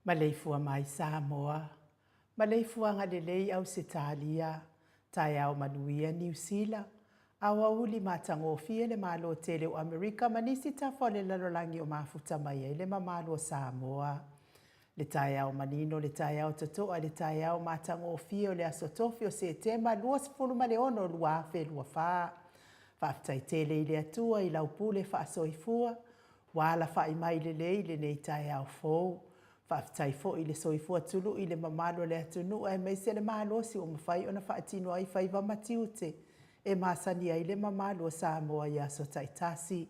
Maleifua mai Samoa, Maleifuaga lelei Ausetalia, Taeao manuia Niu Sila, Aoauli matagofie le Malo tele o Amerika ma nisi tafa o le lalolagi o mafuta mai ai le mamalu o Samoa. Le taeao manino, le taeao totoa, le taeao matagofie o le aso Tofi o Setema 26 2024. Faafetai tele i le Atua i lau pule faasoifua, ua alafai mai lelei lenei taeao fou. Faafetai foi i le soifua tului i le mamalu o le atunuu aemaise le malosi ua mafai ona faatino ai faiva ma tiute e masani ai le mamalu o Samoa i aso taitasi.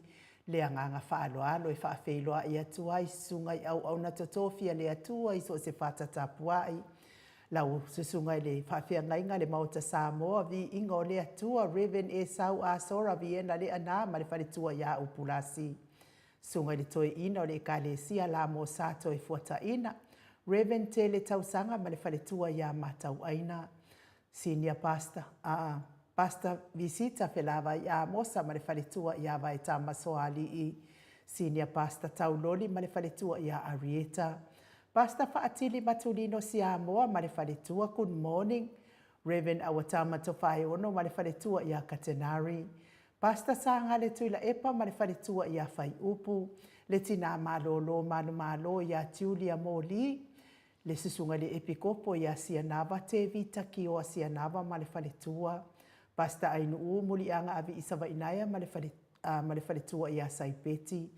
Le agaga faaaloalo e faafeiloai atu ai susuga i auauna totofi a le Atua i so o se fata tapuai. Lau susuga i le faafeagaiga a le Maota Samoa, Viiga o le Atua, Rev. Esau Asora Viena Leana ma le faletua ia Upulasi. Susuga i le Toeaina o le Ekalesia La Mosa Toefuataina, Rev. Tele Tausaga ma le faletua ia Matauaina. Senior Pastor, a Pastor Visita Felavai Amosa ma le faletua ia Vaetama Soalii. Senior Pastor Tauloli ma le faletua ia Arieta. Pastor Faatili Matulino Siamoa ma le faletua, Good morning. Rev. Auatama Tofaeono ma le faletua ia Katenari. Pastor Sagale Tuilaepa ma le faletua ia Faiupu. Le Tina Malolo Manumalo ia Julia Moli. Le Susuga i le Epikopo ia Sianava Tevita Kioa Sianava ma le faletua. Pastor Ainuu Muliaga Aviisavainaea ma le fale, ma le faletua ia Saipeti.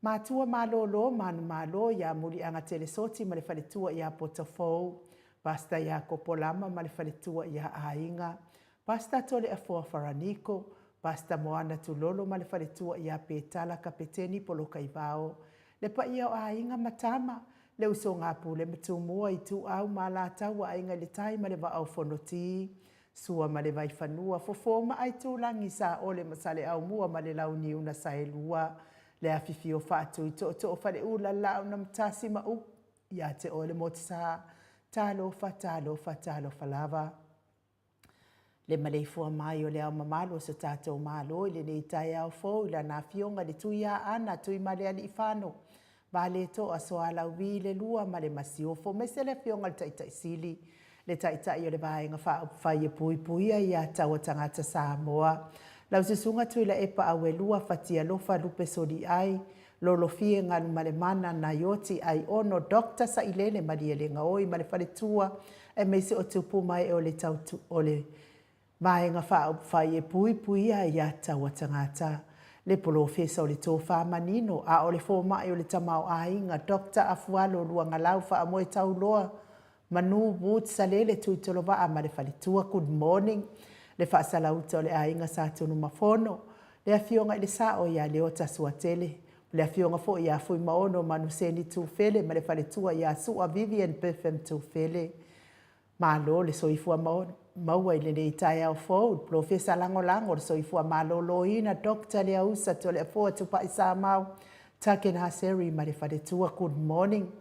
Matua malolo, manumalo ia Muliaga Telesoti ma le faletua ia Potofou, Pastor ia Kopolama ma le faletua ia Aiga, Pastor Toleafoa Faraniko, Pastor Moana Tulolo ma le faletua ia Petala Kapeteni Polokaivao, le paia o aiga ma tama, le usoga a Pule ma Tumua, Ituau ma Alataua, Aiga i le Tai ma le Vaa o Fonoti, Sua ma le Vaifanua, Fofo ma Aitulagi, Saole ma Saleaaumua ma le Launiu na Saelua, le afifio faatui tootoo faleula Laaunamtasi ma upu ia te oe le Motusa. Talofa, talofa, talofa lava. Le maleifua mai o le Ao Mamalu o so tatou Malo i lenei taeao fou i lana Afioga i le Tuiaana Tuimalealiifano Valetoa Soalauvi le Lua ma le Masiofo, aemaise le Afioga i le Taitai Sili, le Taitai o le Vaega Faaupufai e Puipuia ia Taua Tagata Samoa, lau Susuga Tuilaepa Auelua Fatialofa Lupe Soliai, Lolofie Galumalemana Naioti Aiono Doctor Sailele Malielegaoi ma le Faletua, aemaise o tupu ma ee o le tautu o le Vaega Faaupufai e Puipuia ai ia Taua Tagata. Le Polofesa o le Tofa Manino, a o le Fomai o le Tamaoaiga, Doctor Afualo Luagalau Faamoe Tauloa Manu Woods Salele Tuitolovaa ma le Faletua, Good morning. Le Faasalauta o le Aiga Sa Tunumafono, le Afioga i le Sao ia Leota Suatele, le Afioga foi ia Fuimaono Manuseni Tufele ma le Faletua ia Sua Vivian Bertham Tufele. Malo le soifua maua i lenei taeao fou, le Polofesa Lagolago o le Soifua Maloloina Doctor Leausa Toleafoa Tupai Samau Takenaseri ma le faletua. Good morning.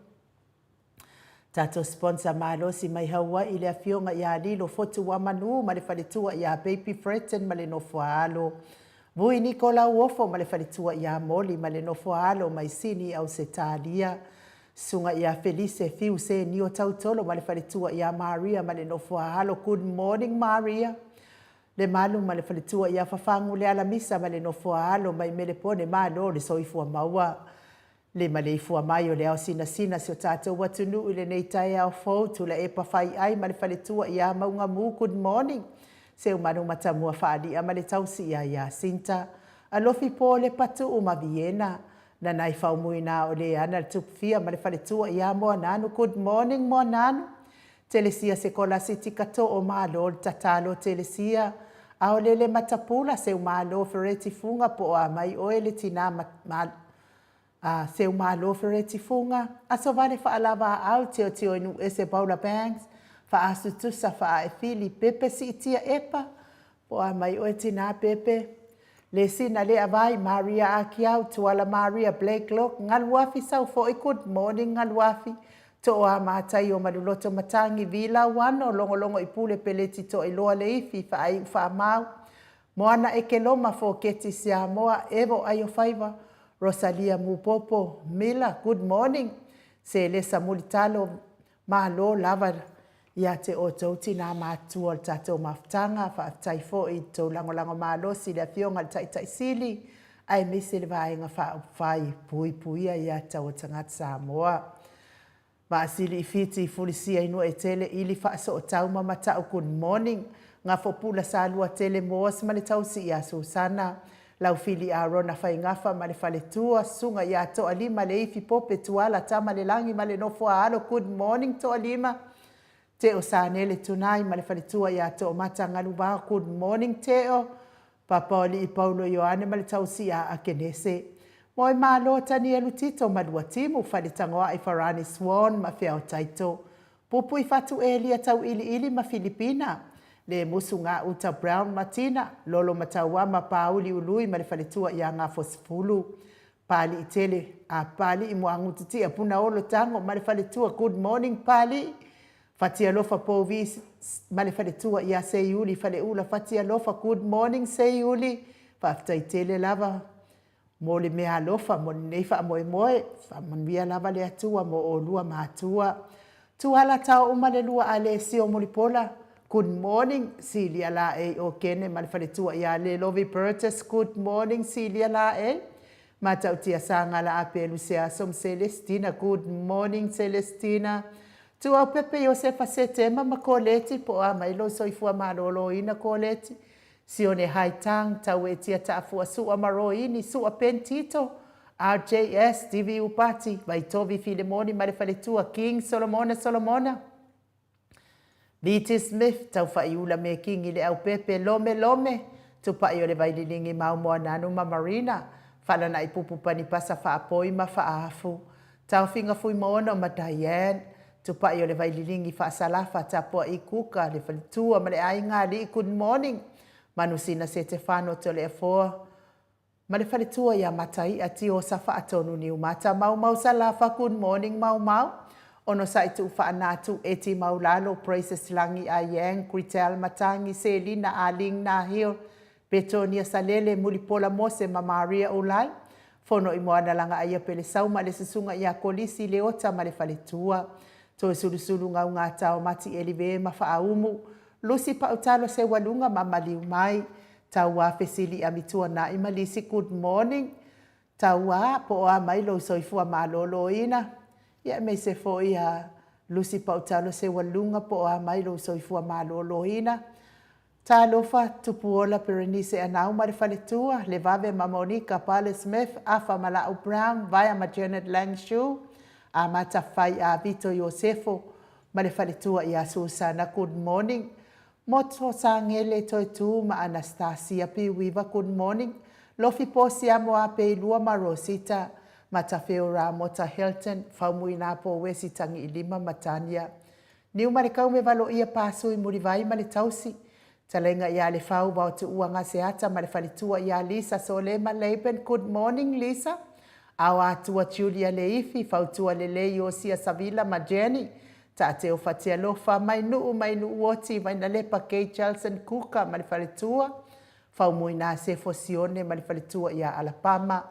Tatou sponsor malosi mai Hawaii le Afioga ia Lilo Fotuamanu ma le faletua ia Baby Fretton ma le nofoaalo. Vui Niko Lauofo ma le faletua ia Moli ma le nofoaalo mai Sini Ausetalia. Susuga ia Felise Fiu Senio Tautolo ma le faletua ia Maria ma le nofoaalo. Good morning Maria. Lemalu ma le faletua ia Fafagu Lealamisa ma le nofoaalo mai Melepone. Malo le soifua maua. Le maleifua mai o le ao sinasina si o tatou atunuu i lenei taeao fou, Tulaepa Faiai ma le faletua ia Maugamu, good morning. Seumanu Matamua Faali'a ma le tausi ia Iasinta, Alofi Pole Patu'u ma Viena, Nanai Faumuina o Leana le Tupufia ma le faletua ia Moananu, good morning Moananu. Telesia Sekolasi Tikato'o Malo le tatalo Telesia, Aolele Matapula Seumalo Fereti Fuga po o a mai oe le tina ma, ma A Seumalo Fereti Fuga, Aso Vale Faalavaau Teotioinuuese Paula Banks, Faasutusa Faaefili Pepe Siitia Epa, po o a mai oe tina Pepe, Lesina Leavai Maria Akiau Tuala Maria Blakelock Galuafi Saufo'i Good morning Galuafi Tooa Mataio Maluloto Matangi Vilauano Logologo i Pule Peleti Toailoa Leifi Faaiu Faamau Moana Ekeloma Foketi Siamoa Evo Aiofaiva Rosalia Mupopo Mila Good morning. Selesa Mulitalo, Malo lava ia te outou tinā matutua o le tatou mafutaga, faafetai foi i le tou lagolago malosi i le Afioga i le Taitai Sili aemaise le Vaega Faaupufai e Puipuia Aia Tatau a Tagata Samoa. Vaasili i Fiti Fulisia i Nuuaetele Ili Faasootau ma Mata'u Good morning Gafopula Saluatele Moas ma le tausi ia Susana Laufili Arona Faigafa ma le faletua Susuga ia Toalima Leifi Pope Tuala Tamalelagi ma le nofo a alo Good morning Toalima Teo Sanele Tunai ma le faletua ia Toomata Galuvao Good morning Teo Papaoalii Paulo Ioane ma le tausi ia Akenese Moe Malo Tanielu Tito ma Luatimu Faletagoai Farani Swan ma Feaotaito Pupui Fatu Elia Tauiliili ma Filipina Lemusu Gauta Brown ma Tina Lolo Matauama Pauli Ului ma le faletua ia Gafosefulu Paliitele a Palii Muagutitia Punaolo Tago ma le faletua Good morning Palii Fatialofa Pouvi ma le faletua ia Seiuli Faleula Fatialofa Good morning Seiuli Faafetai tele lava mo le meaalofa mo lenei faamoemoe. Faamanuia lava le Atua mo olua matua. Tuala tao uma le lua Alesio Mulipola Good morning Silia Laei Okene ma le faletua ia Lelovi Burgess Good morning Silia Laei Matautia Sagala Apelu Seaso ma Celestina Good morning Celestina Tuaupepe Iosefa Setema ma Koleti po o a mai lou soifua maloloina Koleti Sione Haitang, Tauetia Taafua Sua ma Roini, Sua Ben Tito, RJS, Divi Upati, Vaitovi Filemoni ma le faletua King Solomona Solomona, VT Smith, Taufaiula Mekingi Leaupepe, Lome Lome, Tupai o le Vaililingi Mau Moananu ma Marina, Falanai Pupu Panipasa Faapoi ma Faaafu, Taofiga Fuimaono ma Diane, Tupai o le Vaililingi Faasalafa, Tapua'i Kuka, le faletua ma le aiga alii Good morning Manusina Setefano Toleafoa ma le faletua ia Matai'a Tiosa Faatonu Niumata Maumau Salafa Good morning Maumau Onosai Tuufaanatu Eti Maulalo Praises Lagi Ayang Gritel Matangi Selina Aling Nahil Petonia Salele, Mulipola Mose ma Maria Ulai, Fono i Moana Lagaaia Pelesau ma le Susuga ia Kolisi Leota ma le Faletua, Toesulusulu Gaugata o Mati Elive ma Faaumu, Lusi Pautalo Seualuga ma Maliumai, Tauā Fesili Amituana'i ma Lisi Good morning Tauā, po o a mai lou soifua malōlōina, ia aemaise foi a Lusi Pautalo Seualuga po o a mai lou soifua malōlōina. Talofa, Tupuola, Berenice Anau ma le faletua, Levave ma Monica, Pale Smith, Afa ma La'u Brown, Vaea ma Janet Lang Shu, Amata Fai a Vito Iosefo ma le faletua ia Susana Good morning, Moto Sangele Toetu ma Anastasia Piuiva Good morning, Lofi Posiamo Apeilua ma Rosita, Matafeo Ramota Hilton, Faumuina Powesi Tagiilima ma Tania Niu ma le kaume valoia Pasui Mulivai ma le tausi Talaiga ia Lefau vao tuua Gaseata ma le faletua ia Lisa Solema Laban Good morning Lisa Ao Atua Julia Leifi Fautua Lelei Iosia Savila ma Jenny Taateo Fatialofa Mainuu Mainuuoti Vainalepa Kay Chelson Kuka ma le faletua Faumuina Sefo Sione ma le faletua ia Alapama,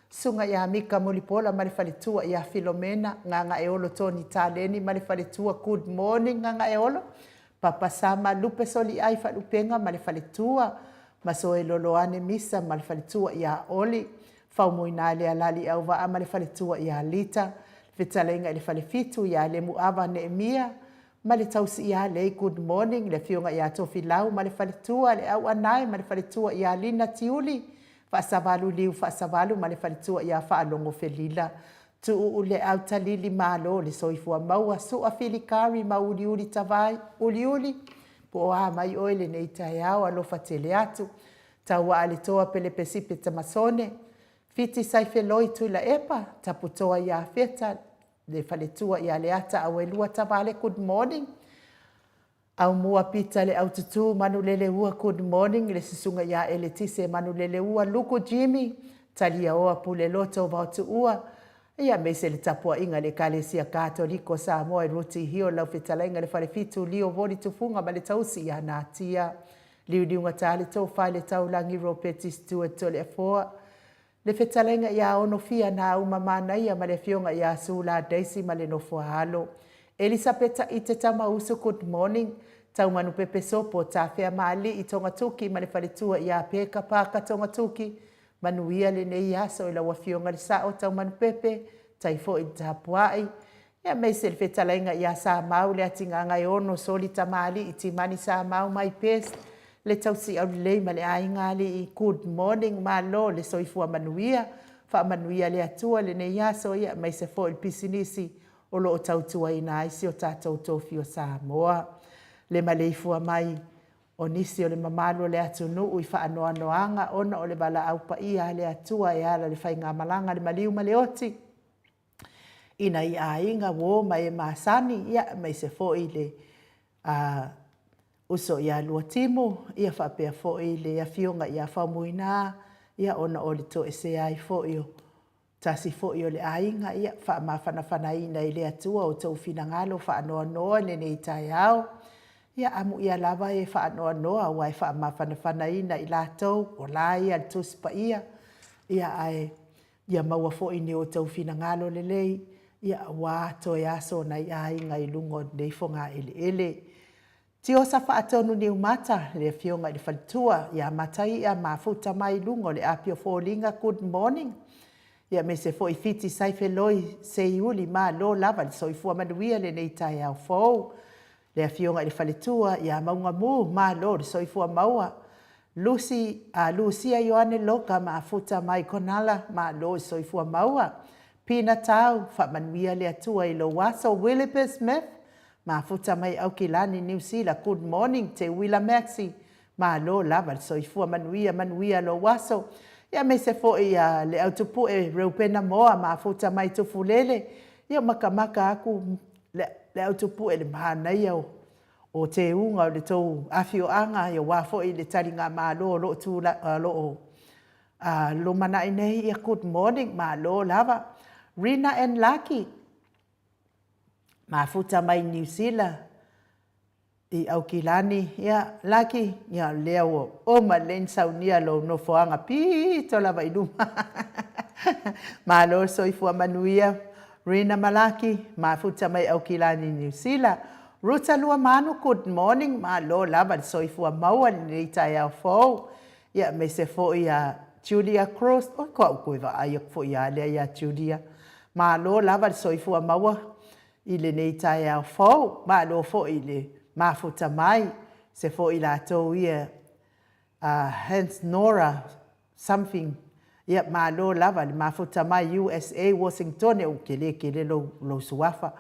Susuga ia Mika Mulipola ma le faletua ia Filomena, Gagaeolo Tony Taleni ma le faletua Good morning Gagaeolo, Papa Sama Lupe Soliai Faalupenga ma le faletua, Masoe Loloane Misa ma le faletua ia Oli, Faumuina Lealali Auvaa ma le faletua ia Lita, Fetalaiga i le Falefitu ia Lemuava Neemia, ma le tausi ia Lei Good morning le afioga ia Tofilau ma le faletua le Auanae ma le faletua ia Lina Tiuli Faasavalu Liu Faasavalu ma le faletua ia Faalogo Felila Tuuu le Autalili Malo le soifua maua Sua Filikari ma Uliuli Tavai Uliuli po o a mai oe lenei taeao alofa tele atu Tauaa le Toa Pelepesipe Tamasone Fiti Saifeloi Tuilaepa Taputoa ia Feta Le faletua ia Leata Auelua Tavale Good morning Aumua Pita Le Aututu Manuleleua Good morning Le susuga ia Eletise Manuleleua Luku Jimmy Taliaoa Puleloto Vaotuua Ia aemaise le tapuaiga i le Ekalesia Katoliko Samoa i Ruti Hio Lau Fetalaiga Le Falefitu Lio Voli Tufuga ma le Tausi ia Natia Liuliuga Tale Tofa i le Taulagi Ropeti Stewart Toleafoa. Le fetalaiga ia Onofia Nauma Manaia ma le afioga ia Sula Daisy ma le nofo a alo. Elisapeta Ite Tamausu Good morning Taumanupepe Sopo Tafea Maalii Togatoki ma le faletua ia Peka Parker Togatoki Manuia lenei aso i lau afioga le Sao Taumanupepe tai foi le tapuai Ia aemaise le fetalaiga ia Samau Leatigagaeono Soli Tamalii Timani Samau my best le tausi aulelei ma le aiga alii good morning malo le soifua manuia faamanuia le Atua lenei aso ia aemaise foi le pisinisi o lo o tautuaina ai si o tatou tofi o Samoa le maleifua mai o nisi o le mamalu o le atunuu i faanoanoaga ona o le valaau paia a le Atua e ala i le faigamalaga a le maliu ma le oti i nai aiga, uo ma e masani, ia, aemaise foi le uso ia Luatimu, ia faapea foi le afioga ia Faumuina, ia ona o le toesea ai foi o tasi foi o le aiga, ia faamafanafanaina e le Atua outou finagalo faanoanoa i lenei taeao. Ia amuia lava e faanoanoa aua e faamafanafanaina i latou, o la ia le Tusi Paia, ia ae ia maua foi ni outou finagalo lelei, ia aua toe aso o nai aiga i luga o lenei fogaeleele. Tiosa Faatonu Niumata, le afioga i le faletua ia Mataia Mafuta mai i luga o le api o foliga, good morning. Ia aemaise foi Fiti Saifeloi Seiuli, malo lava le soifua manuia i lenei taeao fou. Le afioga i le faletua ia Maugamu, malo le soifua maua. Lucy, Lucia Ioane Loka Mafuta mai Konala, malo le soifua maua. Pina Tau, faamanuia le Atua i lou aso. Willipe Smith, mafuta mai Aukilani, Niu Sila, good morning. Teuila Maxie, malo lava le soifua manuia, manuia lou aso. Ia aemaise foi ia le Autupue Reupena Moa, mafuta mai Tufulele, ia makamaka aku le Autupue i le manaia o teuga o le tou afioaga aua foi le taligamalo o lo o lumanai nei. Ia good morning, malo lava. Rina and Laki, mafuta mai Niu Sila i Aukilani. Ia Laki, ia lea ua uma lelei ona saunia lou nofoaga pito lava i luma. Malo le soifua manuia Rina ma Laki, mafuta mai Aukilani Niu Sila. Ruta Luamanu, good morning, malo lava le soifua maua i lenei taeao fou. Ia aemaise foi ia Julia Cruz, oi ko au koe vaai aku foi ia lea ia Julia. Malo lava le soifua maua i lenei taeao fou, malo foi i le mafuta mai, se foi latou ia Hans Nora something, ia malo lava le mafuta mai USA Washingtone, ua tele tele lou, lou suafa.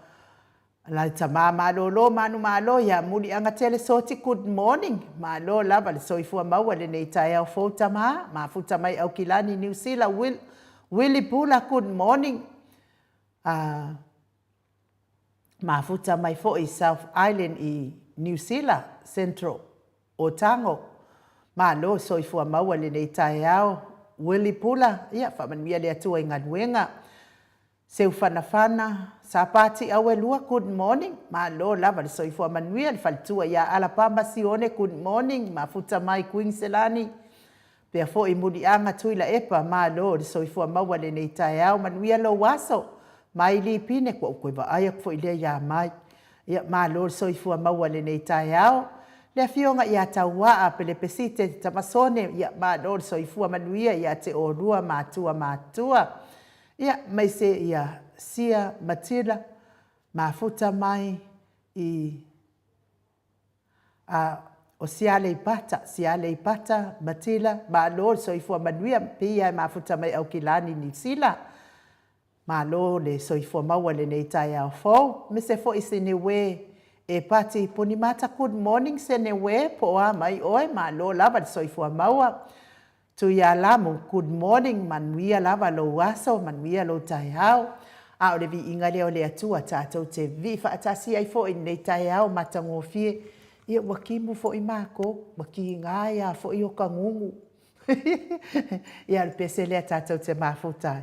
La tama malolo manumalo ia Muliagatele Soti good morning, malo lava le soifua maua i lenei taeao fou tama, mafuta mai Aukilani Niu Sila Will, Willy Bula good morning. Mafuta mai foi i South Island i Niu Sila, Central Otago. Malo soifua maua i lenei taeao. Willy Pula, ia faamanuia le Atua i galuega. Seufanafana, Sapati Auelua, good morning. Malo lava le soifua manuia le faletua ia Alapama Sione, good morning. Mafuta mai Kuiniselani, Pea foi Muliaga Tuilaepa, malo le soifua maua i lenei taeao, manuia lou aso. Mai Lipine, kua ou toe vaai atu foi lea ia Mai. Ia, malo le soifua maua i lenei taeao. Le afioga ia Tauaa Pelepesite Tamasone, ia, malo le soifua manuia ia te oulua matua matutua. Ia, aemaise ia Sia Matila, mafuta mai i A o Sialeipata, Sialeipata, Matila, malo le soifua manuia, pei lava e mafuta mai Aukilani, Niu Sila. Malo le soifua maua i lenei taeao fou. Aemaise foi Seneue Epati Punimata, good morning Seneue, po o a mai oe, malo lava le soifua maua. Tuialamu, good morning, manuia lava lou aso, manuia lou taeao. A o le viiga lea o le Atua tatou te vivii faatasi ai foi i lenei taeao matagofie. Ia ua timu foi matou, ua tiga ai lava foi ota gugu. Ia o le pese lea tatou te mafuta ai.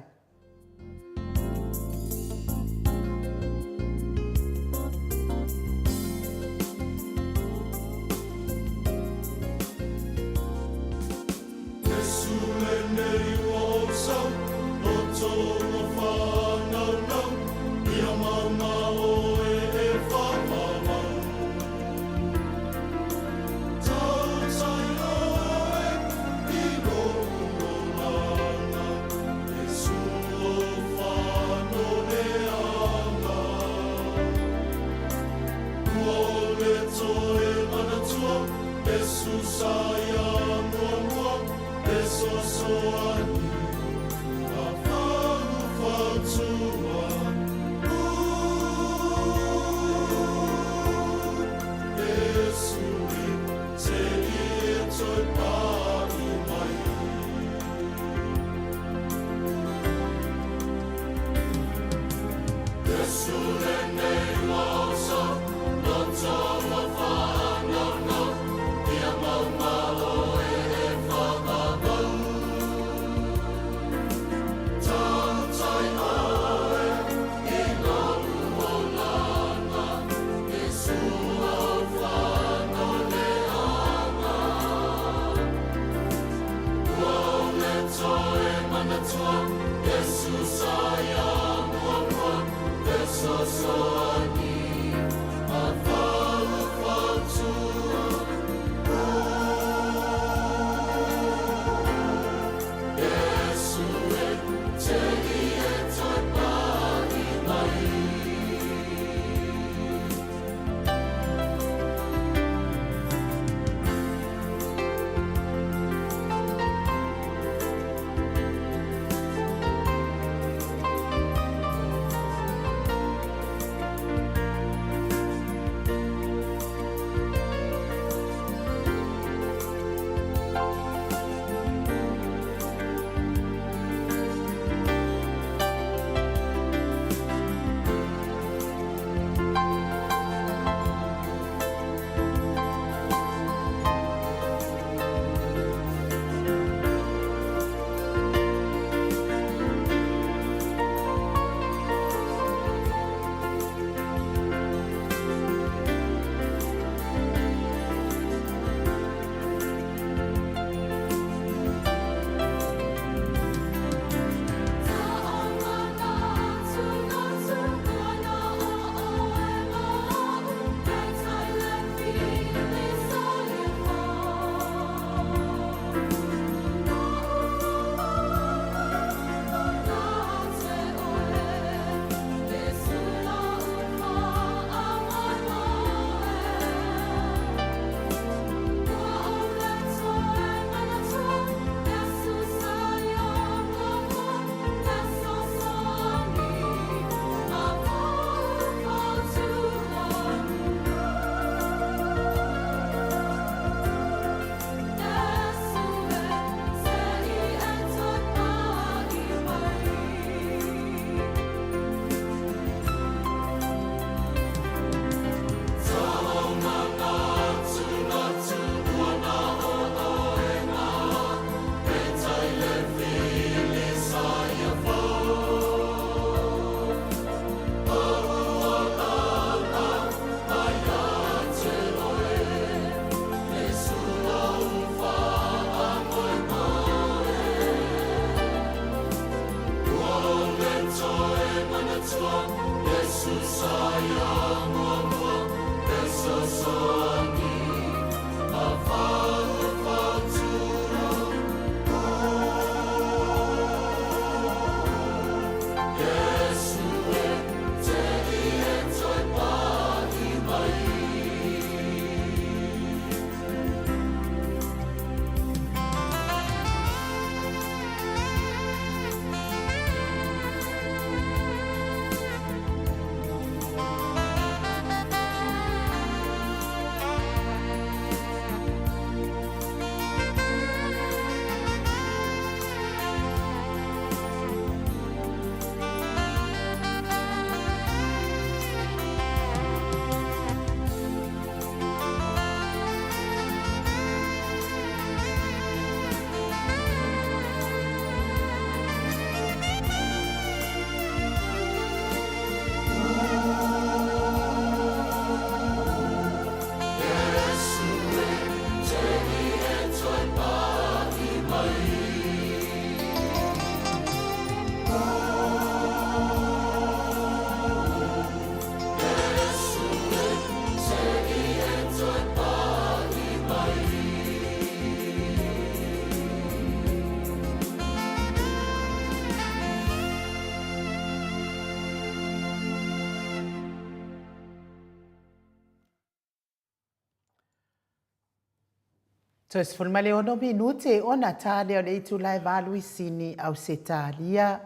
Toe 16 minute ona ta lea o le itula e 8 i Sini, Ausetalia.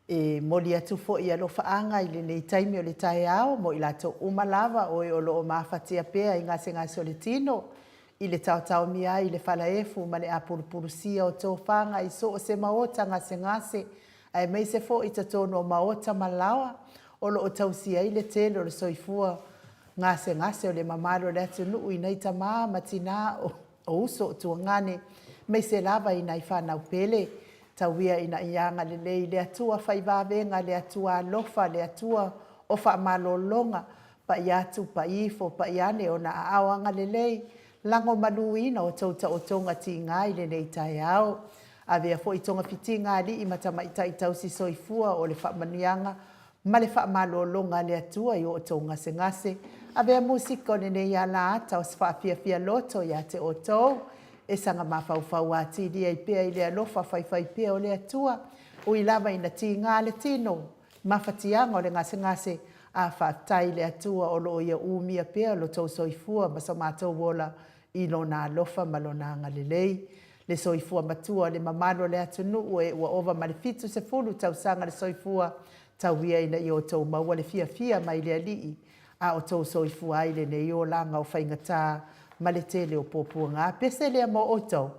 E moli atu foi alofaaga i lenei taimi o le taeao mo i latou uma lava o e o lo o mafatia pea i gasegase o le tino, i le taotaomia ai i le falaefu ma le apulupulusia o tofaga i so o se maota gasegase, aemaise foi i totonu o maota ma laoa. o lo o tausia ai le tele o le soifua gasegase o le mamalu o le atunuu i nai tama ma tina o uso o tuagane, aemaise lava i nai fanau pele. Tau ia ina ia agalelei le Atua fai vavega, le Atua alofa, le Atua o faamalologa, pai atu pai ifo, pai ane Ona aao agalelei, lagomaluina outou taotoga tiga i lenei taeao. Avea foi togafitiga a alii ma tamaitai tausisoifua o le faamanuiaga ma le faamalologa a le Atua i o outou gasegase. Avea musika o lenei alaata o se faafiafia loto ia te outou, e saga mafaufau atili ai pea i le alofa faifaipea o le Atua. Ui lava ina tiga le tino, mafatiaga o le gasegase, a faafetai i le Atua o lo o Ia umia pea lo outou soifua ma so matou ola i Lona alofa ma Lona agalelei. Le soifua matua o le mamalu o le atunuu e ua ova ma le 70 tausaga le soifua, tau ia ina ia outou maua le fiafia mai le Alii a o outou soifua ai i lenei olaga o faigata ma le tele o puapuaga. Pese lea mo outou.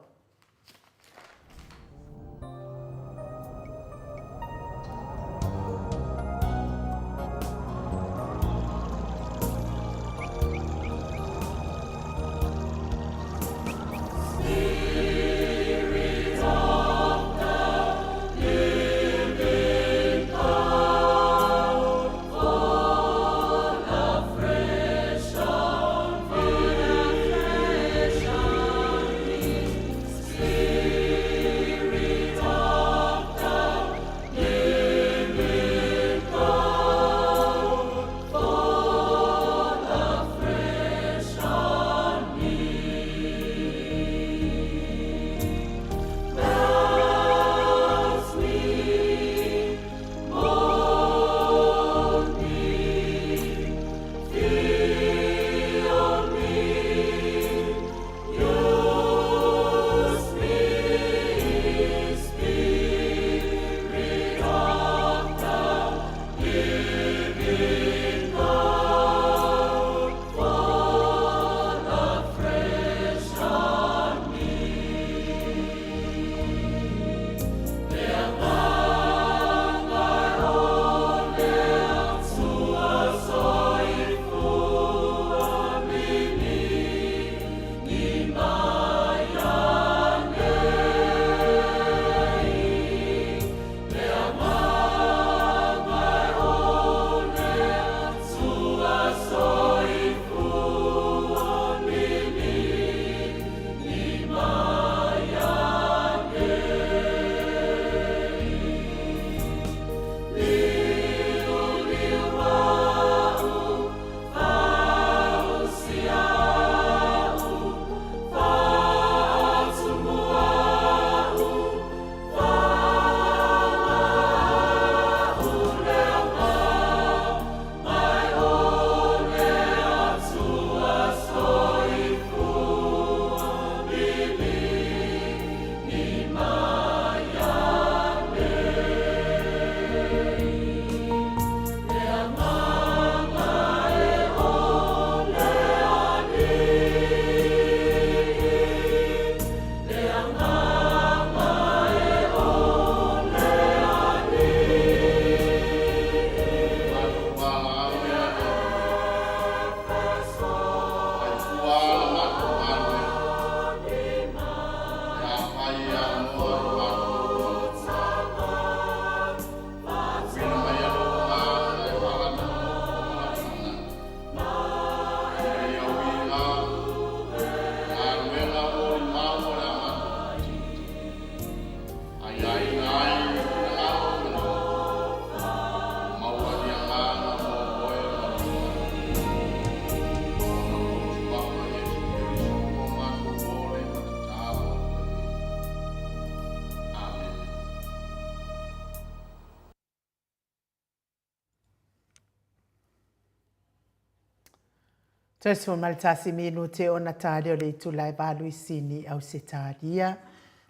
Toe 11 minute ona ta lea o le itula e 8 i Sini, Ausetalia.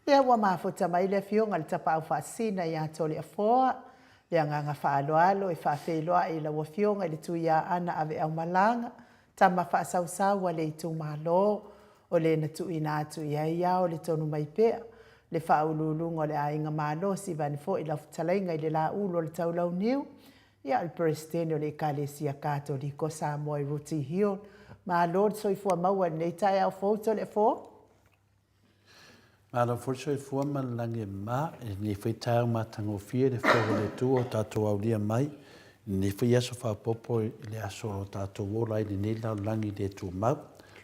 Lea ua mafuta mai le Afioga i le Tapaau Faasisina ia Toleafoa, le agaga faaaloalo e faafeiloai i lau Afioga i le Tuiaana Aveaumalaga, tama faasausau a le itumalo, o le na tuuina atu i ai ao le tonu mai pea, le faauluuluga o le aiga malosi vaeane foi lau fetalaiga i le Laulu o le Taulauniu. Ia, o le Peresetene o le Ekalesia Katoliko o Samoa i Rooty Hill. Malo le soifua maua i lenei taeao fou Toleafoa. Malo foi le soifua ma le lagi e mama i lenei foi taeao matagofie le fou o le Atua ua tatou aulia mai i lenei foi aso faaopoopo i le aso o lo tatou ola ai i lenei lalolagi le tumau.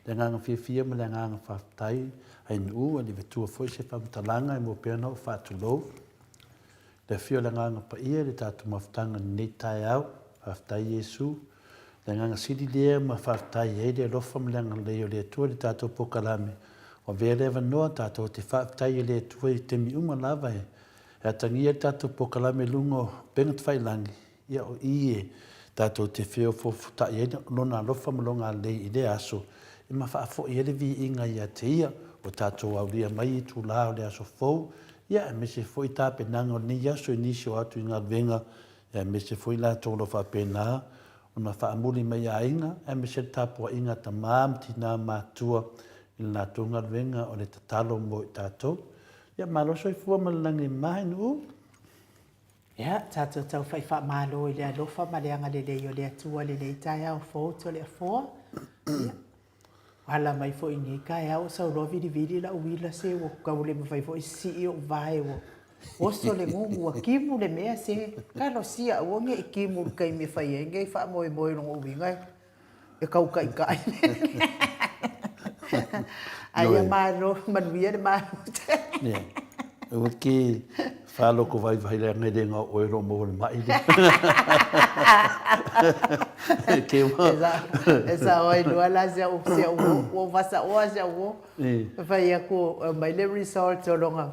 Le agaga fiafia ma le agaga faafetai Ainuu, e le avatua foi se faamatalaga e mua pea ona ou faatulou. Le afio o le Agaga Paia i le tatou mafutaga i lenei taeao. Faafetai Iesu. Le agaga sili lea ma faafetai ai le alofa ma le agalelei o le Atua i le tatou polokalame. Ua avea le avanoa tatou te faafetai i le Atua i taimi uma lava e atagia ai le tatou polokalame i luga o upega tafailagi. Ia, o i e tatou te feofoofotai ai Lona alofa ma Lona agalelei i lea aso, e ma faafoi ai le viiga ia te Ia, ua tatou aulia mai itulā o le aso fou, ia, aemaise foi tapenaga o lenei aso i nisi o atu i galuega, ia, aemaise foi latou o lo o faapena ona faamuli mai i aiga, aemaise le tapuaiga a tama ma tina matutua i le latou galuega o le tatalo mo i tatou. Ia, malo soifua ma le lagi e mama, Nuu. Ia, tatou tau fai faamalo i le alofa ma le agalelei o le Atua i lenei taeao fou Toleafoa. Ia, ua ala mai foi i lenei taeao o sau loa vilivili lau uila se ua tau le mafai foi sii ou vae ua oso le gugu ua timu le mea se talosia aua ne i timu i le taimi e fai ai nei faamoemoe lona uiga e tau taitai. Ae ia malo, manuia le malo. Ia, aua ke whaaloko vaivai leaga e le ngao oe lo maua le mai lea. Ke wa. E sao ai loa la si au, si au uo, ua ou faasaoa si au uo. Fai atu, aumai le result o lona,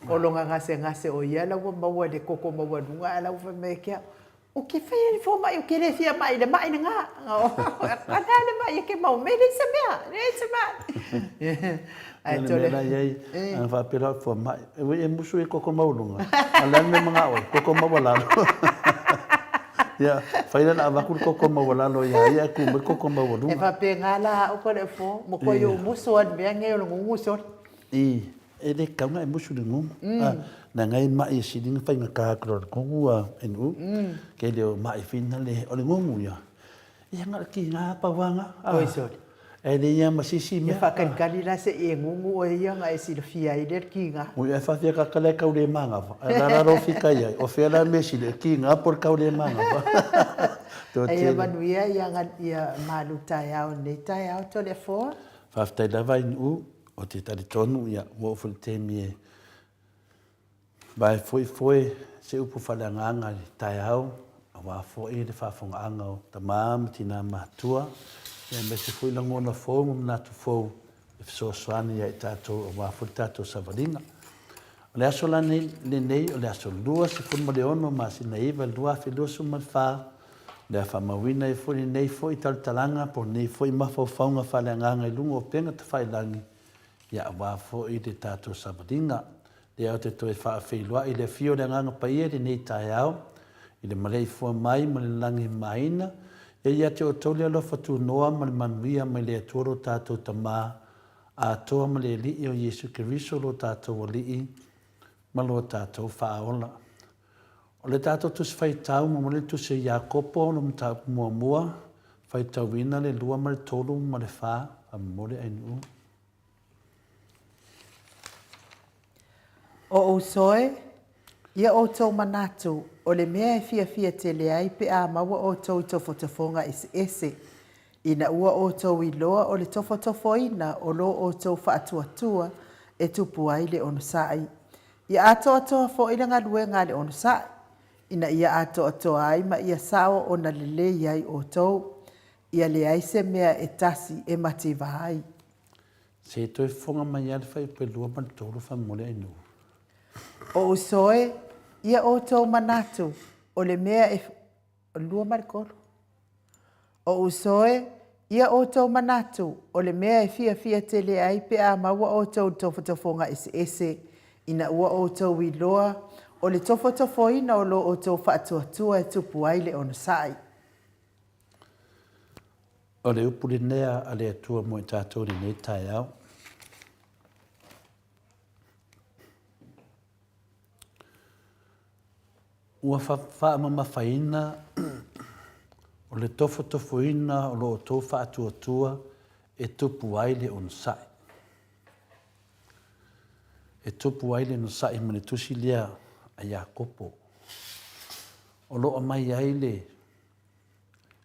o lona gasegase o ia la ua maua i le toto maualuga ae la ua fai mai e ke au, Ou te fai ai le fomai, ou te le fia mai i le mai lena. O le a le mai e ke mau mea, leai se mea, leai se mai. Ae tole. Le mea la i ai, ana faapea la fomai, e ui e musu i koko maualuga, a o le a le mea manao ai, koko maualalo. Ia, fai la na avatu le koko maualalo ia ia ae tu mai le koko maualuga. E faapena la au Toleafoa, matua i ou musu lava i le mea lenei o le gugu sole. I. E le tatau ona e musu i le gugu. Leaga e ma'i e sili ona faigata atu loa le gugu a NU. Ke le o ma'i fina le, o le gugu ia, ia na o le tiga pau lava na. Oi sole. E leai lava ma se isi mea. Ia faakalikali la se i e gugu oe ia ona e silafia ai lea le tiga. Ui ae faafia kaka lea e tau le manava. Ae la la lou fika i ai, o fea la le mea sili, o le tiga po o le tau le manava. Ia manuia ia malu taeao i lenei taeao Toleafoa. Faafetai lava i NU. Ou te talitonu, ia, ua oo foi le taimi e vae foi foe se upu faaleagaga i le taeao, aua foi le faafogaaga o tama ma tina matutua, ia aemaise foi lagona fou ma manatu fou e fesoasoani ia i tatou aua foi le tatou savaliga. O le aso la lenei, o le aso 26 masina 9 2024, o le a faamauina ai foi lenei foi talatalaga po o lenei foi mafaufauga faaleagaga i luga o upega tafailagi, ia aua foi le tatou savaliga. Lea ou te toe faafeiloai i le afio o le Agaga Paia i lenei taeao, i le maleifua mai ma le lagi mamaina, ia ia te outou le alofa tunoa ma le manuia mai le Atua lo tatou Tama atoa ma le Alii o Iesu Keriso lo tatou Alii ma lo tatou Faaola. O le tatou Tusi Faitau muamua le Tusi a Iakopo lo mataupu muamua, faitauina le 2 ma le 3 ma le 4, faamolemole Ainuu. O outou e, ia outou manatu, o le mea e fiafia tele ai pe a maua outou i tofotofoga eseese, ina ua outou iloa o le tofotofoina o lo outou faatuatua e tupu ai le onosai. Ia atoatoa foi le galuega a le onosai, ina ia atoatoa ai ma ia sao ona lelei ai outou, ia leai se mea e tasi e mativa ai. Se toe fofoga mai lava le fuaiupu e 2 ma le 3 faamolemole Ainuu. O uso e, ia outou manatu, o le mea e 2 ma le 3. O uso e, ia outou manatu, o le mea e fiafia tele ai pe a maua outou i le tofotofoga eseese, ina ua outou iloa, o le tofotofoina o lo outou faatuatua e tupu ai le onosai. O le upu lenea a le Atua mo i tatou i lenei taeao. Ua faamamafaina o le tofotofoina o lo outou faatuatua e tupu ai le onosai. E tupu ai le onosai ma le tusi lea a Iakopo. O lo o aumai ai le,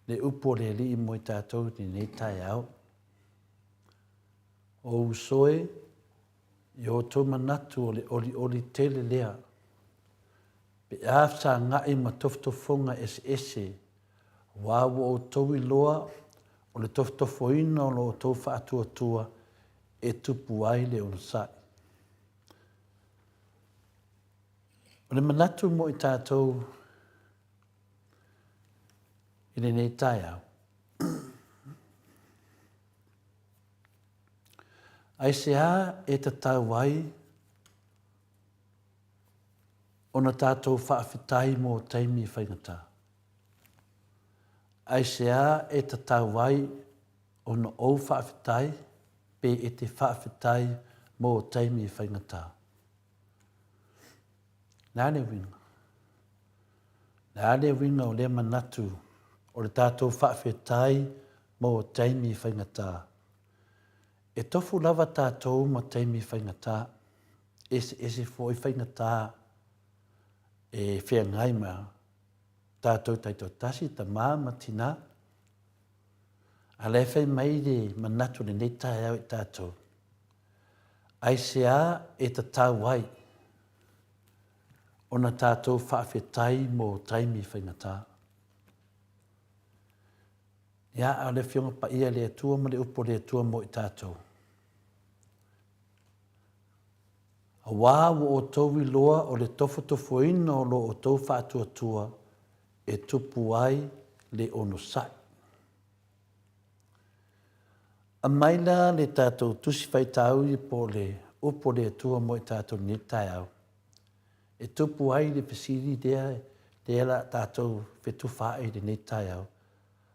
le upu o le Alii mo i tatou i lenei taeao. O uso e, i o outou manatu o le olioli tele lea, pe a fesagai ma tofotofoga eseese, aua ua outou iloa o le tofotofoina o lo outou faatuatua e tupu ai le onosai. O le manatu mo i tatou i lenei taeao, Aisea e tatau ai ona tatou faafetai mō taimi faigata? Aisea e tatau ai ona ou faafetai pe e te faafetai mō taimi faigata? Le a le uiga? Le a le uiga o lea manatu o le tatou faafetai mō taimi faigata? E tofu lava tatou ma taimi faigata, eseese foi faigata e feagai ma tatou taitoatasi, tama ma tina. A la e fai mai le manatu o lenei taeao i tatou, aisea e tatau ai ona tatou faafetai mo taimi faigata? Ia, a o le Afioga Paia a le Atua ma le Upu a le Atua mo i tatou. Auā ua outou iloa o le tofotofoina o lo outou faatuatua e tupu ai le onosai. Aumai la le tatou Tusi Faitaui po o le Upu a le Atua mo i tatou i lenei taeao, e tupu ai le fesili lea, lea la tatou fetufaai i lenei taeao,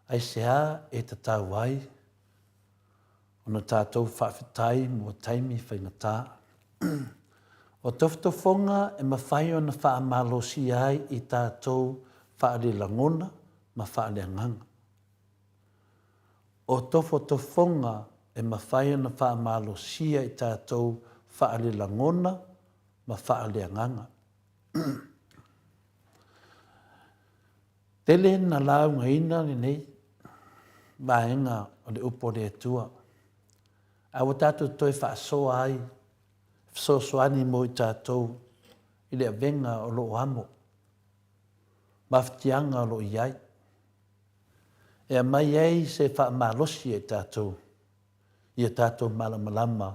Aisea e tatau ai ona tatou faafetai mo taimi faigata? O tofotofoga e mafai ona faamalosia ai i tatou faalelagona ma faaleagaga. O tofotofoga e mafai ona faamalosia i tatou faalelagona ma faaleagaga. Tele na laugaina lenei vaega o le upu a le Atua, a ua tatou toe faasoa ai, fesoasoani mo i tatou i le avega o lo o amo, mafatiaga o lo o i ai, e aumai ai se faamalosi e tatou ia tatou malamalama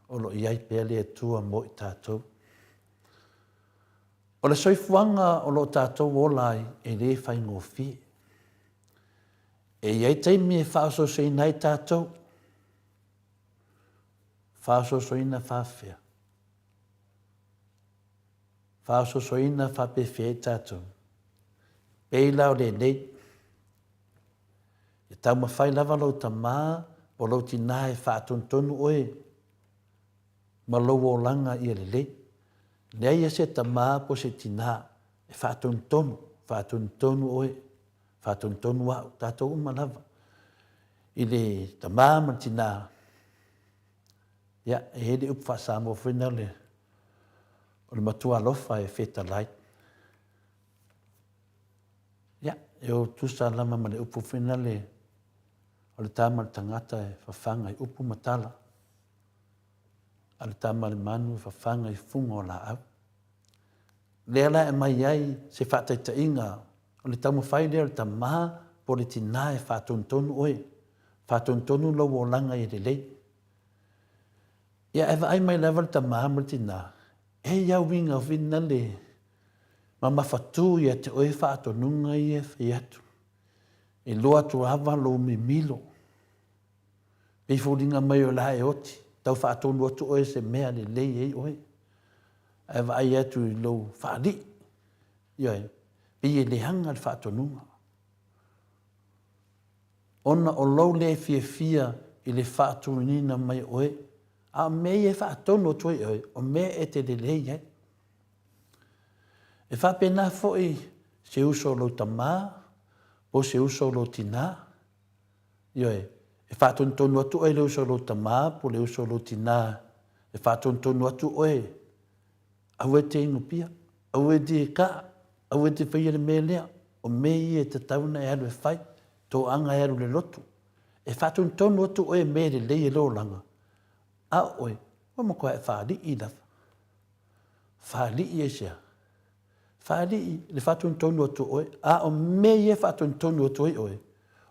o lo o i ai pea le Atua mo i tatou. O le soifuaga o lo o tatou ola ai e le faigofie. E i ai taimi e faaosoosoina ai tatou. Faaosoosoina faafefea? Faaosoosoina faapefea ai tatou? Pei la o lenei, e taumafai lava lou tama po o lou tina e faatonutonu oe ma lou olaga ia lelei. Leai a se tama po se tina e faatonutonu, faatonutonu oe, faatonutonu au, tatou uma lava i le tama ma le tina. Ia, e i ai le upu faa-Samoa foi lena o le, o le matua alofa e fetalai. Ia, e o tusa lava ma le upu foi lena o le tama a le tagata e fafaga i upu ma tala. A le tama a le manu e fafaga i fuga o laau. Lea la e aumai ai se faataitaiga o le taumafai lea o le tama po o le tina e faatonutonu oe, faatonutonu lou olaga ia lelei. Ia ae vaai mai lava le tama ma le tina, e i ai uiga foi na le mamafatu ia te oe faatonuga ia e fai atu. E loa atu lava lou mimilo. Pei foliga mai o la e oti, tau faatonu atu oe se mea lelei ai oe. Ae vaai atu i lou faalii, ioe, pei e leaga le faatonuga. Ona o lou le fiafia i le faatonuina mai o oe, a o mea ia e faatonu atu ai oe, o mea e te lelei ai. E faapena foi se uso o lou tamā, po o se uso o lou tinā. Ioe, e faatonutonu atu oe i le uso o lou tamā po o le uso o lou tinā, e faatonutonu atu oe, aua e te inupia, aua e te kaa, aua e te faia le mea lea, o mea ia e tatau ona e alu e fai, toaga e alu i le lotu. E faatonutonu atu oe i mea e lelei ai lou olaga, a o oe, ua matua e faalii lava. Faalii aisea? Faalii le faatonutonu atu o oe, a o mea ia e faatonutonu atu ai oe,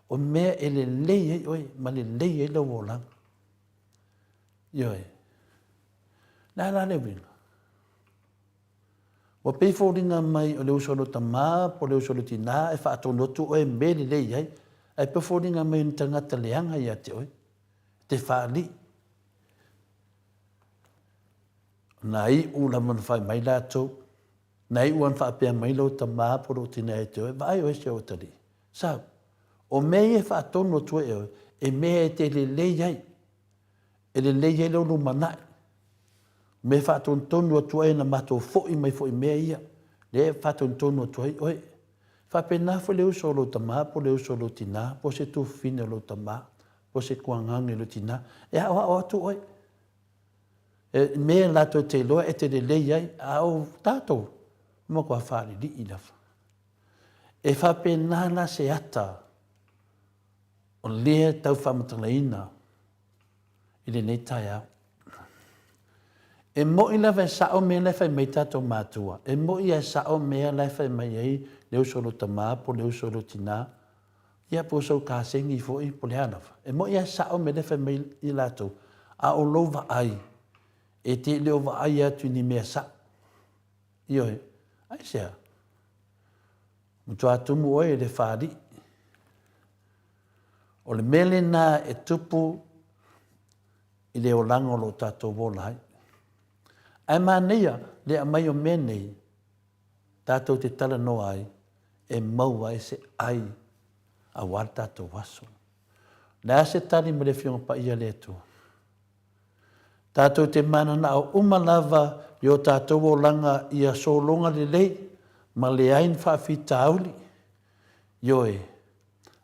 o mea e lelei ai oe ma lelei ai lou olaga. Ioe. Le a la le uiga? Ua pei foliga mai o le uso o lou tamā po o le uso o lou tinā e faatonu atu oe mea lelei ai, ae pei foliga mai o ni tagata leaga ia te oe, te faalii. Na iu lava ona fai mai latou, na iu lava ona faapea mai lou tama po o lou tina ia te oe, vaai oe si ou atalii, sau, o mea ia e faatonu atu ai e oe, e mea e te lelei ai, e lelei ai lou lumanai, o mea e faatonutonu atu ai na matou foi mai foi i mea ia, lea e faatonutonu atu ai oe. E faapena foi le uso o lou tama po o le uso o lou tina, po o se tuafafine o lou tama, po o se tuagage o lou tina, e aoao atu oe. E mea latou te iloa e te lelei ai, a o tatou, e matua faalilii lava. E faapena la se ata o lea e tau faamatalaina i lenei taeao. E moni lava e sao mea la e fai mai tatou matua, e moni lava e sao mea la e fai mai ai le uso o lou tama po o le uso o lou tina, Ia po o sou kasegi foi po o le a lava. E moni lava e sao mea la e fai mai i latou, a o lou vaai, e te le o vaai atu i ni mea sao. Ioe. Aisea? Matua tumu oe i le faalii. O le mea lena e tupu i le olaga o lo o tatou ola ai. Ae manaia le aumai o mea nei, tatou te talanoa ai e maua ai se ai aua le tatou aso. O le a se tali mai le Afioga Paia a le Atua? Tatou te mananao uma lava i o tatou olaga ia sologa lelei ma leai ni faafitauli, ioe,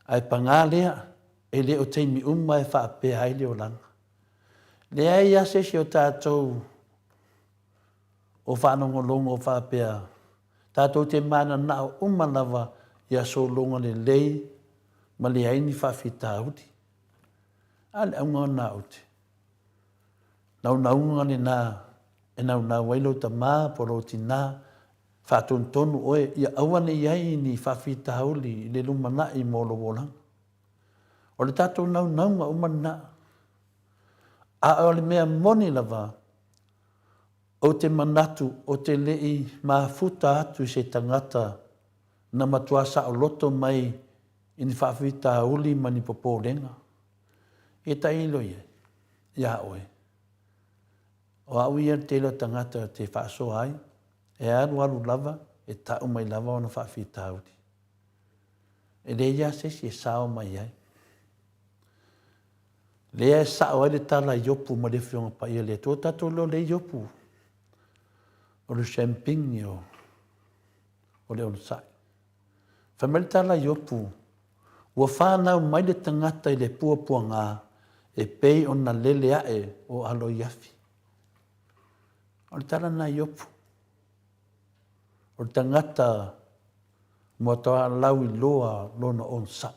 ae pagā lea, e le o taimi uma e faapea ai le olaga. Leai lava se isi o tatou o faalogologo faapea, Tatou te mananao uma lava ia sologa lelei ma leai ni faafitauli. A le auga lena ou te naunauga lena e naunau ai lou tama po o lou tina, faatonutonu oe ia aua ne i i ai ni faafitauli i le lumanai mo lou olaga. O le tatou naunauga uma lena. A o le mea moni lava, Ou te manatu ou te le i mafuta atu i se tagata na matua saoloto mai i ni faafitauli ma ni popolega. E tailo i ai iā oe. O au ia le tele o tagata ou te faasoa ai, e alualu lava, e tau mai lava ona faafitauli. E leai lava se isi e sao mai ai. Lea e sao ai le tala a Iopu ma le Afioga Paia a le Atua. O tatou iloa lea Iopu, o le siampini o, o le onosai. Fai mai le tala a Iopu, ua fanau mai le tagata i le puapuaga e pei ona lele ae o alo i afi. O le tala lena a Iopu. O le tagata matua lauiloa lona onosai.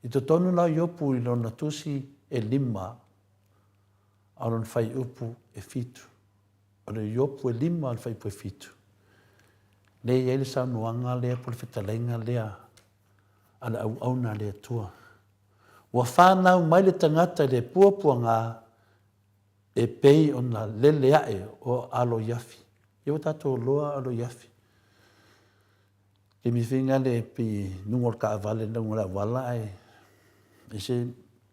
I totonu la o Iopu i lona tusi e lima, a o lona fuaiupu e fitu. O le Iopu e lima a o le fuaiupu e fitu. Lea e i ai le saunoaga lea po o le fetalaiga lea a le auauna a le Atua. Ua fanau mai le tagata i le puapuaga e pei ona lele ae o alo i afi. Ia ua tatou iloa alo i afi. Taimi foi nale pei luga o le taavale luga o le auala ae ese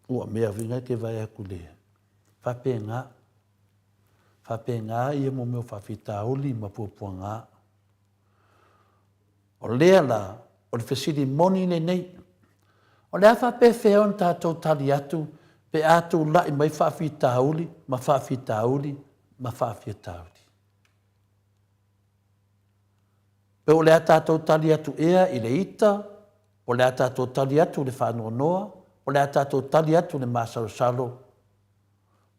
ua mea foi na e te vaai atu le faapena. Faapena ia mo mea o faafitauli ma puapuaga. O lea la, o le fesili moni lenei. O le a faapefea ona tatou tali atu pe a tulai mai faafitauli ma faafitauli ma faafiatauli? Pe o le a tātou tali atu ea i le ita, o le a tātou tali atu i le faanoanoa, o le a tātou tali atu i le māsalosalo,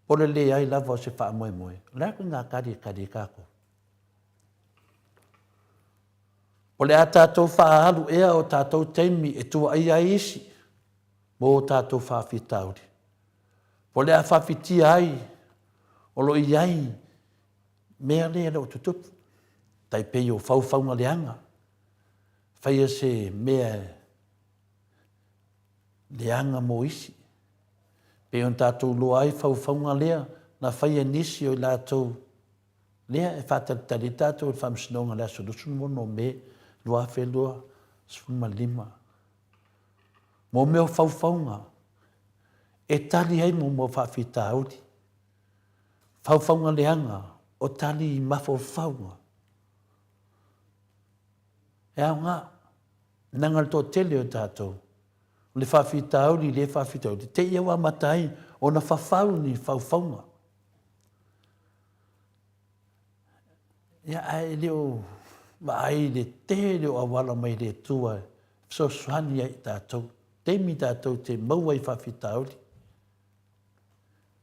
po o le leai lava o se faamoemoe, o le a koe ngā kari e kari ai kākou? O le a tātou faaalu ea o tātou taimi e tuaia ai isi mō o tātou faafitauli? Po o le a faawhitia ai o lo o i ai mea lea e le o tutupu, tai pei o faufauga leaga, faia se mea leaga mo isi. Pei ona tatou iloa ai faufauga lea na faia e nisi o i latou lea e faatalitali ai tatou i le Faamasinoga i le aso 26 o Me 2025. Mo mea o faufauga e tali ai mo mea o faafitauli. Faufauga leaga o tali i mafaufauga. E aoga, leaga le toatele o tatou, o le faafitauli lea faafitauli, te i ua amata ai ona fafau ni faufauga. Ia, ae le o vaai i le tele o auala mai le Atua e fesoasoani ai i tatou, taimi tatou te maua ai faafitauli.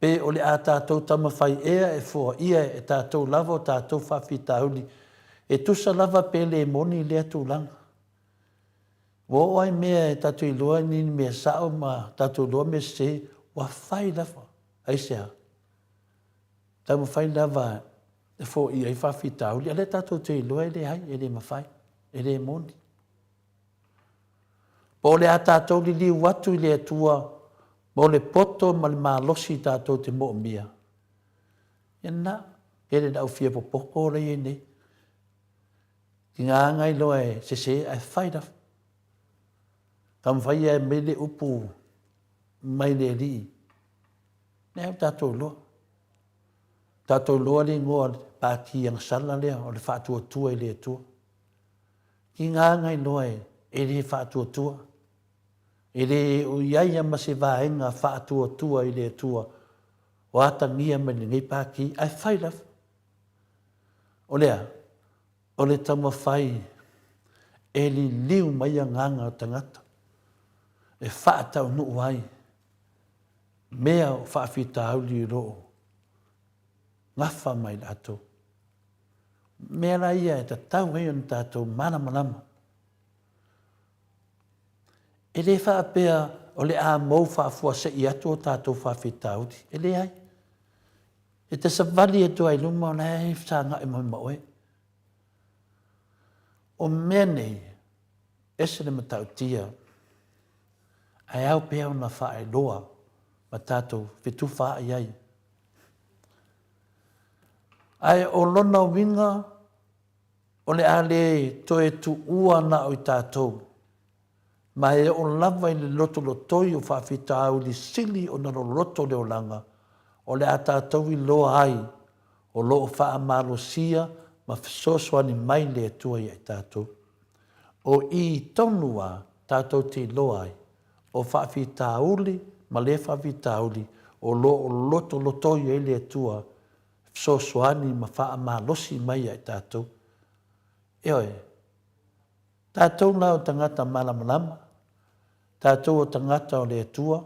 Pe o le a tatou taumafai ea e foaia e tatou lava o tatou faafitauli, e tusa lava pe le moni lea tulaga. Ua oo lava i mea e tatou iloa ni mea sao ma tatou iloa mea sese, ua fai lava. Aisea? Taumafai lava e foia ai faafitauli, a o lea tatou te iloa e leai, e le mafai, e le moni. Po o le a tatou liliu atu i le Atua mo le poto ma le malosi tatou te moomia, ia lena, tele ina au fia popoto la e i ai nei. Tiga lava iloa e sese ae fai lava. Taumafai e aumai le upu mai le Alii, lea ua tatou iloa. Tatou iloa le igoa o le Pati Agasala lea o le Faatuatua i le Atua. Tiga lava iloa e le faatuatua. E le o i ai lava ma se vaega faatuatua i le Atua o atagia mai lenei Pati, ae fai lava. O le a? O le taumafai e liliu mai agaga o tagata e faataunuu ai mea o faafitauli o lo o gafa ma i latou. O mea la ia e tatau ai ona tatou malamalama. E le faapea o le a mou faafuasei atu o tatou faafitauli. E leai. E te savali atu lava i luma o la e fesagai mai ma oe. O mea nei, ese le matautia, ae ao pea ona faailoa ma tatou fetufaai ai. Ae o lona uiga, o le a le toe tuua na o i tatou, ma e oo lava i le lotolotoi o faafitauli sili ona loloto le olaga, o le a tatou iloa ai o lo o faamalosia ma fesoasoani mai le Atua ia i tatou. O i tonu a tatou te iloa ai, o faafitauli ma le faafitauli o lo o lotolotoi ai le Atua e fesoasoani ma faamalosi mai ia i tatou. Ioe. Tatou la o tagata malamalama, tatou o tagata o le Atua,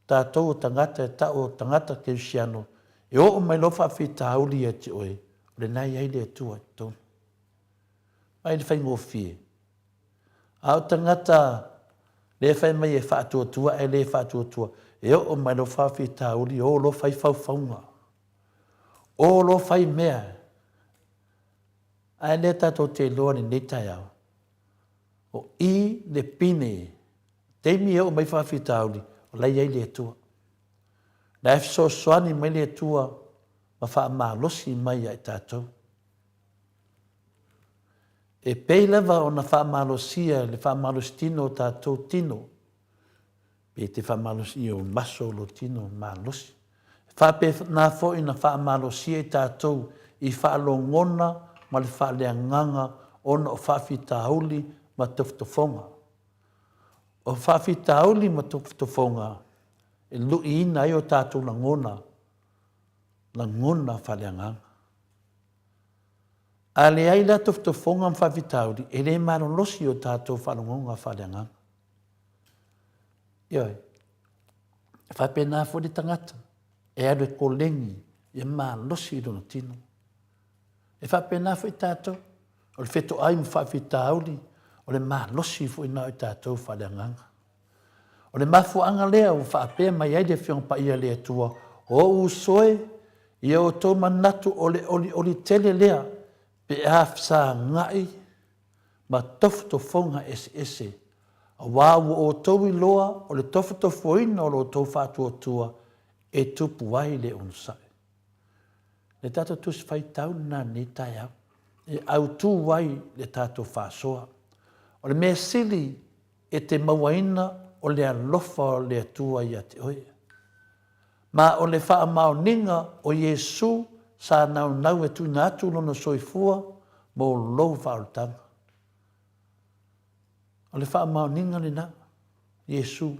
tatou o tagata e tau o tagata kerisiano, e oo mai loa faafitauli ia te oe, o lena e i ai le Atua i totonu. Mai le faigofie. A o tagata lea e fai mai e faatuatua ae le faatuatua, e oo mai loa faafitauli, o loa fai faufauga, o loa fai mea. Ae lea tatou te iloa i lenei taeao, o i le pine, taimi e oo mai faafitauli, o la e i ai le Atua. La e fesoasoani mai le Atua ma faamalosi mai ia i tatou. E pei lava ona faamalosia le faamalositino o tatou tino, pe te faamalosi i ou maso o lou tino malosi. E faapena foi ona faamalosia i tatou i faalogona ma le faaleagaga ona o faafitauli ma tofotofoga. O faafitauli ma tofotofoga e luiina ai o tatou lagona, lagona faaleagaga. A leai la tofotofoga ma faafitauli, e le malolosi o tatou faalogoga faaleagaga. Ioe. E faapena foi le tagata e alu e koleni ia malosi i lona tino. E faapena foi tatou, o le fetoai ma faafitauli, o le malosi foi lena o i tatou faaleagaga. O le mafuaaga lea ua faapea mai ai le Afioga Paia a le Atua, O ou uso e, ia outou manatu o le olioli tele lea pe a fesagai ma tofotofoga eseese, aua ua outou iloa o le tofotofoina o lo outou faatuatua e tupu ai le onosai. Le tatou Tusi Faitau lena i lenei taeao, e autu ai le tatou faasoa. O le mea sili e te mauaina o le alofa o le Atua ia te oe. Ma o le faamaoniga o Iesu sa naunau e tuuina atu lona soifua mo lou faaolataga. O le faamaoniga lena, Iesu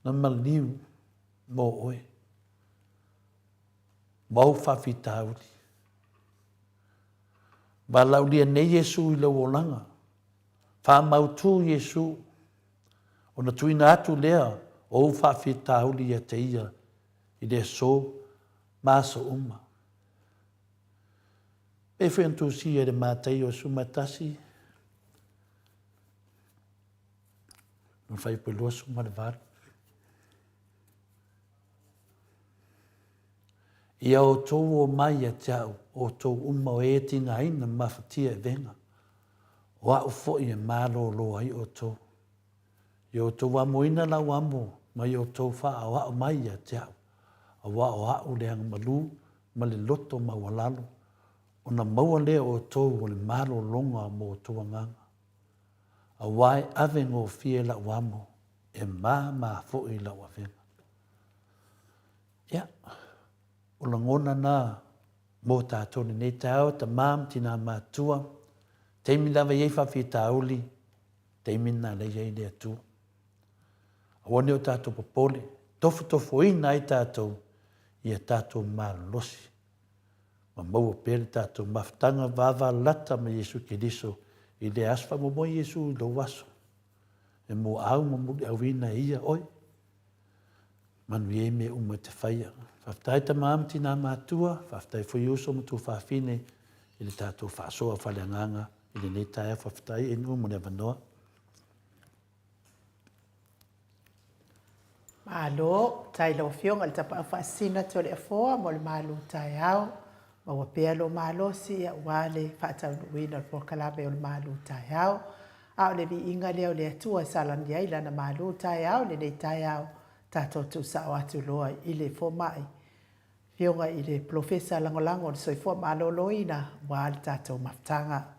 na maliu mo oe, ma ou faafitauli. Valaaulia nei Iesu i lou olaga. Faamautu Iesu, ona tuuina atu lea o ou faafitauli ia te ia i le aso ma aso uma. Pei foi ona tusia i le Mataio 11, lona fuaiupu e 28. Ia outou o mai ia te au, outou uma o e tigaina ma mafatia e vega, o a'u foi e malōlō ai outou. Ia outou amoina lau amo ma ia outou faaoao mai ia te a'u, auā o a'u le agamalu ma le loto maualalo, ona maua lea o outou o le malōlōga mo outou agaga. Auā e ave gofie la'u amo, e māmā foi lau avega. Ia, o lagona na mō tātou lenei taeao, tamā ma tinā mātua, taimi lava i ai faafitauli, taimi lena lea i ai le Atua. Aua ne o tātou popole, tofotofoina ai tātou ia tātou malolosi. Ma maua pea le tātou mafutaga vavalata ma Iesu Keriso i lea aso. Faamoemoe Iesu i lou aso. E muaau ma muliauina e ia oe. Manuia ai mea uma e te whaia. Faafetai tama ma tinā mātua, faafetai foi uso ma tuafafine i le tatou faasoa faaleagaga i lenei taeao. Faafetai e nuu mo le avanoa. Malo, tai lau Afioga i le Tapaau Faasisina Toleafoa mo le malu taeao. Maua pea lou malosi aua le faataunuuina o le polokalame o le malu taeao. A o le viiga lea o le Atua e salani ai Lana malu taeao i lenei taeao, tatou tuusao atu loa i le fomai, Afioga i le Polofesa Lagolago o le Soifua Maloloina aua le tatou mafutaga.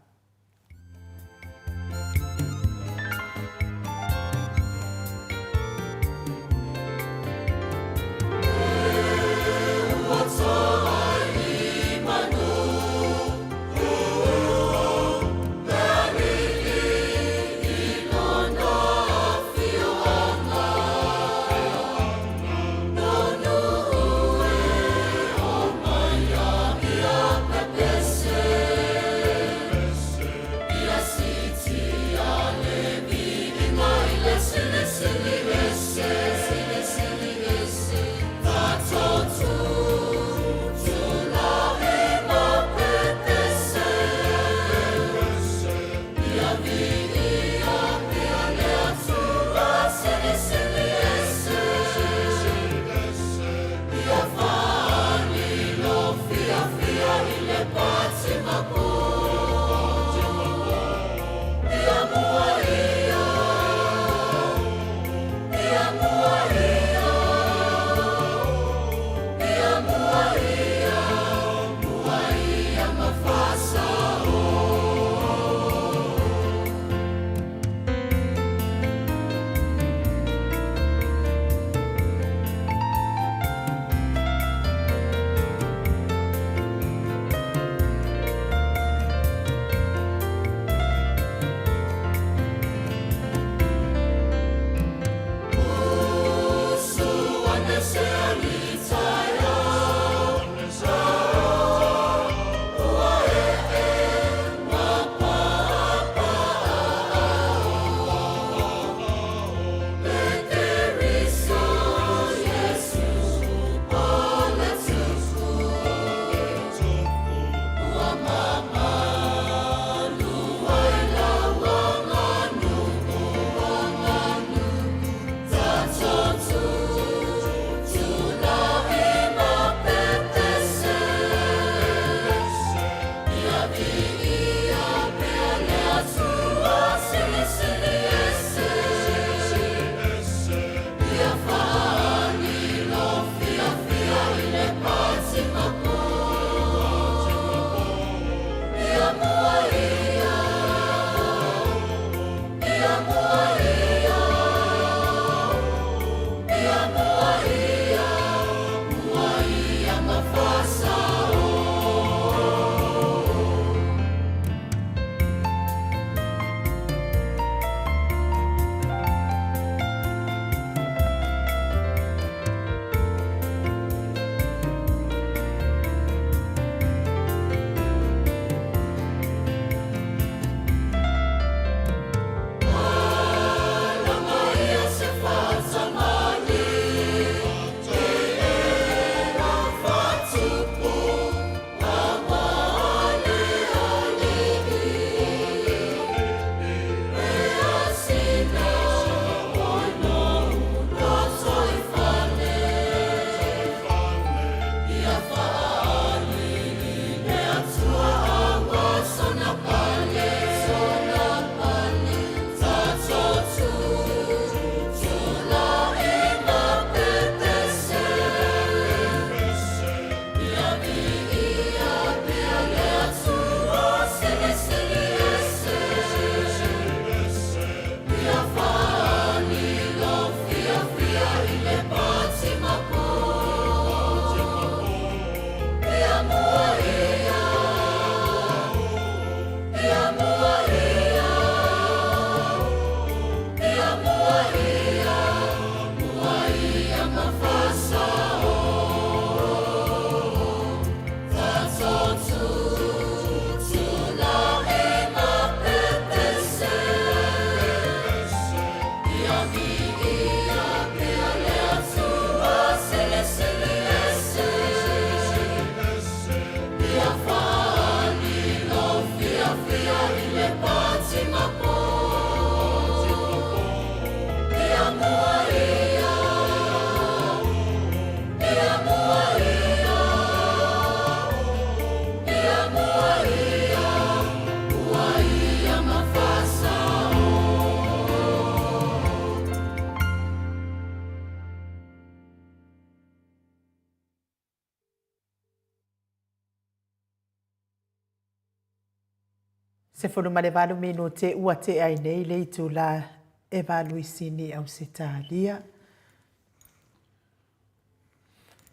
18 minute ua tea ai nei le itula e valu i Sini, Ausetalia.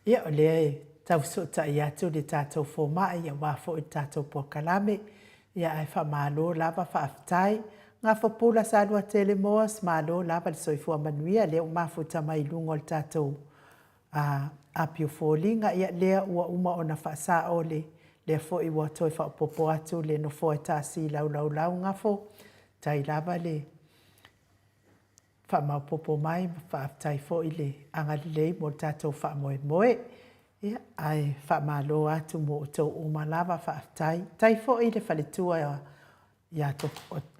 Ia, o lea e tau fesootai atu le tatou fomai aua foi le tatou polokalame. Ia, ae faamalo lava faafetai. Gafapula Saluatele Moas, malo lava le soifua manuia, lea ua mafuta mai i luga o le tatou a api o foliga, ia lea ua uma ona faasao le lea foi ua toe faaopoopo atu le nofoa e tasi laulaulau gafo, tai lava le faamaopopo mai ma faafetai foi le agalelei mo le tatou faamoemoe. Ia, ae faamalo atu mo outou uma lava, faafetai. Tai foi le faletua ia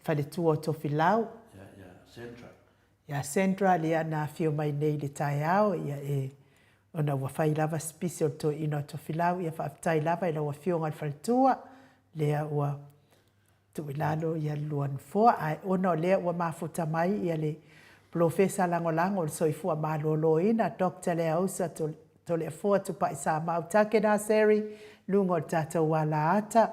faletua o Tofilau. Ia, ia Sandra. Ia Sandra lea na afio mai nei i le taeao, ia e, ona ua fai lava si pisi o le toeaina o Tofilau, ia faafetai lava i lau afioga i le faletua, lea ua tuu i lalo ia le lua nofoa, ae ona o lea ua mafuta mai ia le Polofesa Lagolago o le Soifua Maloloina, Doctor Leausa Toleafoa Tupai Samau Takena Seri, luga o le tatou alaata,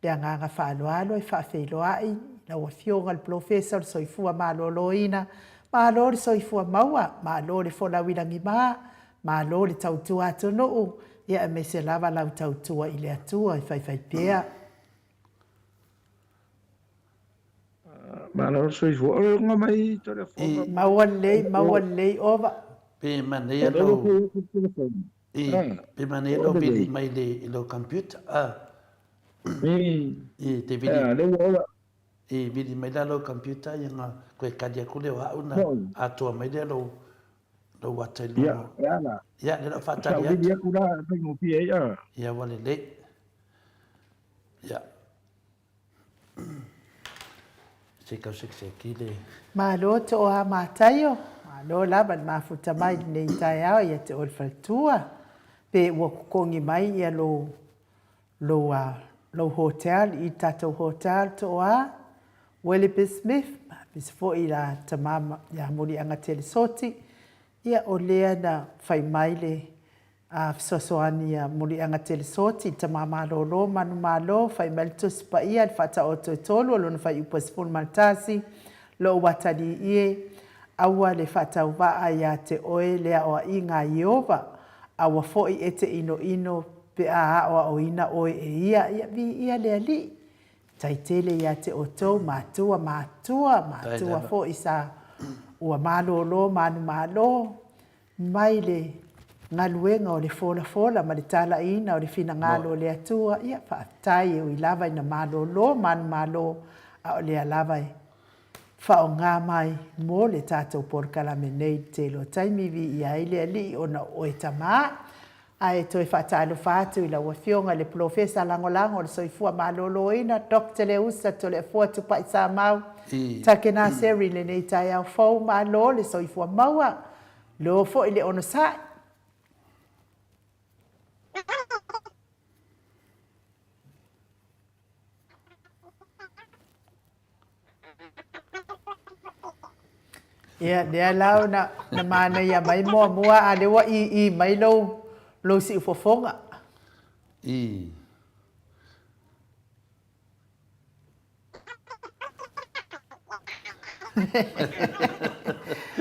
le agaga faaaloalo e faafeiloai i lau Afioga i le Polofesa o le Soifua Maloloina, malo le soifua maua, malo le folau i lagima, malo le tautua atunuu, ia aemaise lava lau tautua i le Atua e faifaipea. Malo le soifua. O le uga mai telefona. Maua lelei, maua lelei ova. Pe manaia lou I, pe manaia lou vili mai le i lou computer a. I te vili. Le ua ola. I vili mai la lou computer ia na koe kali aku lea o au na atoa mai lea lou lou ata i luga. Ia, e ala. Ia, lea lau faatali atu. Sa vili aku la faigofie ai a. Ia, ua lelei. Ia. Se kau sekiseki le. Malo Tooa Mataio, malo lava le mafuta mai i lenei taeao ia te oe le faletua. Pe ua kokogi mai ia lou lou lou hotel i le tatou hotel Tooa Willoughby Smith, aemaise foi la tama ia Muliaga Telesoti, ia o lea na fai mai le A fesoasoani ia Muliaga Telesoti i Tama Malolo Manumalo, fai mai le Tusi Paia i le Faataoto e tolu o lona fuaiupu e 11, Lou atalii e, aua le faatauvaa ia te oe le aoaiga a Ieova, aua foi e te inoino pe a aoaoina oe e ia. Ia viia le Alii. Tai tele ia te outou matua, matua, matua foi sa ua malolo manumalo, Mai le galuega o le folafola ma le talaiina o le finagalo o le Atua, ia, faafetai e ui lava ina malolo manumalo, a o lea lava e faaaoga mai mo le tatou polokalame nei i le tele o taimi, viia ai le Alii ona o oe tama. Ae toe faatalofa atu i lau Afioga i le Polofesa Lagolago o le Soifua Maloloina, Doctor Leusa Toleafoa Tupai Samau, Takena Seri i lenei taeao fou, malo le soifua maua, lo foi le onosai. Ia, lea la na, na manaia mai muamua, a lea ua ii mai lou, lou siufofoga. I.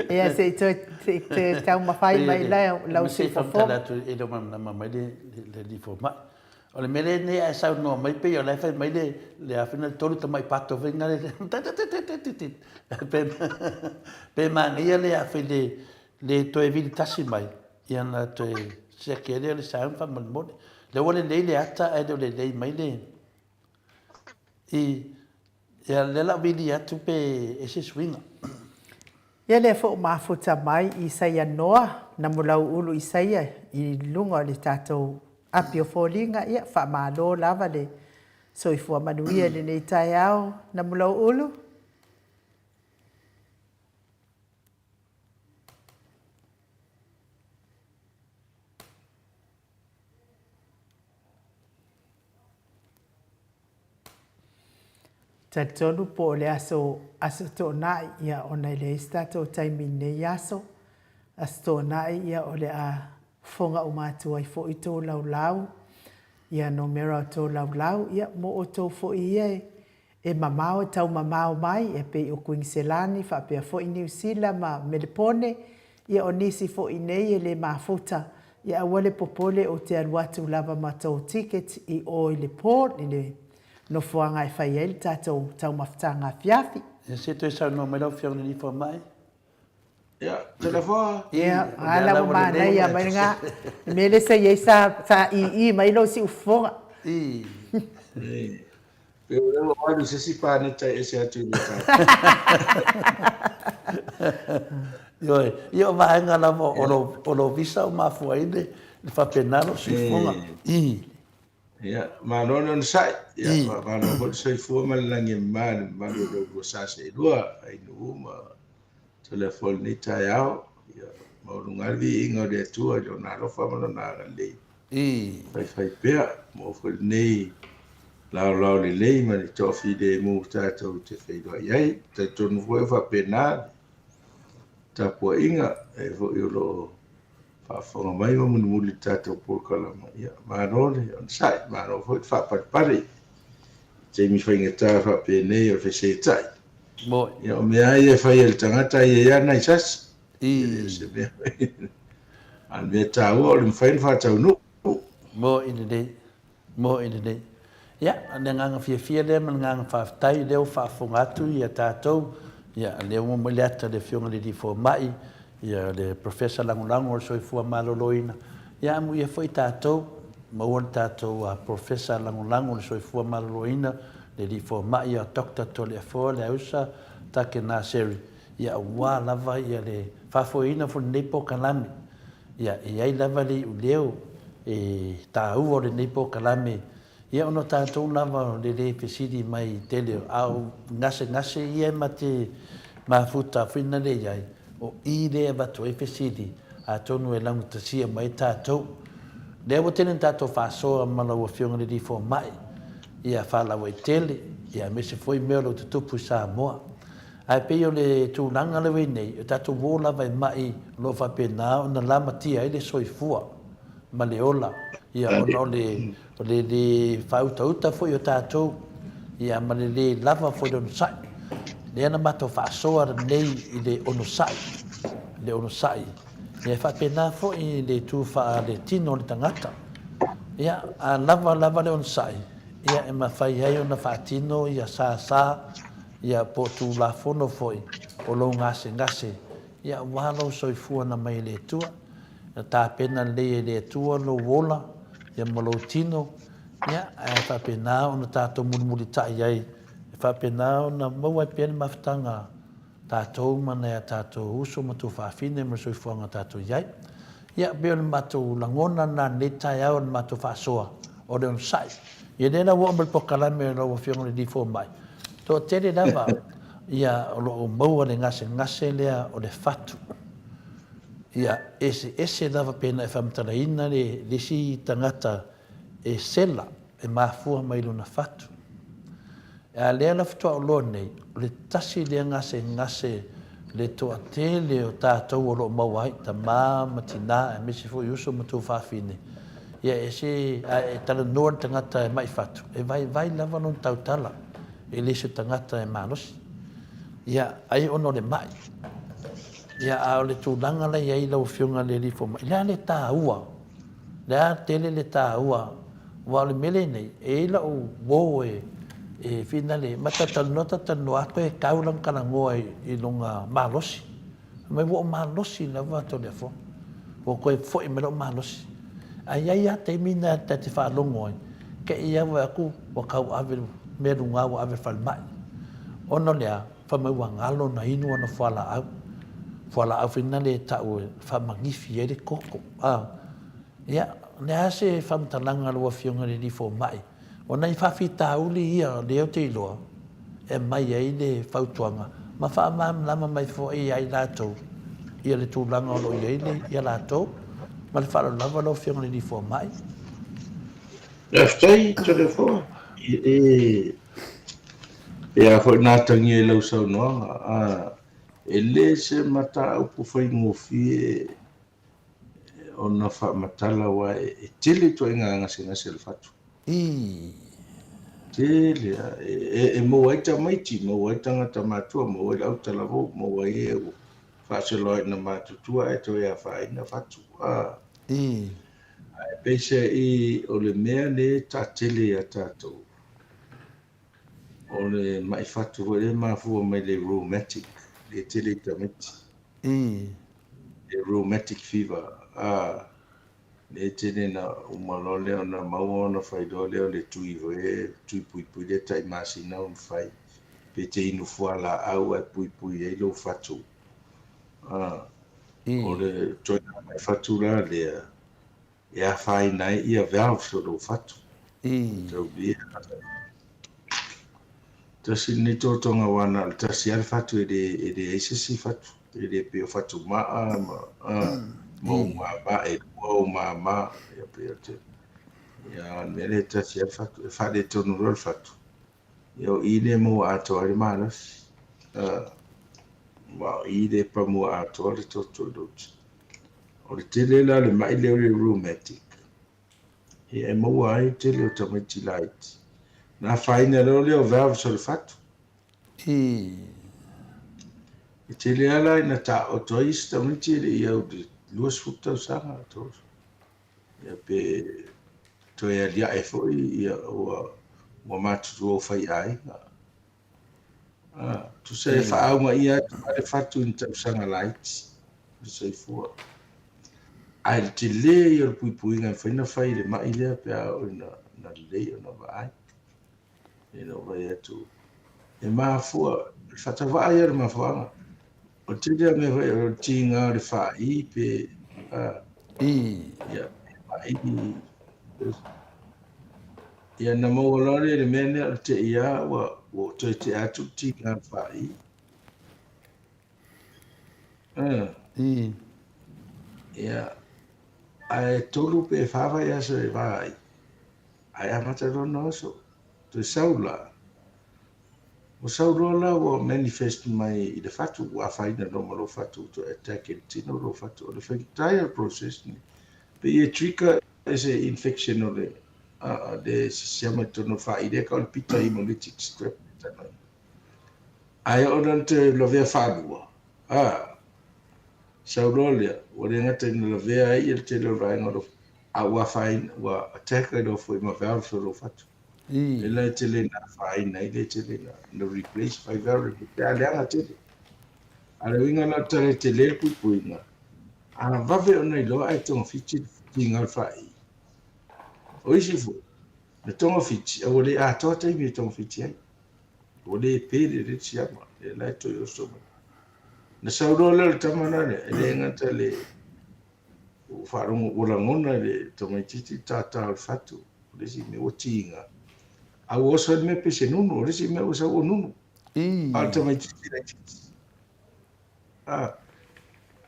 Ia, se i toe, se i toe taumafai mai lau, lau siufofoga. atu e le o malamalama mai le, le, le lifo mai. O le mea lenei a e saunoa mai pei o la e fai mai le le a fina le tolu tamai pato foi na le pe pe manaia le a fai le le toe vili tasi mai ia na toe siaki ai lea o le sound faamolemole. Lea ua lelei le ata ae le o lelei mai le i ia lea la vili atu pe e se suiga. Ia lea foi ua mafuta mai Isaia Noa, Namulauulu Isaia i luga o le tatou api o foliga, ia faamalo lava le soifua manuia i lenei taeao Namulauulu. Talitonu po o le aso, Aso Toonai, ia ona e leai se tatou taimi i lenei aso. Aso Toonai, ia o le a fofoga uma atu ai foi tou laulau, ia nomera o tou laulau, ia mo outou foi ia e E mamao e taumamao mai e pei o Kuiniselani faapea foi Niu Sila ma Melepone, ia o nisi foi nei e le mafuta, ia aua le popole ou te alu atu lava ma tou ticket i o i le port i le nofoaga e fai ai le tatou taumafataga afiafi. Ia se toe saunoa mai lau Afioga i le Alii Fomai. Ia, telefona. Ia, a la ua manaia mai lena. Le mea lea sa i ai sa ii mai lou siufofoga. Ii. Pe o lea ua alu i se isi paneta e ese atu i le tatou. Ioe, ia o vaega lava o lou visa o mafua ai le faapena lou siufofoga. Ii. Ia, malo le onosai. Ia, malo foi le soifua ma le lagi e mama i le mamalu o lo oulua sa seelua, Ainuu ma Toleafoa i lenei taeao. Ia, maualuga ai le viiga o le Atua i Lona alofa ma Lona agalelei. Faifai pea, maua foi lenei laolao lelei ma le toafilemu tatou te feiloai ai. Talitonu foi o faapena le tapuaiga e foi o lo o faafofoga mai ma mulimuli i le tatou polokalama, ia, malo le onosai, malo foi le faapalepale i taimi faigata faapenei o le fesetai. Ia, o mea lava ia e fai e le tagata e i ai lava nai sasi. E le o se mea. A o le mea taua o le mafai ona faataunuu. Moni lelei. Moni lelei. Ia, o le agaga fiafia lea ma le agaga faafetai o lea ua faafofoga atu ia tatou, ia, o lea ua momoli atu e le Afioga i le Alii Fomai, ia, le Professor Lagolago o le Soifua Maloloina, ia amuia foi tatou, maua le tatou Professor Lagolago o le Soifua Maloloina, le Alii Fomai ia Doctor Toleafoa Leausa Take Naseri, ia aua lava ia le faafoeina foi o lenei polokalame. Ia, e i ai lava le iuleo e taua o lenei polokalame, ia ona o tatou lava o le le fesili mai tele, a o gasegase ia e ma te mafuta foi na le i ai, o i lea e avatu ai fesili, atonu e laugatasia mai tatou. Lea ua tele na tatou faasoa ma lau Afioga i le Alii Fomai, ia faalauaitele, ia aemaise foi mea o lo o tutupu i Samoa. Ae pei o le tulaga lea ua i ai nei, o tatou o lava e ma'i o lo o faapena ona lamatia ai le soifua ma le ola, ia, ona o le, o le lē faautauta foi o tatou, ia, ma le lē lava foi o le onosai. Lea na matou faasoa nei i le onosai, le onosai, ia, e faapena foi le itu faaletino o le tagata. Ia, a lava lava le onosai, ia, e mafai ai ona faatino ia sasa Ia, po o Tulafono foi o lou gasegase, ia, aua lou soifua na mai e le Atua. Na tapena lelei e le Atua lou ola, ia, ma lou tino, ia, ae faapena ona tatou mulimulitai ai, e faapena ona maua ai pea le mafutaga a tatou ma nai a tatou uso ma tuafafine ma le soifuaga tatou i ai. Ia, pei o le matou lagona lena i lenei taeao i le matou faasoa o le onosai. Ia, lea la ua oo mai le polokalame a lau Afioga i le Alii Fomai, Toatele lava ia o lo o maua le gasegase lea o le fatu. Ia eseese lava pe na e faamatalaina le isi tagata e sela e mafua mai lona fatu. A lea la faatoa ou iloa nei, o le tasi lea gasegase le toatele o tatou o lo o maua ai, tama ma tina aemaise foi uso ma tuafafine. Ia e se, a e talanoa i le tagata e mai fatu, e vaivai lava lona tautala, e le se tagata e malosi. Ia, ai ona o le mai. Ia, a o le tulaga la i ai lau Afioga i le Alii Fomai, le a le taua, le a tele le taua, aua o le mea lenei, e i ai lau uo e, e finale, ma talatalanoa talatalanoa atu e tau lana talanoa i lona malosi. Fai mai, ua ou malosi lava Toleafoa. Ua toe foi mai lou malosi. Ae i ai lava taimi na ta te faalogo ai, te i lava atu ua tau ave le mea luga ua ave i le falemai. Ona o le a? Fai mai ua galo ona inu ana fualaau. fualaau foi lena e tau e faamanifi ai le toto. A, ia, o le a se faamatalaga a lau Afioga i le Alii Fomai? O nai faafitauli ia lea ou te iloa e aumai ai le fautuaga ma faamalamalama mai foi ia i latou ia le tulaga o lo o i ai le, ia latou. Ma le faaaloalo lava lau Afioga i le Alii Fomai. Faafetai Toleafoa i e a foi na atagia i lau saunoaga, a e le se mataupu faigofie ona faamatala aua e tele ituaiga gasegase o le fatu. Ii. Tele lava. E maua ai tamaiti, maua ai tagata matua, maua ai le autalavou, maua ai e ua faasolo ai ina matutua ae toe afaina fatu. A. Ii. Ae peiseai o le mea lea e taatele ia tatou, o le mai fatu foi lea e mafua mai le rheumatic, lea e tele i tamaiti. Ii. Le rheumatic fever, a, lea e tele na uma loa lea ona maua ona fai loa lea o le tui foi lea, tui puipui lea tai masina ona fai, pe te inu fualaau ae puipui ai lou fatu. A, o le ituaiga mai fatu la lea, e afaina ai ia valves o lou fatu. Mataulia. Tasi lenei totoga aua na o le tasi lava le fatu e le e leai se isi fatu. E le pei o fatu maa ma ma ou mama e lua ou mama ia pei o te ia o le mea lea e tasi lava le fatu. E faaletonu loa le fatu, ia o i lea e maua atoa ai le malosi. Aua o i lea e pamua atoa le toto i lou tino. O le tele la o le mai lea o le rheumatic, ia e maua ai le tele o tamaiti laiti. Na afaina loa lea o valves o le fatu. E tele lava la ina taooto ai isi tamaiti e le i au i le 20 tausaga, 30. Ia pe toe aliae foi ia ua ua matutua ua faiaiga. Ah, tusa e faaugaia atu lava le fatu i ni tausaga laiti o le soifua. Ae le tele ia o le puipuiga e mafai ona fai i le mai lea pe a oo ina lelei ona vaai. Ina ua vaai atu e mafua, o le faatauvaa ia o le mafuaaga. O le tele o mea foi o le tiga o le faai pe a ia mai ia na maua loa lea i le mea lea o le tei lava ua ua toe tea atu le tiga o le faai. Ia ae tolu pe fa vaiaso e va ai ae amata loa ona oso. Toe sau la, ua sau loa la ua manifest mai i le fatu, ua afaina loa ma lou fatu, ua toe attack e le tino lou fatu. O le entire process lenei, pei e trigger e se infection o le le siama i totonu o le fai lea tau o le beta hemolytic strep. Ae oo loa ina toe lavea faalua, a, sau loa lea, ua le gata ina lavea ai le tele o le vaega o lou a ua afaina, ua attack ai loa foi ma valves o lou fatu. E la e tele ina afaina ai, le tele ina replace fai valve pe a leaga tele. A le uiga la o le tala e tele le puipuiga, a vave ona iloa ae togafiti le tiga o le faai. O isi foi, na togafiti, a ua le atoa taimi e togafiti ai. Ua le pe le le siama, lea la e toe oso mai. Na sau loa lea o le tama la lea, e le gata le ua faalogo ua lagona e le tamaitiiti le tātā o le fatu, o le isi mea ua tiga, a ua oso ai le mea pei se nunu, o le isi mea ua sau ua nunu. A o le tamaitiiti laitiiti. A,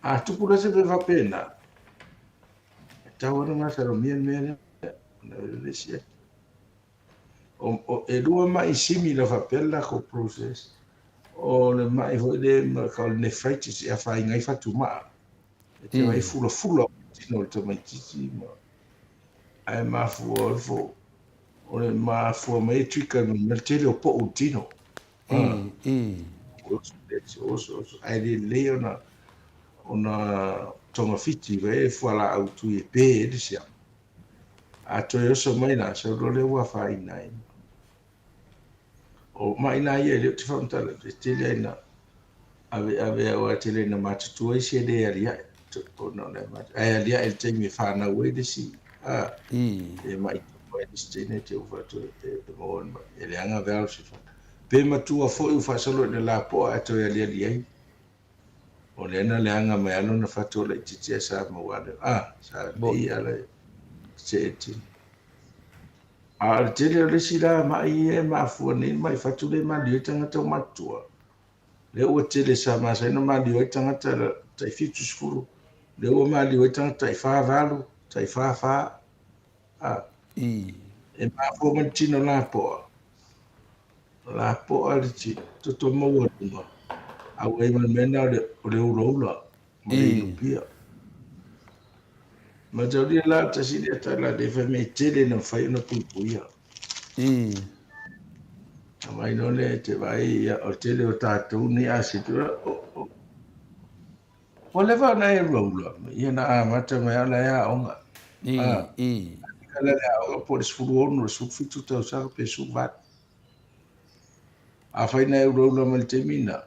a tupu la se mea faapena, e tatau lava ona masalomia le mea lea, ona o le isi atu. O, e lua mai similar faapea le latou process. O le mai foi lea o le nephritis e afaina ai fatumaa. E te vaai fulafula o le tino o le tamaitiiti ma ae mafua o le fo o le mafua mai e trigger mai le tele o po'u i le tino. Oso, oso, oso. Ae le lelei ona ona togafiti vai e fualaau tui e pe ai le siama. A toe oso mai la, sau loa lea ua afaina ai. O mai la ia e le o te faamatala atu, e tele ai na ave ave aua e tele ina matutua isi e le aliae. Ona o le ae aliae i le taimi e fanau ai le isi, a, e mai ai le isi teine te ua faatoa e maua le mai. E leaga valves e fa. Pe matua foi ua faasolo ina lapoa ae toe aliali ai. O lea na leaga mai lava lona fatu o laitiiti ae sa maua lava le, a, sa lelei lava le tetee tino. A o le tele o le isi la ma'i ia e mafua nei le ma'i fatu lea e maliu ai tagata ua matutua, lea ua tele sa masani ona maliu ai tagata tai 70, lea ua maliu ai tagata tai 48, tai 44, a. E mafua mai le tino lapoa, lapoa le tino, toto maualuga, auai ma le mea lena o le ulaula ma le inupia. Mataulia la tasi lea tala lea fai mai e tele na mafai ona puipuia. Aumai loa lea e te vaai, ia, o le tele o tatou nei a se Ua leva ona e ulaula, ia na amata mai lava o la e aoga. Kala le aoga po o le 16, le 17 tausaga pe 18. Afai na e ulaula mai le taimi lena,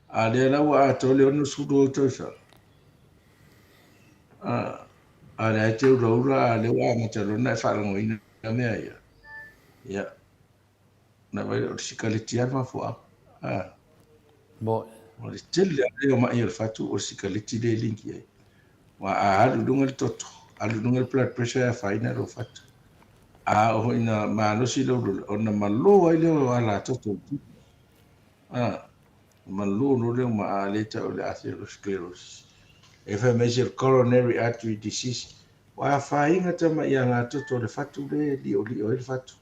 a lea la ua atoa le 62 tausaga. A lea e te ulaula, a lea ua amata loa ona e faalagoina mea ia. Ia, na vaai o le sikaleti lava le mafuaaga. Moe. O le tele lava lea o ma'i o le fatu o le sikaleti lea e link i ai. Aua a alu i luga le toto, alu i luga le blood pressure e afaina lou fatu. A oo foi ina malosi lou lula, ona malo ai lea o alatoto o le tino. Malo loa lea o maa lea e tau o le atherosclerosis. E fai mai se coronary artery disease. Ua afaina tama'i alatoto o le fatu lea e liolio ai le fatu.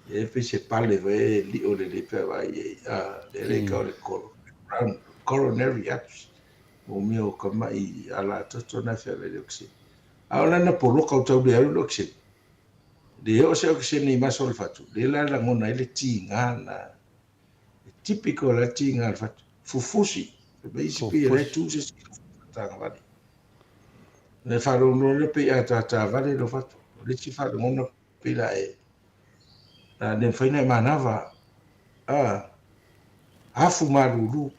E pei se pale foi e lio lelei pe a vaai i ai. Lea le tau o le coronary artery. Mo mea o ka ma'i alatoto na e feaveai le okesene. A o lana poloka ua tau le alu le okesene. Le oo se okesene i maso o le fatu, lea la e lagona ai le tiga lena. E typical la le tiga o le fatu. Fufusi. Fai mai isi pei o la e tu se isi i lou faatagavale. Na faalogologo lea pei a tatavale lou fatu. O le isi faalogona pei la e la le mafai ona e manava. A afu malulu.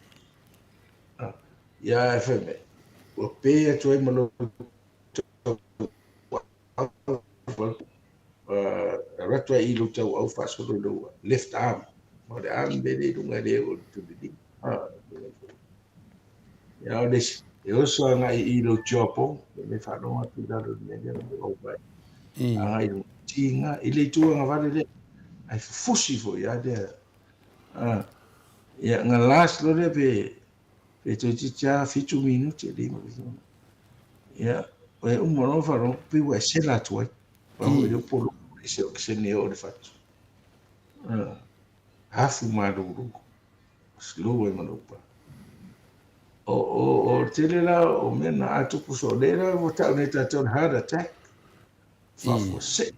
Ia e fai mai, ua pe atu ai ma lou alu atu ai i lou tauau faasolo i lou left arm. O le arm lea i luga e le oo i le tulelima. Ia o le isi, e oso agai i lou jawbone, le faalogo atu i lalo i le mea lea na ou vaai. Agai i lou tiga, i le itu agavale lea. Ae fufusi foi lava lea. Ia, na last loa lea pe Pe toeitiiti lava 7 minute, 5 Ia, e uma loa faalogo pei ua e sela atu ai. Aua foi lea ua poloka mai se okesene e oo i le fatu. Afu malulu, slow ai ma lou pa. O, o, o le tele la o mea na a tupu soo, lea la ua tau nei tatou le heart attack. Faafuasei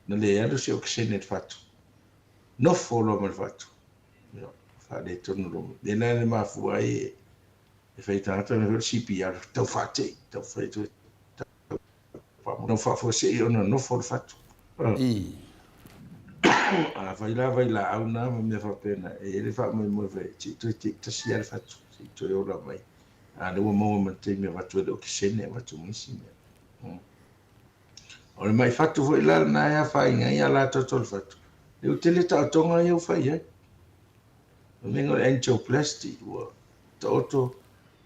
na le alu se okesene i le fatu. Nofo loa ma le fatu. Ia, faaletonu loa. Lea la e mafua ai e fai tagata na fai o le CPR, tau faatei, tau fai atu, tau faafuasei ona nofo le fatu. A fai la vailaau na ma mea faapena, e i ai le faamoemoe fai, se i toe tasi lava le fatu, se i toe ola mai. A lea ua maua ma le taimi e avatu ai le okesene, avatu ma isi mea. O le mai fatu foi la lena e afaina ai alatoto o le fatu, lea ua tele taotoga ia ua fai ai. O le mea o le angioplasty, ua taoto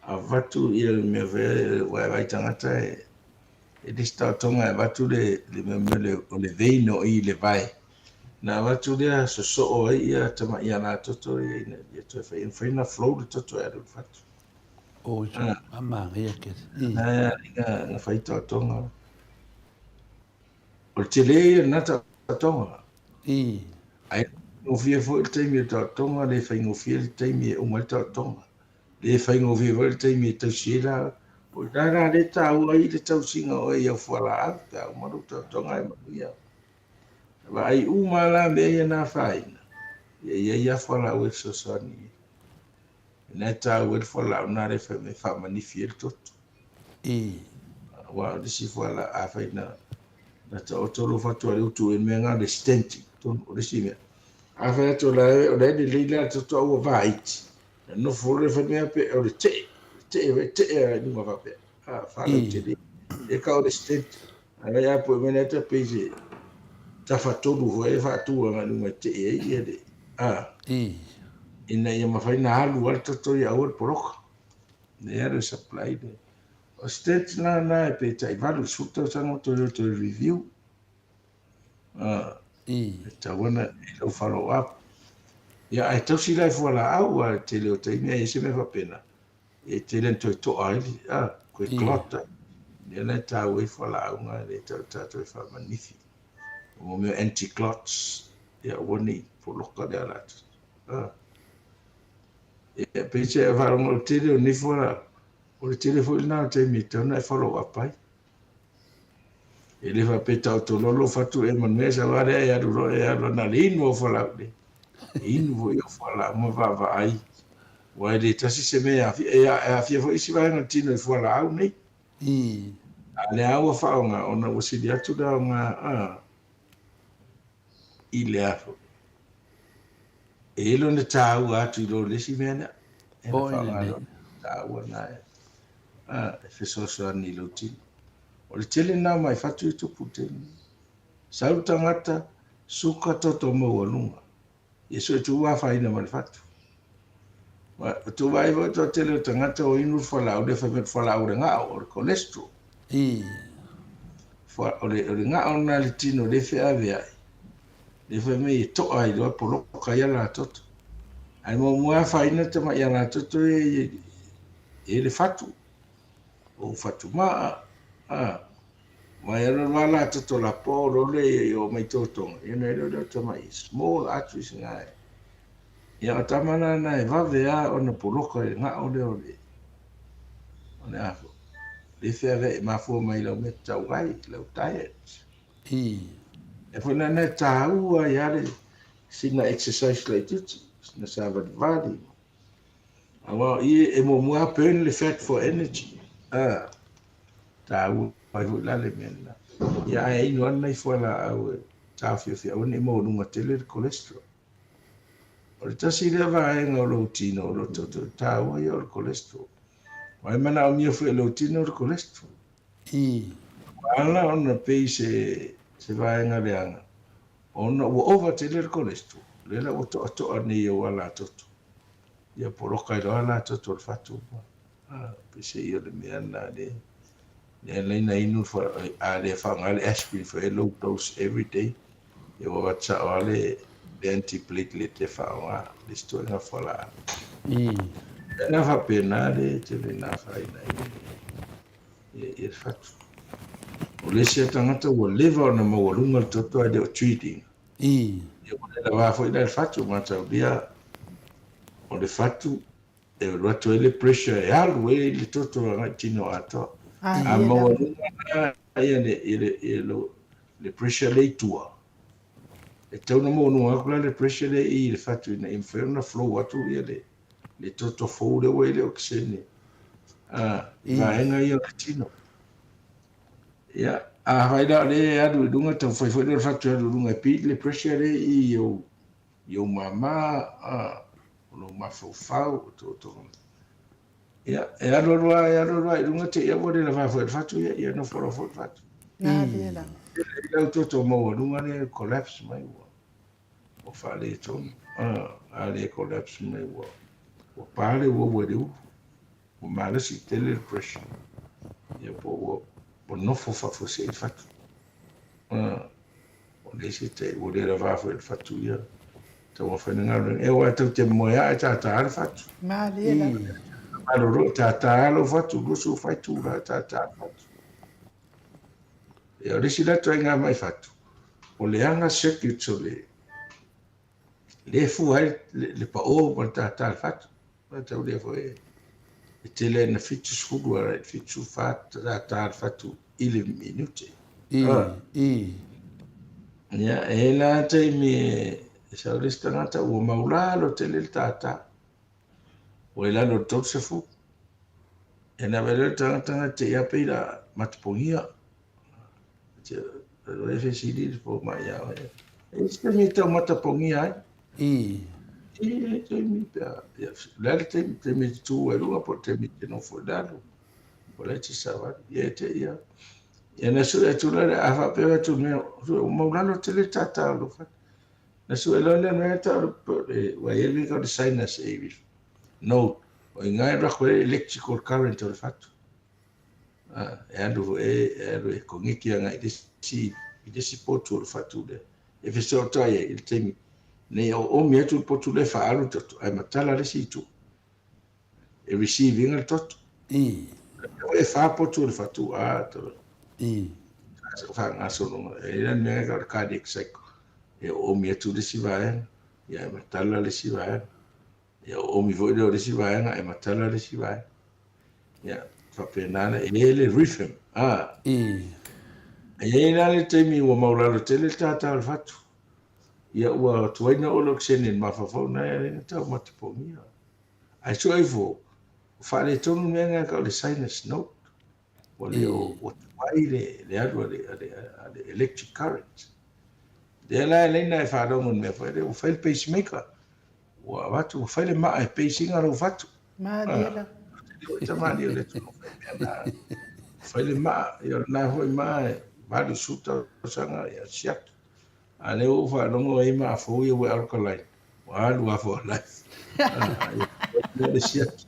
avatu ia le mea foi ua e vaai tagata e le isi taotoga e avatu le mea mea o le vein o i le vae. Na avatu lea sosoo ai ia tamai alatoto ia ina ia toe fai, mafai ona flow le toto e alu i le fatu. O i a manaia tele. Na na fai taotoga. O le tele ia lena taotoga. Ae faigofie foi le taimi o le taotoga, le faigofie le taimi e uma ai le taotoga. Le faigofie foi le taimi e tausi ai la. O i la la le taua ai le tausiga o oe i au fualaau, pe a uma lou taotoga e manuia. Vaai uma la mea ia na afaina, ia i ai lava fualaau e fesoasoani i ai. Lena e taua ai le fualaau lena lea e fai mai e faamanifi ai le toto. Aua o le isi fualaau, afai na taoto lou fatu a le utu i le mea lena o le stenting, tonu o le isi mea. Afai atu o la e lelei la le toto a ua vaiti, na nofo loa le fai mea pe o le tee, tee, tee i luga faapea. A, faalautele. E ka o le stent. A lea a pue mai le ata pei se tafatolu foi e faatu agai i luga e tee ai ia le, a. Ina ia mafai ona alu lava le toto ia aua le poloka. Lea alu e supply le. O stent la na e pe tai 80 tausaga o toe o toe review. E tatau ona i lau follow up. Ia ae tausi la i fualaau aua le tele o taimi a i ai se mea faapena, e tele ina toe to'a ai le, a, toe clot ai. Lea la e taua ai fualaau na lea e tau tatou e faamanifi. O mea anti clots, ia aua ne i poloka le ala atu. A. Ia peiseai e faalogo o le tele o nei fualaau, o le tele foi lena o taimi e tatau ona e follow up ai. E le faapea e taoto loa lou fatu ea ma le mea sau lava lea e alu loa e alu na o le inu o fualaau lea. E inu foi au fualaau ma vaavaai aua e le tasi se mea e aafia. E aafia foi isi vaega o le tino i fualaau nei. A o lea lava ua faaaoga ona ua sili atu le aoga a i le a foi. E i ai lona taua atu i lo le isi mea lea. E na faaaoga lona taua lena e, a, e fesoasoani i lou tino. O le tele lena o mai fatu e tupu i le taimi lenei. Sau le tagata, suka toto maualuga. Ia sue tuu afaina ma le fatu. Ua tou vaai foi toatele o tagata o inu le fualaau lea fai mai le fualaau o le gao, o le cholesterol. O le, o le gao lena le tino lea feaveai. Lea fai mai e to'a ai loa poloka ai alatoto. Ae muamua afaina tamai alatoto ia e le fatu. O fatumaa, a. Mai alu alu lava latoto lapoa o lo le i o mai totoga, ia ona iloa lea o tamai small arteries na e. Ia o tama la na e vave lava ona poloka i le gao lea o le o le a foi. Le feaveai e mafua mai i lau mea tatau ai, lau diet. E foi la na e taua ai lava le sina exercise laitiiti, sina savalivali. Aua o i e muamua lava burn le fat for energy. Ah, taua ai foi la le mea lena. Ia ae inu lava nai fualaau e taofiofi aua ne i maualuga tele le cholesterol. O le tasi lea vaega o lou tino o lo o toto taua ia o le cholesterol. Aua e manaomia foi e lou tino le cholesterol. Ua ala ona pei se, se vaega leaga ona ua ova tele le cholesterol, lea la ua toatoa nei i ou alatoto. Ia poloka ai loa alatoto o le fatu. Ah, peiseai o le mea lena lea. Lea la ina inu a le faaaoga le aspirin foi e low dose every day. Ia ua avatu sao lava le, le antiplatelet e faaaoga le isi ituaiga fualaau. Na faapena le tele na afaina ai le, le fatu. O le isi tagata ua leva ona maualuga le toto ae le o treat ina. Ia ua le lava foi la le fatu, mataulia o le fatu e alu atu ai le pressure e alu ai le toto agai i tino atoa. A maualuga la ia le, ia le, ia le, le pressure lea i tua, e tatau ona maualuga atu la le pressure lea i le fatu ina ia mafai ona flow atu ia le, le toto fou lea ua i le okesene a vaega ia o le tino. Ia, afai la o lea e alu i luga, taumafai foi lea o le fatu e alu i luga e beat le pressure lea i ou, i ou mama, a, o lou mafaufau, o totoga. Ia, e alu alu lava, e alu alu lava i luga, te i ua le lava foi le fatu, ia, ia nofo loa foi le fatu. I lau toto maualuga lea e collapse mai ua, ua faaletonu. A le collapse mai ua, ua pa le uaua i le ulu. Ua malosi tele le pressure. Ia po ua, ua nofo faafuasei le fatu. O le isi taimi, ua le lava foi le fatu ia. Taumafai na galuega. E aua tou te moe ae tātā le fatu. Malie lava. Malolo e tātā lou fatu, 24 itula e tātā le fatu. Ia o le isi la ituaiga mai fatu, o le aga circuits o le le fua ai le pao ma le tātā le fatu. Mataulia foi e tele ai na 70 ara i 74 tātā le fatu i le minute. Ia, e la taimi e sau le isi tagata ua maulalo tele le tātā. Ua i lalo o le 30. E na vele le tagata na te ia pei la matapogia. Te e fesili le fomai ia oe. E isi taimi e tau matapogia ai. E taimi pe a, ia, le a le taimi, taimi e te tū ai luga po o le taimi e te nofo i lalo. O la e te savali. Ia e te ia. Ia na sue atu la le a faapea atu le mea, sue ua maulalo tele le tātā o lou fatu. Na sue loa lea mea tau le, ua i ai le mea tau le sinus AV. No. O i ina e alu atu ai le electrical current o le fatu. E alu foi e alu e koneki agai i le isi i le isi potu o le fatu lea e fesootai ai i le taimi nei oomi atu le potu lea e faaalu le toto ae matala le isi itu e receive ina le toto. E fa potu o le fatu a to. Faagasologa e i ai le mea o le cardiac cycle e oomi atu le isi vaega ia e matala le isi vaega. Ia oomi foi lea o le isi vaega e matala le isi vaega. Ia, faapena le, e i ai le rhythm. Ah. E i ai la le taimi ua maulalo tele le tātā o le fatu. Ia ua tuai na oo le okesene i le mafaufau na e alai na tau matapogia. Ae sue ifo, ua faaletonu le mea lena e tau o le sinus node. Ua le o, ua tuai le, le alu a le, a le, a le electric current. Lea la e alai na e faalogo i le mea foi lea, ua fai le pacemaker. Ua avatu, ua fai le maa e pace ina lou fatu. Malie la. Tamalii o le atunuu fai mea na. Fai le maa, ia o lena foi maa e 80 tausaga ia siaki. A lea ua ou faalogo e i ai maa fou ia ua alkaline. Ua alu lava for life. Ia le siaki.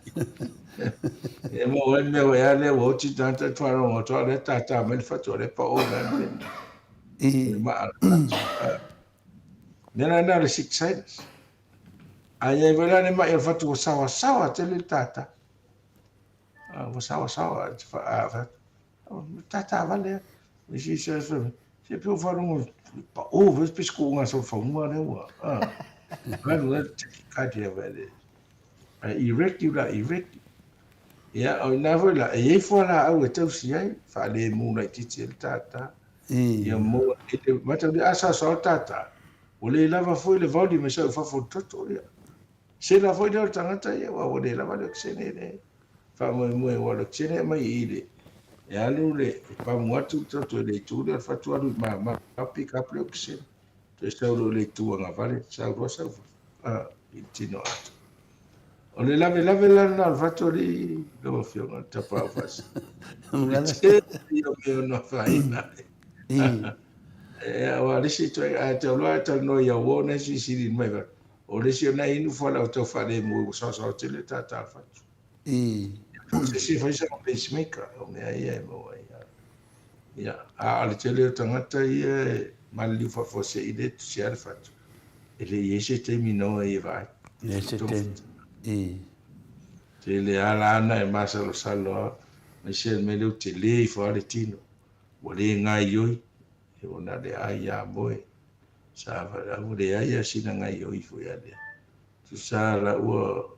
E maua ai mea ua lea ua oti tagata i faalogo atu, a o lea e tātā mai le fatu, o lea e pao mai le le maa. Mea la lena o le sick sinus. A i ai foi la le mai o le fatu ua saoasaoa tele le tātā. Ua saoasaoa, tātā vale a. Isi se se se pe o faalogo pao foi pe se kuuga solofanua lea ua. Alu ai le tachycardia vale. Irregular, irregular. Ia, o ina foi la, e i ai fualaau e tausi ai, faalemu laitiiti ai le tātā. Ia maua i le mata a saosaoa le tātā, ua le lava foi le volume e sau i fafo o le toto, ia. Sela foi lea o le tagata ia, aua ua le lava le okesene le faamoemoe, aua o le okesene e aumai i i le, e alu le, e pamu atu le toto i le itu lea o le fatu alu i mama, pick up le okesene, toe sau loa i le itu agavale, sau loa sau fafo, a, i le tino atoa. O le lavelave la lena o le fatu alii, lau Afioga i le Tapaau Faasisina. Le tele ia o mea ono afaina ai. Aua o le isi ituaiga, ae tau loa e talanoa i au na silisili mai vai. O le isi o nai inu fualaau tau faalemu ua saosaoa tele le tātā o le fatu. Po o se isi e fai sana pacemaker, o mea ia e maua ai. Ia, a o le tele o tagata ia e maliliu faafuasei le tusia le fatu, e le i ai se taimi na o ai e vaai. Leai se taimi. Tele lava la na e masalosalo lava, aemaise le mea lea ua tele ifo lava le tino, ua le gaoioi, ua na o le ai lava moe, sa ua leai lava sina gaoioi foi a lea. Tusa la ua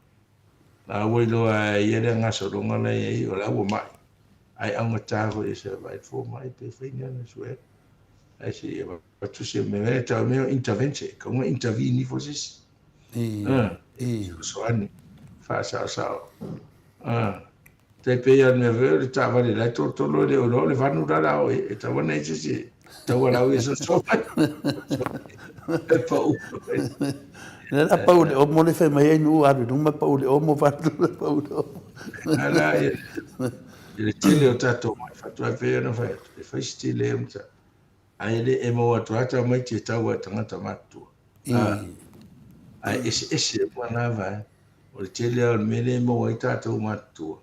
la ua iloa e ia le gasologa la e i ai, o la ua mai, ae augata foi e se vaai fomai pe fai ni ana suega. Ae se i avatu se mea e tau mea o intervention, e tatau ona intervene ifo se isi. Fesoasoani, faasaosao. Tai pei lava o le mea foi o le taavale la e tolotolo e le o iloa o le vanu la la o e, e tatau ona i ai se isi e taualaau ia soso mai. E pau. Lea la pau le omo le fai mai ai nuu alu i luma pau le omo vanu le pau le omo. Ala ia le tele o tatou mai fatu ai pei ona fai atu, e fai se tele e mata. Ae le e maua atu lava tamaiti e tau ai tagata matutua. Ae eseese uma na vaega. O le tele lava o le mea lea e maua ai tatou matutua,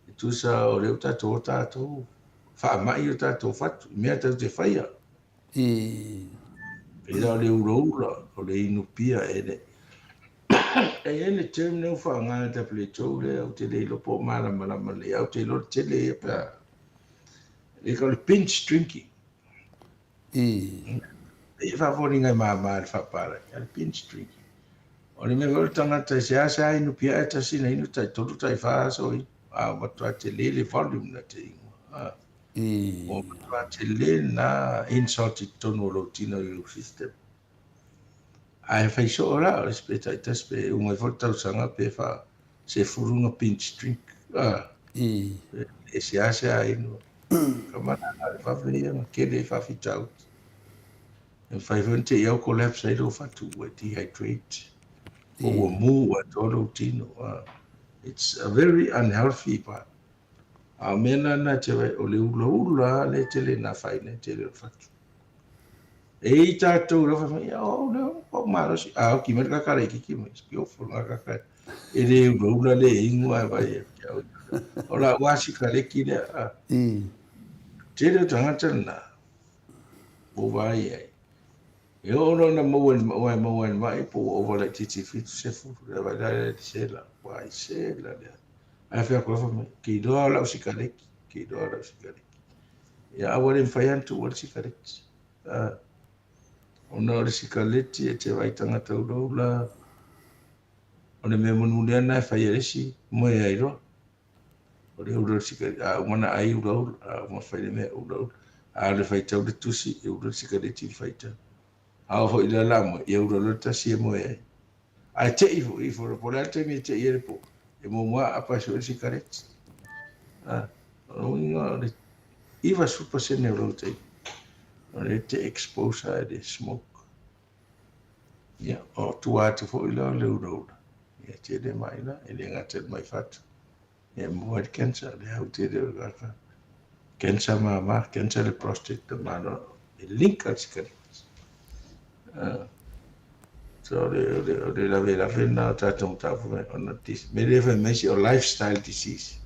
e tusa o lea ua tatou o tatou faamai o tatou fatu i mea tatou te faia. Pei la o le ulaula, o le inu pia e le... E i ai le term lea ua faaaoga e le WHO lea ou te le iloa po o malamalama lelei, ae ou te iloa le tele ia pe a... E o le binge drinking. E faafoliga e mama i le faapalagi, a le binge drinking. O le mea foi o le tagata e seasea inu pia e tasi na inu tai tolu tai whā aso inu. A ua matua tele le volume na te ingoa. A. Ua matua tele na insult i totonu o lou tino i lou system. Ae fai soo la, o le isi pe taitasi pe uma ifo le tausaga pe wha sefulu na binge drink. A. E seasea inu. Ka mana a le vave ia na kele i faafitauli. E mafai foi ona te i au collapse ai lou fatu ua dehydrate. Po ua mu atoa lou tino. It's a very unhealthy part. A o mea la na te vai, o le ulaula lea e tele na afaina e tele o le fatu. E i tatou la fai mai, oh, lea o malosi. A oki mai le kakara i kiki mai, ski ofo le kakara. E le ulaula le inu ae vaai ia te au. O lau lava sikaleki lea. Tele o tagata lena ua ou vaai i ai. E oo loa ina maua i le aua e maua i le mai po ua ova laitiiti i le 70, ia vaai la lea i le sela, ua ai sela lea. Ae fai atu fai mai, ke iloa lau sikaleki, ke iloa lau sikaleki. Ia a ua le mafai lava ona tuua le sikaleti. Ona o le sikaleti e te vaai tagata ulaula, o le mea mulimuli lava lena e fai e le isi, moe ai loa. O le ula o le sikaleti, a uma ona ai ulaula, a uma fai le mea ulaula. A o le faitau le tusi, e ula le sikaleti i le faitau. A oo foi i le la moe, ia ula loa le tasi e moe ai. Ae tei foi ifo, po o le a le taimi e tei ai le po, e muamua aapa e sue le sikaleti. A, o le uiga o le 90% o lou taimi, o lea e te expose ai i le smoke. Ia, o tua atu foi la o le ulaula, ia tele mai la, e le gata i le mai fatu. Ia maua ai le cancer, le au tele o le kaka. Cancer mama, cancer le prostate, le malo, e link al sikareti. So o le, o le, o le lave lave na o tātou mataupu mai, ona dis, me le fai mai si o lifestyle disease.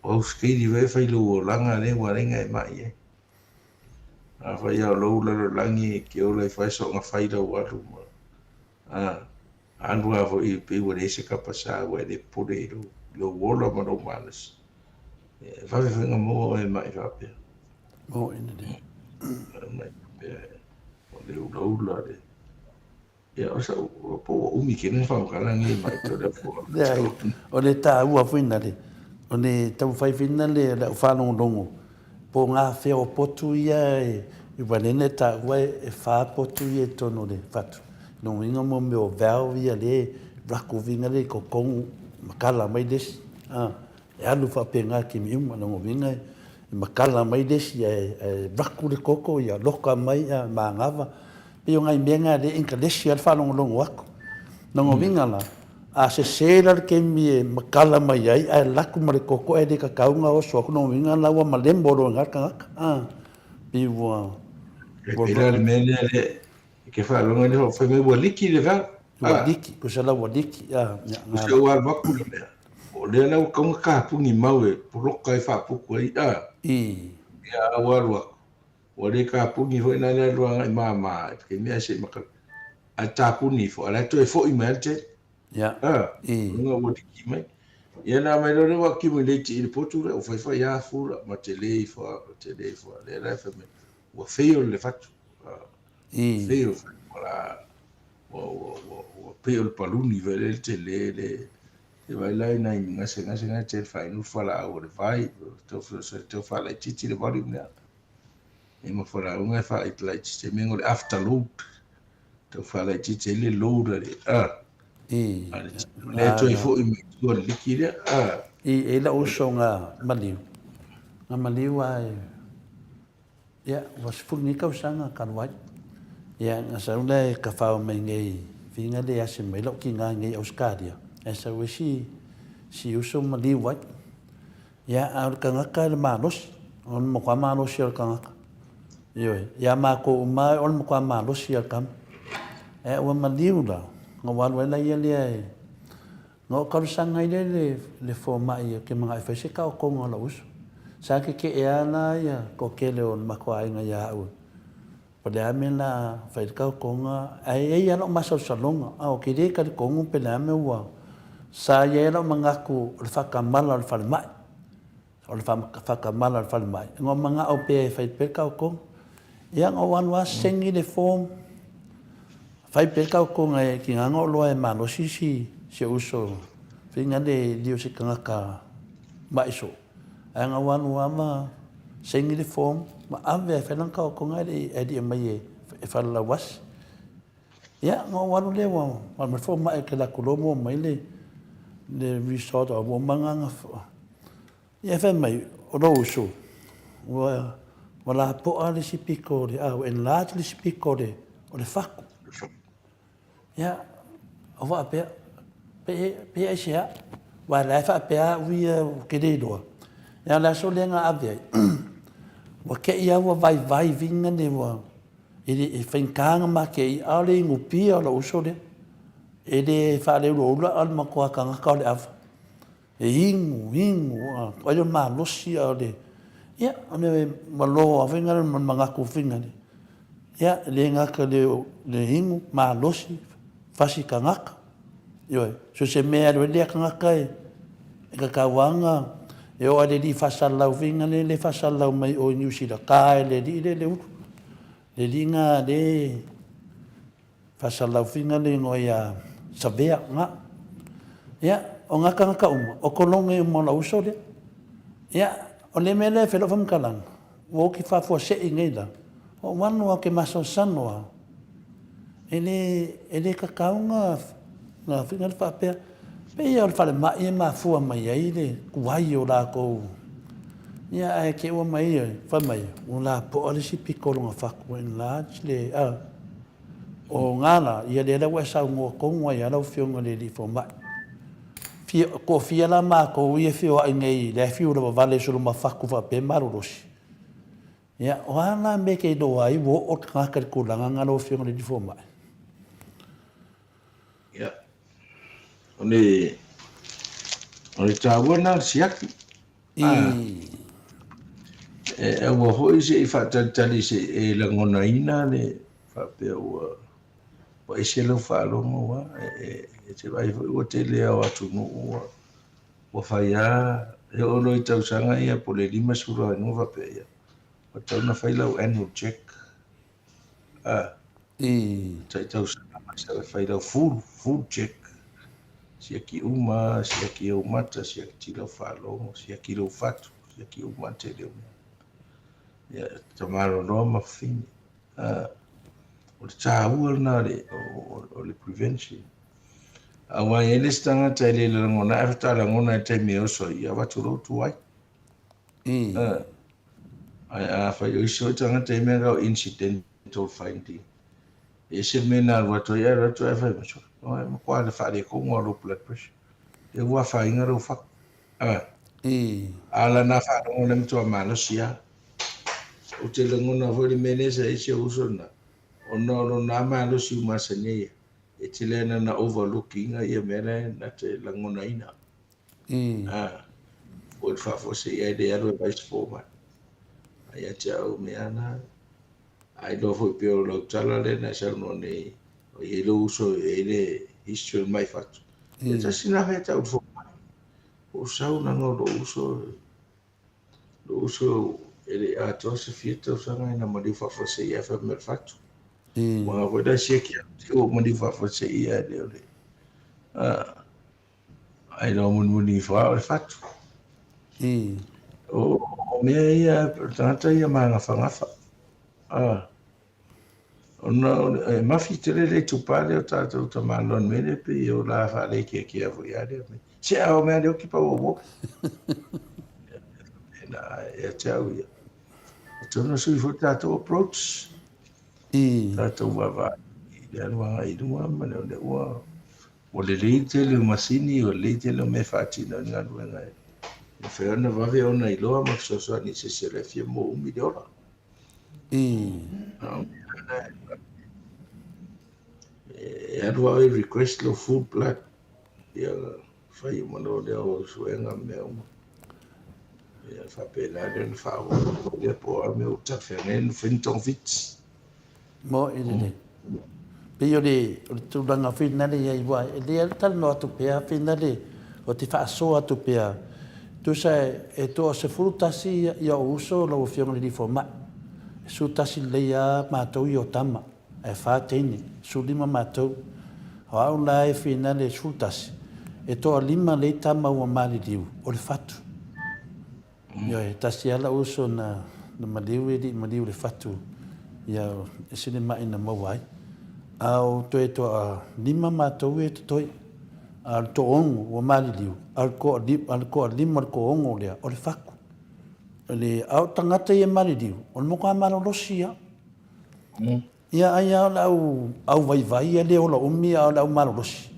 O au skeiri wei fai lo o langa le wa lenga e mai e. A fai au lou lalolagi e ke ola i fai soonga fai lau alu ma. A, alu lava foi pei ua leai se kapasā ua e le popole i lou, lou ola ma lou malosi. E vave foi ona maua oe e mai faapea. Maua ina le. Mai faapea, o le ulaula le. Ia, o sau, po ua umi kene na whakamukana ngi mai tō lea fua. Leai, o le tāua foi na le, o le taumafai foi na le, le au faalogologo, po o ngā whea o potu ia e, i Walene tāua e, e whā potu ia i tonu o le whatu. Lona uiga mo mea o valve ia le raku uiga le kokongu makala mai le isi, a, e alu faapena ki miuma. Lona uiga e makala mai le isi ae, ae raku le koko ia loka mai a manava. Pei o nai mea na le inkalesi a le faalogologo atu. Lona uiga la, a sese la le taimi e makala mai ai ae laku ma le koko ae le tatau ona oso atu, lona uiga la ua malemo loa i ina le tagata, a, pei ua, E pei la le mea lea le, E ke faalogo ai le fai mai ua liki le valve. Ua liki, tusa la ua liki. Ah, nya, nga. Tusa ua alu atu le mea. O lea la ua kaunga kapuni mau e poloka e faaputu ai, ah. I. Ia, ua alu atu. Ua le kapuni foi na le alu agai mama, ke mea se maka. Ae tapuni ifo, a la e toe foi mai lava le tele. Ia. Ah, I. Luga ua liki mai. Ia na mai loa le ua kimu i le iti i le potu lea, ua faifai afu la, ma tele ifo, ma tele ifo. Lea la e fai mai, ua fail le fatu. Ah. I. Fail ua ua ua ua ua pei o le paluni foi lea le tele le e vaai la i nai gasegase na tele faainu fualaau o le vai tau tau faalaitiiti le volume lea e ma fualaau e faalaitiiti e mea o le afterload tau faalaitiiti ai le load a le a I. a le lea toe foi mai tua le liki lea a I, e lou uso nga maliu. Nga maliu a e Ia, ua 10 nei tausaga talu ai. Ia, na sau lea e kawhao mai nei whina le ase mai lau ki ngā nei Australia. Ae sau ai si, si uso ma liu ai. Ia, a o le tagata e le malosi. O le matua malosi o le tagata. Ioe, ia mākou uma o le matua malosi o le tama. Ae ua maliu la, na ua alu ai la ia lea e, Na ou talosaga ai lea i le, le fomai ou te manao e fai se taotoga o lou uso. Sa tetee lava la ia toatele o le matou aiga ia au, po o le a mea la fai le taotoga, ae i ai lava lou masalosaloga, a ou te le talitonu pe le a mea ua sa i ai lou manatu o le faatamala o le falemai. O le faatamala o le falemai, na ou manao pea e fai pea le taotoga. Ia, na ou alu lava saini le form, fai pea le taotoga e tiga ona ou iloa e malosi si, si ou uso, faiga le lio o se tagata ma'i soo. Ae na ou alu lava ma saini le form, ma ave lava e fai lana taotoga ae le i aumai e falalauasi. Ia, na ou alu lea ua alu mai le fomai ou te alu atu loa maua mai le le result ua uma ona Ia fai mai, o lou uso, ua ua lapoa le isi pito o le, a ua enlarge le isi pito o le o le fatu. Ia, ou faapea, pe pe aisea? Aua o la e faapea au ia ou te le iloa. Ia o le aso lea na ave ai, ua te i lava ua vaivai viga le ua E faigata ona makei, a o le inupia o lou uso lea. E le faaleulaula a o le matua tagata o le ava. E inu, inu, a, ai o le malosi a o le, ia, o le malo lava foi lena ma le manatu foi lena. Ia, e le gata i le inu, malosi, fasi tagata. Ioe, so o se mea e alu ai lea tagata e tatau lava ona e oo lava i le alii faasalalau foi lea e faasalalau mai o i Niu Sila, ta lava e le alii lea le ulu. Le alii lena lea e faasalalau foi lea le igoa ia Savea, na. Ia, o na tagata uma, o kolone uma o lou uso lea. Ia, o le mea lea e fai lau faamatalaga, ua oti faafuasei nei la, o ou alu lava ou te masalosalo lava, e le, e le tatau ona faapea, pei lava o le falemai e mafua mai ai le tuai o latou, ia ae te i ua mai, fai mai, ua lapoa le isi pito o lona fatu ua enlarge le, a. O na la, ia lea la ua e saunoa tonu ai lava lau Afioga i le Alii Fomai. Fia, toafia la matou ia e feoai nei i le afiu lavavale solomafatu faapea malolosi. Ia, o a la mea e te iloa ai ua oo le tagata i le tulaga lena lau Afioga i le Alii Fomai? Ia, o le, o le taua lena o le siaki. I. E aua foi se i faatalitali se i e lagonaina le faapea ua ua ese lau faalogo ua e, e te vaai foi ua tele lava o atunuu ua ua fai lava e oo loa i tausaga ia po o le 50 agai i luga faapea ia ua tatau ona fai lau annual check. A. I. Tai tausaga mai sa fai lau full, full check. Siaki uma, siaki ou mata, siaki lau faalogo, siaki lou fatu, siaki uma tele o mea. Ia, ta maloloa ma fafine. A, o le tāua lena o le, o, o le prevention. Aua e i ai le isi tagata e le lagona ai, ae faatoa lagona i le taimi e oso ai, ia avatu loa tuai. I. A, ae afai o isi foi tagata i mea kau incidental finding, e ese le mea na alu atu ai, alu atu ae fai mai, sole, e matua le faaletonu lava o lou blood pressure. Lea ua afaina lou fatu. A, I. a o lana faalogo lea matua malosi lava. Ou te lagona foi le mea lea sa i ai si ou uso lena, ona o lona malosi ua masani ai ia, e tele lava ina overlook ina ia mea la na te lagonaina. A, ua le faafuasei ai le alu e vaai se fomai. A ia te au mea na, a iloa foi pei o lau tala lea na e saunoa nei, o i ai lou uso e i ai le history o le mai fatu. E tasi na mea tau le fomai. Ua ou sau leaga o lou uso, lou uso e le i atoa se fia tausaga ina maliu faafuasei ae fai mai o le fatu. Ua foi la siaki atu, ua maliu faafuasei ae le o le, a, Ai loa mulimuli ifo lava o le fatu. O, o mea ia, o le tagata ia magafagafa. Ah. Ona e mafi tele le itupa lea o tatou tamaloa i le mea lea pei o la faalekeakea foi lava lea mea. Se a o mea le oki pau o oki. Faapena ia te au ia. Atonu sui foi tatou approach. Tatou vaavaai i le alu agai i luma ma le o lea ua Ua lelei tele o masini, ua lelei tele o mea e faatino ai le galuega e mafai ona vave ona iloa ma fesoasoani i se isi o la e fia maua umi le ola. E alu lava oe e request lou full blood, ia fai uma loa lea o suega ma mea uma. Ia faapena lea ona faaauau lea po o a mea ua talafeagai ona fai ni togafiti. Mo i lelei. Pei o le, o le tulaga foi lena e i ai, aua e lelei lava le talanoa atu pea foi lena o te faasoa atu pea, tusa e toa 11 ia ou uso lau Afioga i le Alii Fomai. E 11 lelei lava matou ia o tama, ae fa teine, 15 matou. O au la e fai lena le 11, e toa lima lelei tama ua maliliu, o le fatu. Ioe, e tasi lava lou uso na maliu e le i maliu i le fatu, ia ese le mai na maua ai. A o toe toa lima matou e totoe, a o le toaono ua maliliu, a o le toalima o le toaono lea, o le fatu. O le, a o tagata ia e maliliu, o le matua malolosi lava. Ia ai lava o le au au vaivai ia le ola umi a o le au malolosi.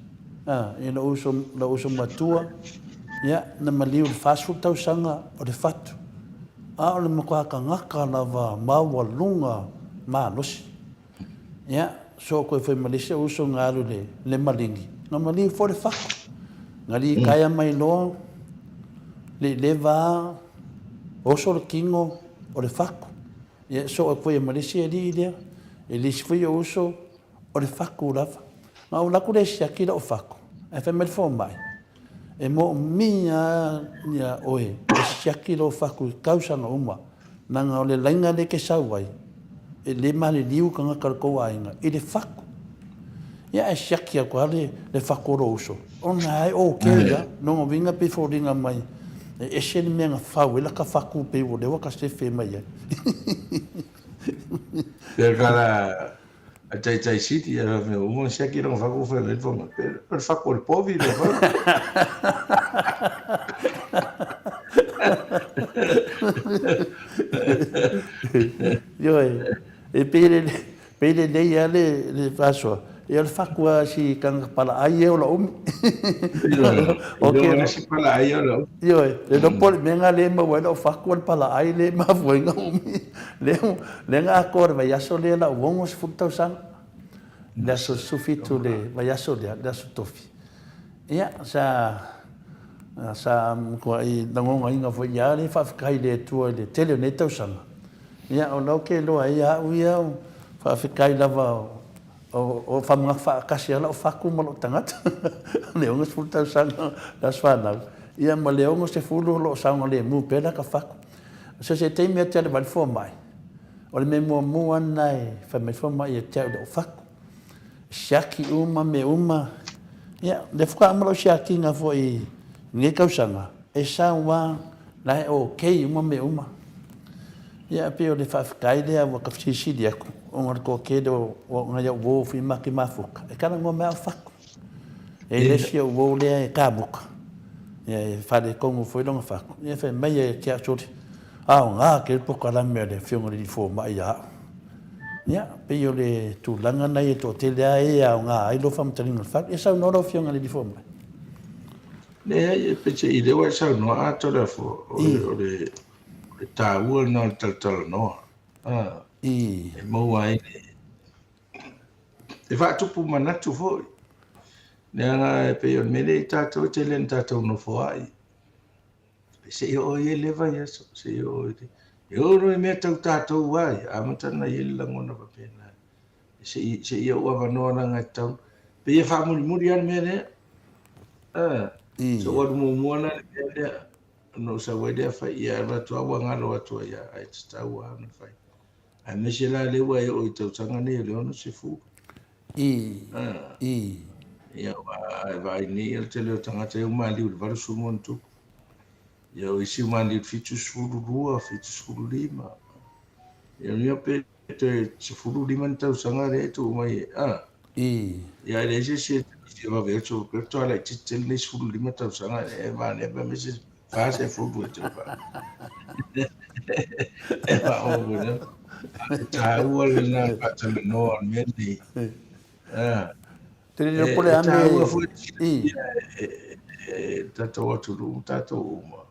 A, ia lou uso, lou uso matua, ia, na maliu i le 40 tausaga o le fatu. A o le matua tagata lava maualuga malosi. Ia, soo koe foi ma le isi uso na alu i le, le maligi. Na maliu foi le faku. Na likaea mai loa le leva a oso le tino o le faku. Ia soo atu ai ma le isi alii lea, e le isi foi ou uso, o le faku lava. Na ou alu atu lea e siaki lau faku, ae fai mai le fomai, e moomia lava ia oe e siaki lou faku i tausaga uma, leaga o le laina lea e te sau ai, e le maliliu tagata o le tou aiga i le faku. Ia ae siaki atu lava le faku o lou uso, ona e okay lava. Lona uiga pei e foliga mai e ese le mea na fau ai lata faku pei ua lea ua ta sefe mai ai. Pei kala a taitai sili ia mea uma siaki lona faku fai mai le fomai. O le faku o le povi lea foi. Ioe, e pei le pei lelei lava le le faasoa, ia o le faku lava si tagata palaai e ola umi. O ke si palaai e ola umi. Ioe, le iloa po o le mea lena lea e maua ai lau faku o le palaai lea e mafua ai ona umi. Lea lea na atoa i le vaiaso lea lau 60 tausaga. Le aso 17 le vaiaso lea, le aso Tofi. Ia, sa sa matuai lagonaina foi ia le faafetai i le Atua i le tele o nei tausaga. Ia, o la ou te iloa ai au ia, faafetai lava o faamanatu faatasi lava lau fatu ma lou tagata i le 60 tausaga o le aso fanau, ia ma le 60 o lo o saogalemu pea lata fatu. So se taimi e te alu ai le fomai, o le mea muamua lava lena e fai mai le fomai ia te au i lou fatu. Siaki uma mea uma. Ia, lea faatoa uma lau siakiga foi i lenei tausaga, e sau lava, la e okay uma mea uma. Ia, e pei o le faafetai lea ua ta fesilisili atu, ona o le toatele o nai au uo foi ma te mafuta, e talanoa mai lava o fatu. E i ai le isi ou uo lea e kamuta, ia e faaletonu foi lona fatu, ia fai mai ia te au, sole, aoga tele le polokalame a le Afioga i le Alii Fomai ia au. Ia, pei o le tulaga lena e toatele lava e aoga ai lou faamatalaina o le fale. Ia saunoa lau Afioga i le Alii Fomai. Leai, e peiseai lea ua e saunoa atoa le afua, o le, o le, o le taua lena o le talatalanoa. Ah, e maua ai le, e faatupu manatu foi. Leaga e pei o le mea lea i tatou e tele ina tatou nofo ai. Se i oo i ai le vaiaso, se i oo i le... E oo loa i mea tau tatou ai, amata ona i ai le lagona faapena. Se i, se i ou avanoa leaga e tatau. Pei e faamulimuli lava le mea lea. Ah, so ou alu muamua la i le mea lea, ona ou sau ai lea fai, ia alu atu lava ua galo atu ai lava, ae tatau lava ona fai. Aemaise la lea ua e oo i tausaga nei o le 60. I. I. Ia, aua a e vaai nei, o le tele o tagata e uma maliu i le 80 ma ona tupu. Ia, o isi ua maliu i le 72, 75. Ia, ia pe toe 15 ni tausaga lea e tuu mai, a. I. Ia, e leai se isi e fia vave atu, pe toa laitiiti tele nei 15 tausaga, e manaia pe aumai se 40 e toe faa. E faaopoopo lea. E taua lena faatalanoa o le mea lenei. Ah. Te le po le E ame taua foi i. e tatou atunuu ma tatou uma.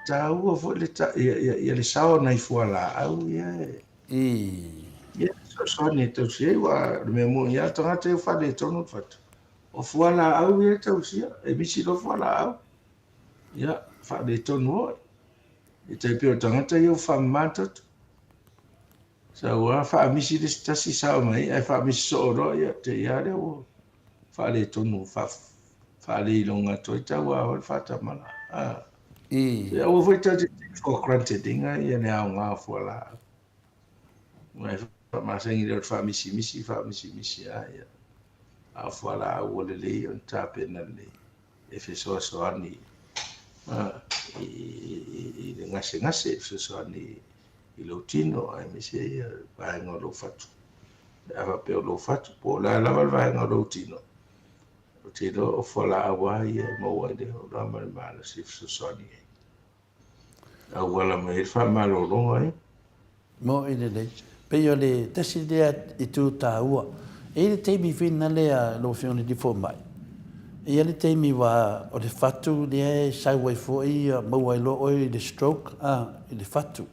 Taua foi le ta, ia, ia, ia le sao o nai fualaau ia e I. Ia, fesoasoani e tausi ai, aua o le mea moni lava, o tagata ia ua faaletonu le fatu. O fualaau ia e tausia, e misi loa fualaau. Ia, faaletonu foi. E tai pei o tagata ia ua faamama toto. Sau lava faamisi le isi tasi sao mai ai, ae faamisi soo loa, ia, te i lava lea ua faaletonu, faaleiloga atu ai tau lava le faatamala. Ah. I. Aua foi tatou te take for granted ina ia le aoga o fualaau. Aua e faamasani lea o le faamisimisi, faamisimisi lava ia. A o fualaau ua lelei ona tapena lelei e fesoasoani i le gasegase, e fesoasoani i lou tino aemaise ia vaega o lou fatu. Pe a faapea o lou fatu, po o le a lava le vaega o lou tino, ou te iloa o fualaau lava ia e maua ai le ola ma le malosi e fesoasoani ai. Auala mai ai le faamalologa ia. Moni lelei. Pei o le tasi lea itu taua. E i ai le taimi foi lea lau Afioga i le Fomai, e i ai le taimi aua o le fatu lea e sau ai foi maua ai loa oe i le stroke a, i le fatu.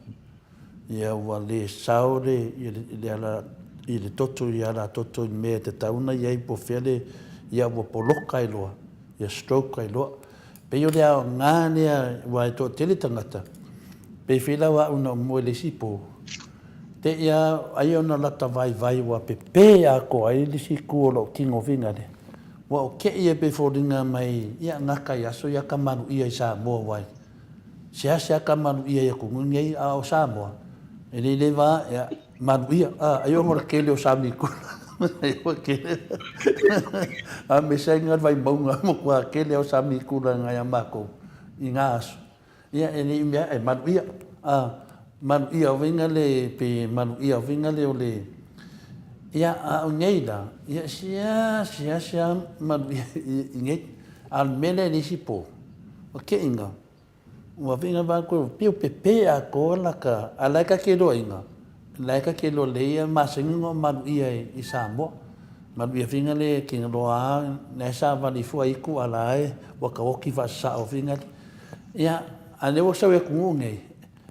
Ia ua le sao le, le ala i le toto i ala toto i le mea e tatau ona i ai po o fea le ia ua poloka ai loa, ia stroke ai loa. Pei o le aoga lea aua e toatele tagata, pei foi la o au na ou moe i le isi po, te i a ai ona lata vaivai ua pepe atoa ai le isi itu o lou tino viga lea. Ua ou te i ai pei e foliga mai ia gata i aso ia kamaluia i Samoa aua e seasea kamaluia i atunuu nei a o Samoa e le le va ia maluia a ai ona o le tele o Samikula ai o tele a me sai nga Vaimauga matua tele o Samikula ngai a makou i nga aso ia e le i mea e maluia a maluia uiga le pe maluia uiga le o le ia a o nei la ia sia sia sia maluia i nei a o le mea lea i le isi po o keinga ua viga va koe piu pepe atoa laka a lae ka ke iloa lae ka ke iloa lei ia masani ona maluia i Samoa maluia viga le ke loa a nae savali fua itu a lae ua ka oki faasasao viga le ia a lea ua sau i atunuu nei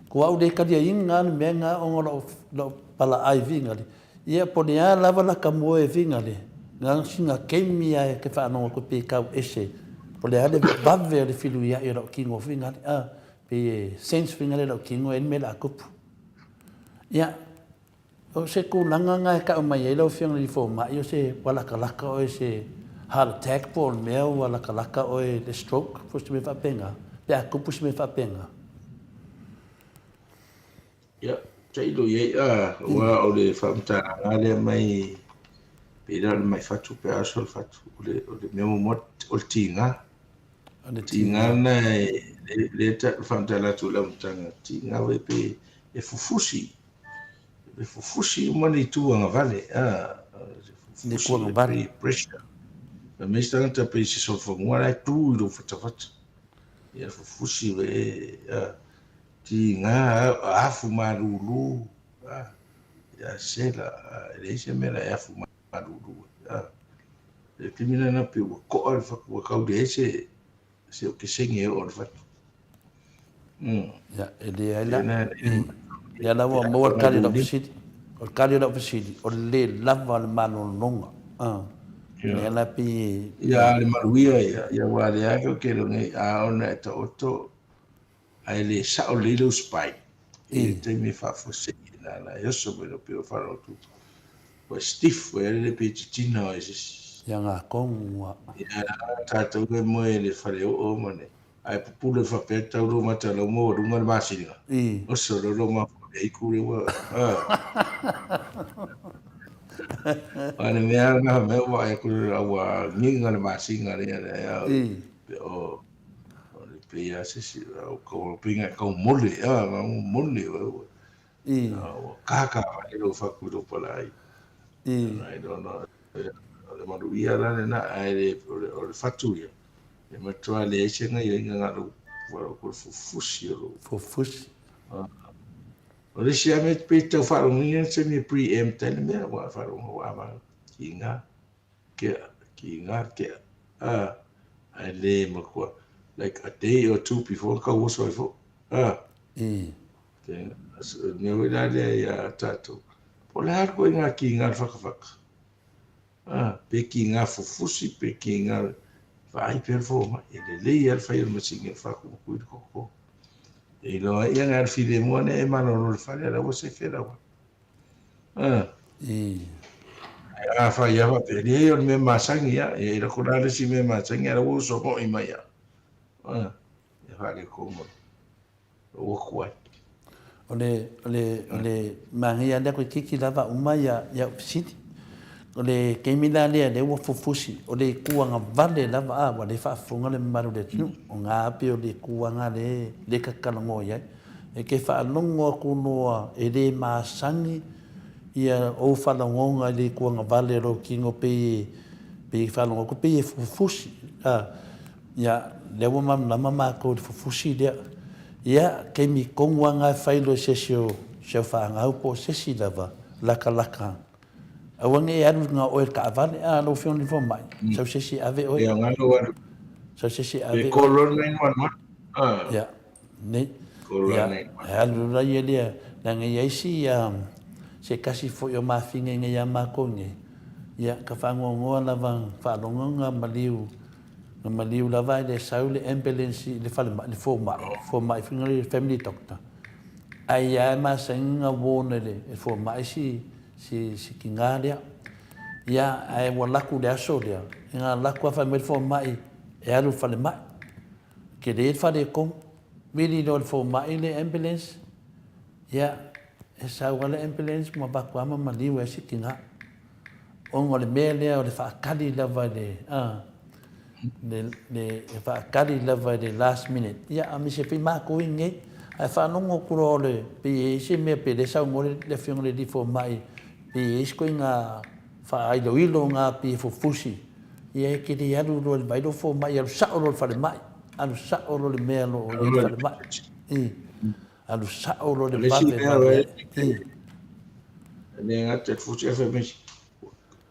ko au le taliaina le mea na ona o lou palaai viga le ia po o le a lava laka moe viga le na sina taimi a e te faalogo atu pe tau ese po o le a le vave o le feluiai o lau tino viga le a pe e sense viga le lau tino e le mea o le a tupu. Ia O se tulaga lena e tau mai ai lau Afioga i le Fomai, o se ua latalata oe i se heart attack po o le mea ua latalata oe i le stroke po o se mea faapena, pe a tupu se mea faapena. Ia, tailo i ai, a, aua o le faamatalaga lea mai, pei la o le mai fatu pe a oso le fatu, o le, o le mea muamua, o le tiga. O le Tiga tiga. lena e, le, le faamatala atu i le amataga, tiga e pe e fufusi. E fufusi uma le itu agavale, a, Le itu fufusi le agavale. pei pressure. Fai mai isi tagata pei se solofanua la e tu i lou fatafata. Ia fufusi e, a, tiga, afu malulu, a, ia sela, a, e leai se mea la e afu malulu ai, a. Le taimi lena pei ua ko'a le fatu, ua tau leai se, se okesege e oo i le fatu. Mm. Ia, e leai la. I, lea la ua maua le tali o lau fesili. O le tali o lau fesili, o le lē lava o le malologa. A, lea la pei e... Ia, le maluia ia, ia aua lea lava ke nei, a ona e taoto, ae le sao lelei lou spine, i le taimi e faafuasei na na e oso mai lou peo faalotu, ua stiff ua le pe titina o e sisi. Ia ngā kongu ua. Ia, tātou e moe i le fale oo ma ne, ae pupule faapea tau lou mata lau maualuga le masina. Oso loa lou mafaufau i aiku le ua, a. A le mea na mea ua vaai atu ua giga le masina lea lea o o le pei a se isi o kau pei na kau mole a mole ua ua kaka mai lou fatu i lou palai. I don't know. O le maluia la lena ae le o le fatu ia. E matua leai se gaioiga na lou o le fufusi o lou. Fufusi. O le isi lava mea pei tau faalogoina se mea pre-empt ai le mea ua faalogo ua ama kiga kea kiga kea a ae le matua like a day or two before tau oso ai foi a mea foi la lea ia tatou po o le a le ituaiga kiga le fakafaka. A, pe ki ngā fufusi, pe ki ngā vaai pea le fomai. E lelei lava le fai o le masini o le faakumakui le koko. E iloa ai ia ngā le filemu ane e malolo le fale ala ua sefe lawa. A. Ae a fai lava faapea, leai o le mea masani ia, e lako la le isi mea masani ala ua uso moi mai ia. A, e faaletonu. Ua kuai. O le, o le, o le manaia lea toeitiiti lava uma ia, ia au fesili. O le taimi la lea lea ua fufusi, o le itu agavale lava a ua le faafofoga le mamalu o le atunuu. O na pei o le itu lava lea, lea ta te talanoa i ai. E te faalogo atu loa e le masani ia ou faalogoga i le itu agavale o lou tino pei e, pei e faalogo atu pei e fufusi. A, Ia, lea ua malamalama matou i le fufusi lea. Ia, taimi tonu lava na e fai loa i se isi o si au fanau po o se isi lava, latalata. Aua ne i alu na o oe i le taavale, a lau Afioga i le Fomai, sau se isi e ave oe. Ia, galo alu. Sau se isi e ave oe. Pe call loa le 911. Ia, nei. Call loa Ia, le 911. e alu la ia lea, leaga e i ai si, se tasi foi o mafine nei ia matou nei. Ia, ka faanoanoa lava faalogo nga maliu, nga maliu lava ae le sau le ambulance i le falemai, le fomai, fomai foi le family doctor. Ae ia e masani nga warn e le fomai si, si, si tiga lea. Ia, ae ua laku i le aso lea, e nga laku lava fai mai le fomai e alu i le falemai. Tele le faaletonu. Vili loa e le fomai le ambulance, ia, e sau lava le ambulance ma avatu lava ma maliu ai si tina. Ona o le mea lea o le faatali lava i le, a, le, le, e faatali lava i le last minute. Ia, aemaise foi matou i inei. Ae faalogo atu loa o le, pei e i ai se mea pe le saunoa le, le afioga i le alii fomai, pei e i ai se ituaiga faailoilo na pei e fufusi. Ia e te le alu loa i le vai lou fomai, alu sao loa i le falemai. Alu sao loa i le mea o lo o i ai le falemai. I. Alu sao loa i le vave vave. I. E le gata i le fusi fai mai,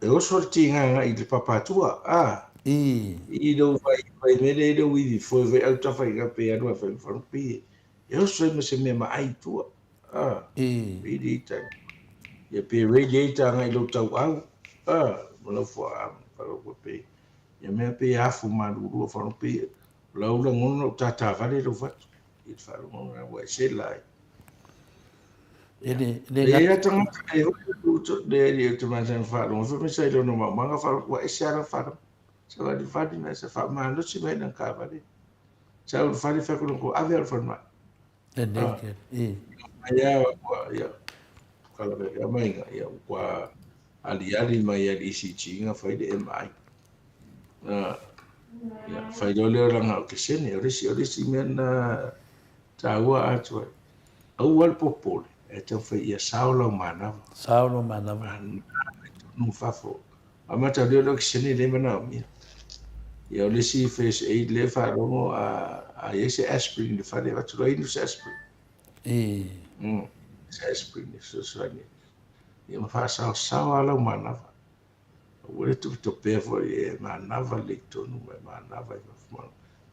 e oso le tigaga i le papatua, a. I. I lou vai, vai mele i lou ivi foe vai au tafa i pe alu a fai mawhanu pi. E oso ai ma se mea ma ai tua. A. I. Radiator. Ia pe radiator ngai lou tau au. A. Ma lau fua a, ma pe. Ia mea pe afu malulua whanu pi. Lau lagona lau tātāvale lau fatu. I te whaalogona ua e sela ai. E le, le E ia tangata e hoi le le ali o te masani whaalogo. Wha me sa i lono maumanga whaalogo ua ese ala whaalogo. Sa wali whali na sa whaamalosi mai nang kāvale. Sa ulu whali whakono ko ave alu whanumai. Le naked, i. Ia, ua, ia, kala me ia mainga, ia, ua aliali mai ia ECG nga fai le MI. Uh, ia, fai leo leo langa o ke sene, o resi, o resi mea na tāua atu ai. Aua le popole, e tau fai ia sao lau manava. Sao lau manava. Tonu fafo. A mata leo leo ke sene le mana o mia. Ia o le isi first aid le faalogo a a i ai se aspirin i le fale avatu loa inu se aspirin. I. Mm, se aspirin e fesoasoani. Ia ma faasaosao lava lau manava. Aua le topetopea foi e manava lelei tonu ma e manava i fafo ma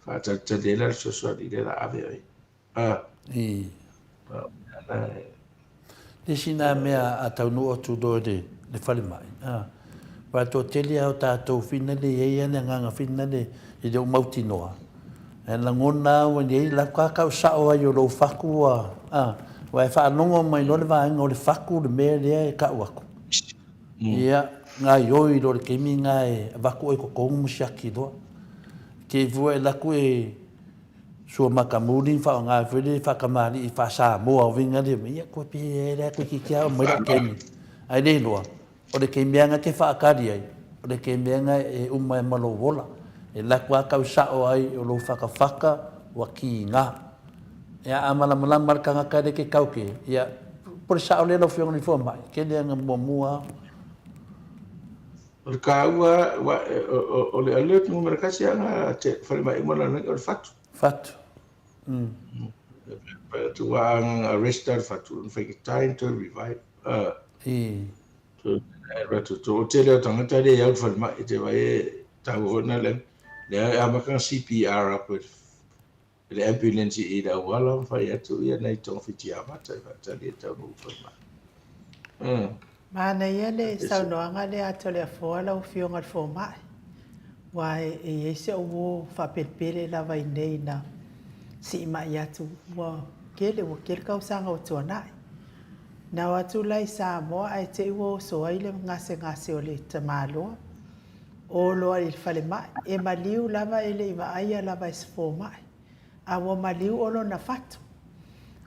faatalitali ai la le fesoasoani i lea la ave ai. A. I. Le isi nā mea a taunuu atu loa i le falemai, a, aua e toatele lava o tatou finale e i ai lava le agaga finale e le o mautinoa. Ae lagona lava ua i ai lau kakau sao ai o lou fatu ua, a, aua e faalogo mai loa le vaega o le fatu le mea lea e tau atu. Ia, gaioi loa i le taimi lena e avatu oe i totonu ma siaki loa. Te i fua e alu atu e Sua matamuli ma faaaoga ai foi le faatamalii faa-Samoa o uiga lea, ia koe pe e lea toeitiiti lava aumai lau taimi. Ae le iloa, o le taimi lava na te faatali ai, o le taimi lava na e uma ai ma lou ola. E alu atu lava tau sao ai o lou fatafata ua tiga. Ia a malamalama le tagata lea ke tau ke, ia po o le sao lea lau Afioga i le Fomai, tele lava ina muamua lava. O le taua, o le alert numera kasi lava na falemai uma lalolagi o le fatu. Fatu. Pai atu ua agaga arrest le fatu, ona faigata ona toe revive. I. O le tele o tagata lea e au i le falemai, e te vaai e taua foi lena lea e amata ona CPR aku e E le ambulance i le auala ma fai atu ia nai togafiti amata e faatali e taunuu i falemai. Manaia le saunoaga lea a Toleafoa lau Afioga i le Fomai, aua e i ai si au uo faapelepele lava i inei na siimai atu ua tele, ua tele tausaga ua tuanai. Na o atu la i Samoa ae te i ua oso ai le gasegase o le tamaloa. O loa i le falemai, e maliu lava e le i vaaia lava e se fomai, a ua maliu o lona fatu.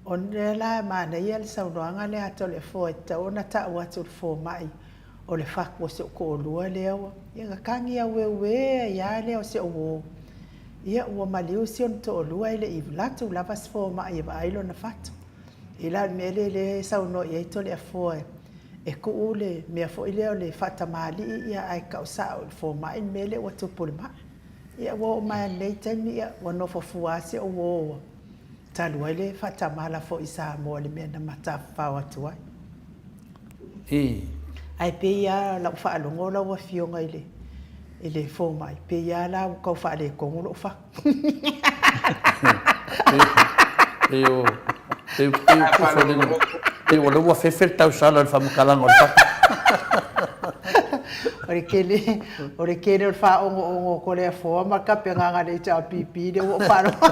O lea la e manaia le saunoaga lea a Toleafoa e tatau ona tau atu i le fomai o le fatu o si ou toalua lea ua, ia na tagi aueuē ai lava lea o si ou uo. Ia ua maliu si ona toalua e le i latu lava se fomai e vaai lona fatu. I la le mea lea lea e saunoa i ai Toleafoa e tuu le mea foi lea o le faatamalii ia ae tau sao i le fomai le mea lea ua tupu i le mai. Ia ua oo mai lava i lenei taimi ia ua nofo fua lava si ou uo ua talu ai le faatamala foi i Samoa i le mea na matafafao atu ai. Ae pei lava lau faalogo lau Afioga i le i le fomai, pei lava la ua tau faaletonu lou fatu. Pei o pei pei o foliga pei o lea ua fefe le tausala i le faamatalaga o le fatu. O le tele, o le tele o le faaogo'ogo o Toleafoa ma le tapenaga a le HRPP lea ua ou faalogo.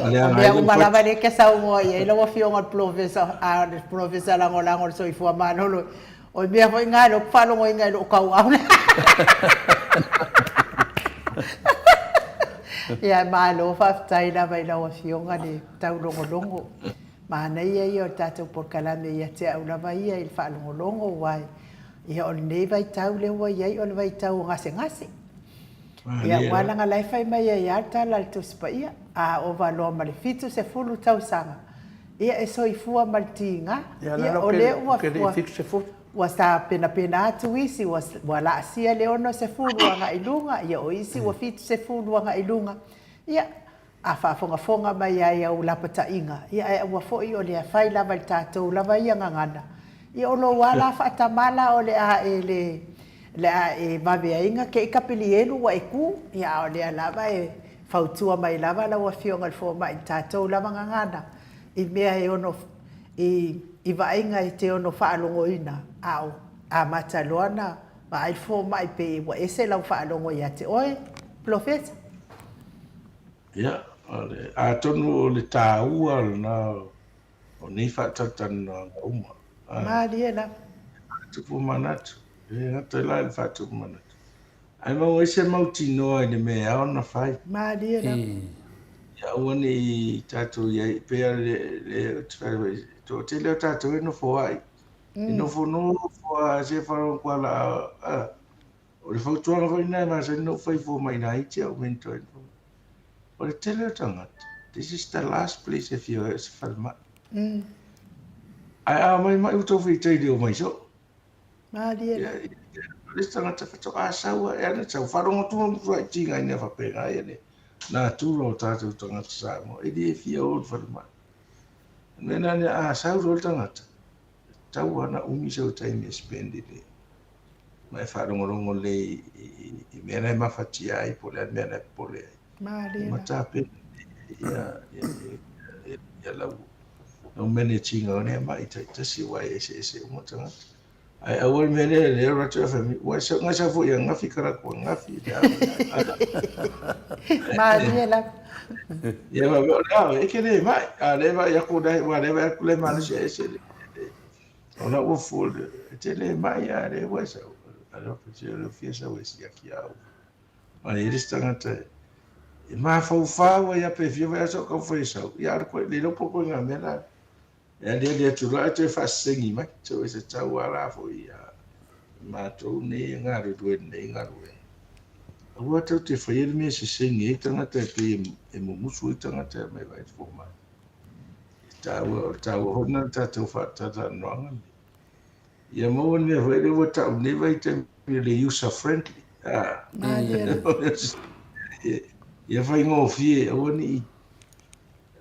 O mea uma lava lea e te saunoa i ai lau Afioga i le Polofesa, a o le Polofesa Lagolago o le Soifua Maloloina, o mea foi na lea ou te faalogoina i lou tauau. Ia malo faafetai lava i lau Afioga le taulogologo. Manaia ia o le tatou polokalame ia te au lava ia i le faalogologo aua ia o lenei vaitau lea ua i ai o le vaitau o gasegase. Ia aua leaga la e fai mai ai lava le tala a le Tusi Paia, a ova loa ma le 70 tausaga, ia e soifua ma le tiga. Ia o lea ua ua tapenapena atu isi ua ua laasia le 60 agai i luga, ia o isi ua 70 agai i luga. Ia A faafogafoga mai ai au lapataiga, ia ae aua foi o le fai lava i le tatou lava ia gagana, ia o lou a la faatama la o le a e le, le a e vave ai na te i Kapilielu ua e tu, ia a o lea lava e fautua mai lava lau Afioga i le Fomai i le tatou lava gagana i mea e ono, i, i vaaiga e te ono faalogoina, a o amata loa na vaai le fomai pei ua ese lau faalogo ia te oe, Polofesa. Ia, atonu o le taua lena o nei faatalatalanoaga uma. Malie lava. Faatupu manatu. E le gata la i le faatupu manatu, ae maua ai se mautinoa i le mea e ao ona fai. Malie lava. Ia aua ne i tatou i ai, pei lava le ou te fai atu ai, toatele o tatou e nofo ai. E nofonofo lava se faalogo a O le fautuaga foi lena e masani ona ou fai fua mai laiti au mentor ai. O le tele o tagata, this is the last place e fia o ai o se falemai. Ae a omai mai ua tau feitai le omai soo. Malie la. O le isi tagata faatoa sau ae ana sau faalogo atu ma matua tiga ina faapena ia le natura o tatou tagata Samoa e le fia o i le falemai. O le mea lena a sau loa le tagata, e tatau lava ona umi sau taimi e spend i le ma e faalogologo lelei i mea la e mafatia ai po o le a le mea la e popole ai. Malie Ma tapena ia lau lau manage ina o lea ma'i taitasi aua e eseese uma tagata. Ae aua le mea lea lea alu atu fai mai, ua sau nai sau foi ananafi kalaku ananafi. Malie lava. Ia faapea, o le a, e te le ma'i. A o lea e vaai atu, aua o lea e vaai atu le malosi e ese le O lau ua fua, e te le ma'i a le ua e sau. O le fia sau e siaki au. A i ai le isi tagata e mafaufau ai lava pe fia vaiaso o taumafai e sau. Ia a o le iloa po o ituaiga mea la. E aliali atu loa ae toe faasesegi mai. So e tatau lava la foi ia matou nei e galulue i lenei galuega. Aua tou te faia le mea e sesegi ai tagata e pei e mumusu ai tagata e omai e vaai le fomai. E taua, o le taua foi lena o le tatou faatalatalanoaga lenei. Ia maua le mea foi lea ua tau nei vaitaimi o le user friendly. Ah. Ia faigofie, aua ne i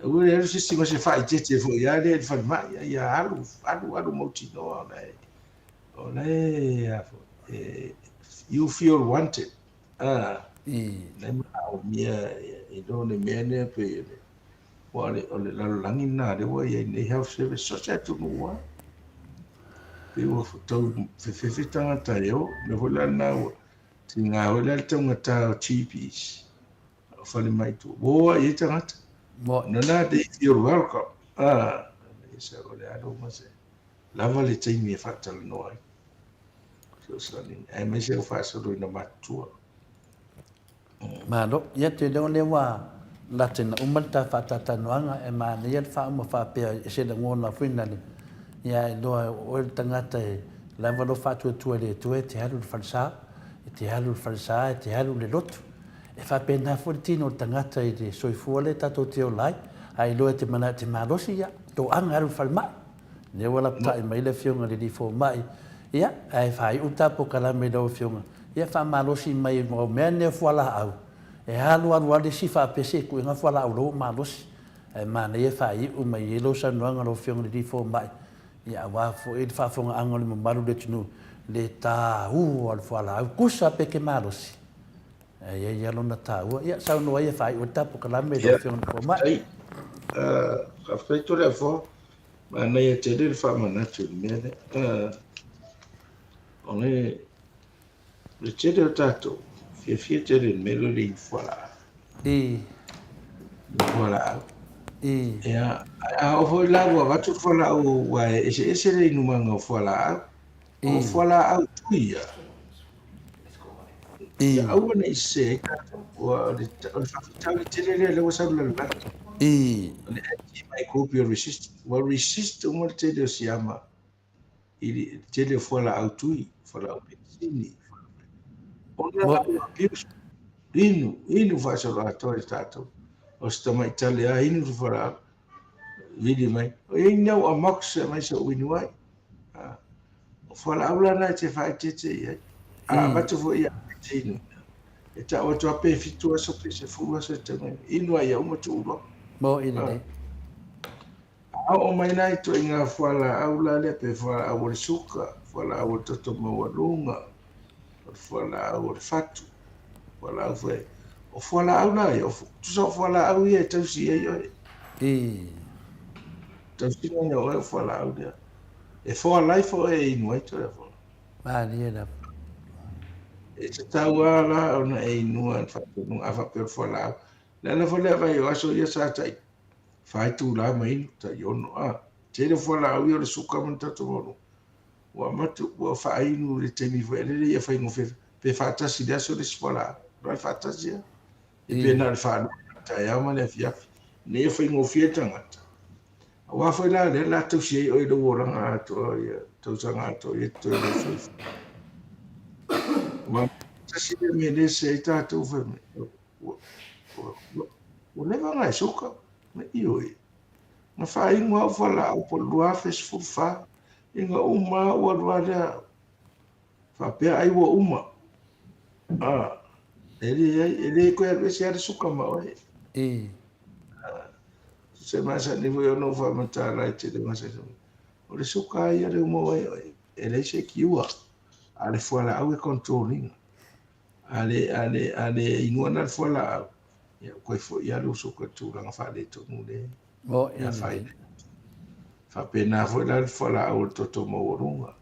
aua ne i alu se isi ma se faaeteete foi lava lea i le falemai, ia alu, alu, alu mautinoa o la e, o la e, a foi, e, you feel wanted. Ah. La e manaomia i lo le mea lea pei o le Aua o le lalolagi lena lea ua i ai nei health service, so o se atunuu lava. Pei ua tau fefefe tagata e o. O le mea foi la lena ua tiga foi la le taugata o GPs, o falemai i tua, ua o lava i ai tagata. No na they feel welcome. Ah, o le a lou mase. Lava le taimi e faatalanoa ai. Fesoasoani, aemaise au faasoloina matutua. Malo. Ia te leo lea ua late na uma le ta faatatalanoaga e manaia le faauma faapea e se lagona foi na le ia e loa oe le tagata e lava lou faatuatua i le Atua e te alu i le falesa, e te alu i le falesa, e te alu i le lotu. E faapena foi le tino o le tagata i le soifua lea tatou te ola ai. A iloa e te manao e te malosi, ia, toaga e alu i le falemai. Lea ua lapatai mai le Afioga i le Alii Fomai, ia, ae faaiu le ta polokalame i lau Afioga, ia faamalosi mai mau mea nei o fualaau, e alu alu lava le isi faapea se ituaiga fualaau loa ua malosi. Ae manaia e faaiu mai ai lau saunoaga lau Afioga i le Alii Fomai, ia aua foi le faafofogaaga o le mamalu o le atunuu, le taua o le fualaau, tusa pe te malosi. Ae i ai lava lona taua. Ia, saunoa ia e faaiu ai le ta polokalame i lau Afioga i le Fomai. Faafetai Toleafoa. Manaia tele le faamanatu i le mea lea. O le... Le tele o tatou, fiafia tele i le mea lea o le inu fualaau. Inu fualaau. Ia, ae a oo foi la ua avatu le fualaau aua e eseese le inumaga o fualaau. O fualaau tui ia, ia aua ne i sese ai tatou. Ua o le o le faafitauli tele lea lea ua sau i le lalolagi. O le antimicrobial resistance. Ua resist uma le tele o siama i le tele o fualaau tui, fualaau penisini, ona la ua abuse, inu, inu faasoloatoa e tatou. O se tamaitali lava inu le fualaau, vili mai, o i ai ni au amox e aumai se ou inu ai. O fualaau la na e te faaeteete i ai. A avatu foi ia e te inu, e tau atu lava pe 7 aso pe 10 aso e te mai, inu ai ia uma tuu loa. Mo i lelei. A oo mai la i ituaiga fualaau la lea pe fualaau o le suka, fualaau o le toto maualuga, o le fualaau o le fatu, fualaau foi. O fualaau la ia, tusa o fualaau ia e tausi ai oe. Tausiga ia oe o fualaau lea. E for life oe e inu ai toe fo. Malie lava. E tatau lava la ona e inua i le faatonuga a faapea o le fualaau. Le ala foi lea vaai o aso ia sa tai fa itula ma inu, tai ono, a. Tele o fualaau ia o le suka ma le toto maualuga. Ua amata, ua faainu i le taimi foi lele ia faigofie pe faatasi i le aso le isi fualaau. Loa e faatasi lava. E pe na o le faalua i le taeao ma le afiafi. Ina ia faigofie le tagata. Aua foi la lea la tausi ai oe i lou olaga atoa ia tausaga atoa ia totoe o lou soifua. Aua tasi lea mea lea e sese ai tatou fai mai, Ua leva ona e suka, ioe. Na faaigu au fualaau po o le 2014, ina uma lava ua alu lava lea faapea ai ua uma. A, e leai, e le toe alu ese lava le suka ma oe. Se masani foi ona ou faamatala e tele masani. O le suka lava ia lea ua maua ai oe, e leai se cure, a o le fualaau e control ina. A le, a le, a le inua na le fualaau, ia ua toe foi lava lou suka i le tulaga faaletonu lea e afaina ai. Faapena foi la le fualaau o le toto maualuga.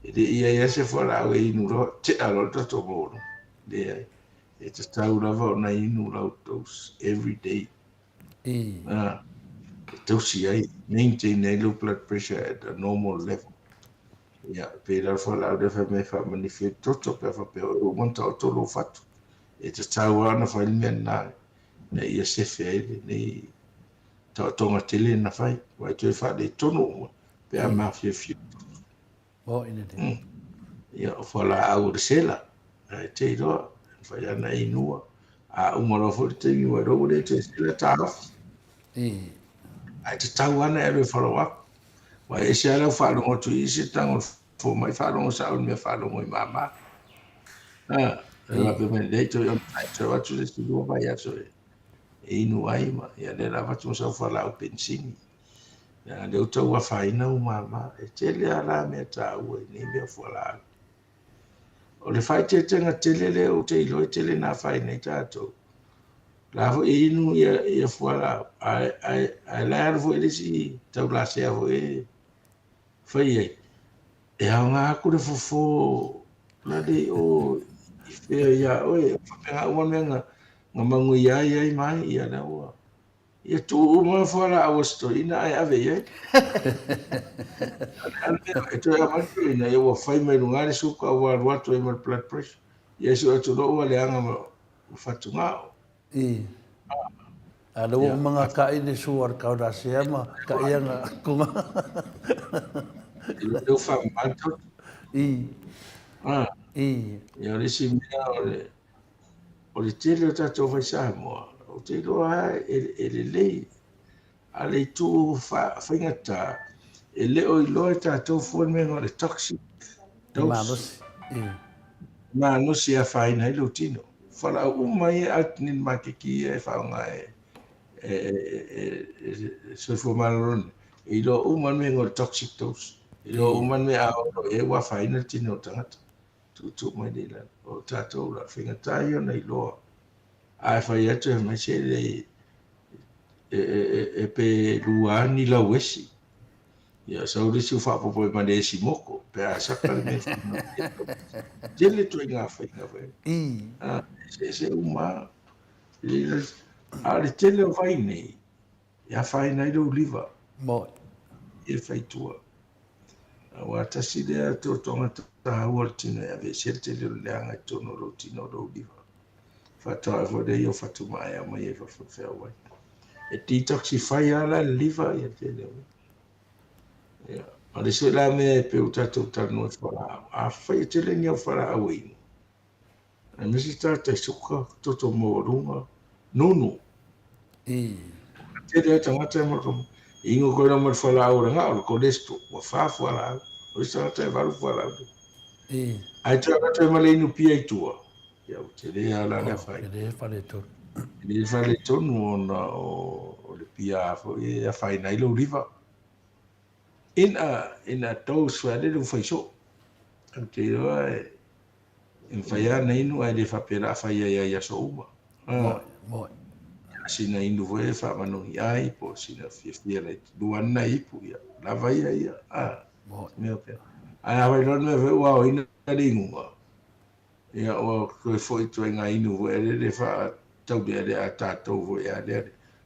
E le i ai lava se fualaau e inu loa, tea loa le toto maualuga. Leai. E tatau lava ona inu lau dose every day. E tausi ai, maintain ai lou blood pressure at a normal level. Ia, pērā le fualaau lea fai mai e faamanifi ai le toto pe a faapea ua uma ona taoto lou fatu. E tatau lava ona fai le mea lena ina ia sefe ai lenei taotoga tele na fai. Aua e toe faaletonu uma pe a mafiafia le toto. Ia, o fualaau o le sela, e te iloa, e mafai lava ona e inua. A uma loa foi le taimi ua iloa ua le toe sela, taofi. Ae tatau lava ona e alu e follow up. Ua ese lava lau faalogo atu i isi tago o le fomai faalogo sao i le mea faalogo i mama. A, e faapea mai, leai toe onosai, toe o atu le isi 2 vaiaso e inu ai ma, ia lea la avatu ma sau fualaau penisini. Leaga lea ua tau afaina ou mama. E tele lava la mea taua i nei mea fualaau. O le faaeteetega tele lea ou te iloa e tele na afaina ai tatou, la foi e inu ia, ia fualaau, ae, ae, ae la e alu foi le isi taulasea foi e fai ai. E aoga atu le fofo la le i o i fea ia oe, faapena uma mea na, na manuia ai ai mai, ia lea ua Ia tuu uma fualaau a si toeaina ae ave i ai. E toe aumai le toeaina, ia ua fai mai luga le suka ua alu atu ai ma le blood pressure. Ia sue atu loa ua leaga ma fatugao. I. A lea ua uma ga kai le sua le kaulasea ma kai anga kunga. I lea ua faamama le toto. I. I. Ia o le isi mea o le O le tele o tatou fai Samoa, ou te iloa lava e lelei, a o le itu faigata, e le o iloa e tatou fua le mea o le toxic dose. Malosi. Malosi e afaina ai lou tino. Fualaau uma ia e out nei i le maketi ia e faaaoga e le soifua maloloina, e iloa uma le mea o le toxic dose. E iloa uma le mea a oo i ai ua afaina le tino o le tagata. Tuutuu mai nei lalo. O tatou la, faigata ia ona iloa. A e fai atu e fai mai se le e pe lua ni lauesi. Ia, sau le isi ua faaopoopo ai ma le esi moko, pe a saka le mea e fai. Tele ituaiga faiga foi. Ah, eseese uma lava. A o le tele o vai nei, e afaina ai lou liva. Moni. E fai tua. Aua tasi lea tuatuaga taua o le tino e aveesea le tele o le leaga i totonu o lou tino o lou liva. Faatoa foi lea i o fatumae aumai ai fafo e feau ai. E detoxify lava la le liva ia tele o mea. Ia, o le isi la mea e pei ua tatou talanoa i fualaau, afai e tele ni au fualaau e inu, aemaise tagata i suka, toto maualuga, nunu. I. Tele ai tagata e maka, e inu koe ma le fualaau o le gao, le cholesterol, ua fa fualaau. O isi tagata e valu fualaau. I. Ae toe avatu ai ma le inu pia i tua, ia ua tele lava la le afaina. Tele faaletonu. Tele faaletonu ona o le pia foi e afaina ai lou liva. In a, in a dose foi lele ua fai soo. Ou te iloa e mafai lava ona inu ae le faapea o le a fai ai lava i aso uma. Moni, moni. Sina inu foi e faamanogi ai po o sina fiafia laiti. Lua lava nai ipu, ia lava ia ia. Moni. Mea faapena. Ae afai loa le mea foi ua aoina le inuga, Ia ua toe foi ituaiga inu foi lele e faataulealea a tatou foi a lea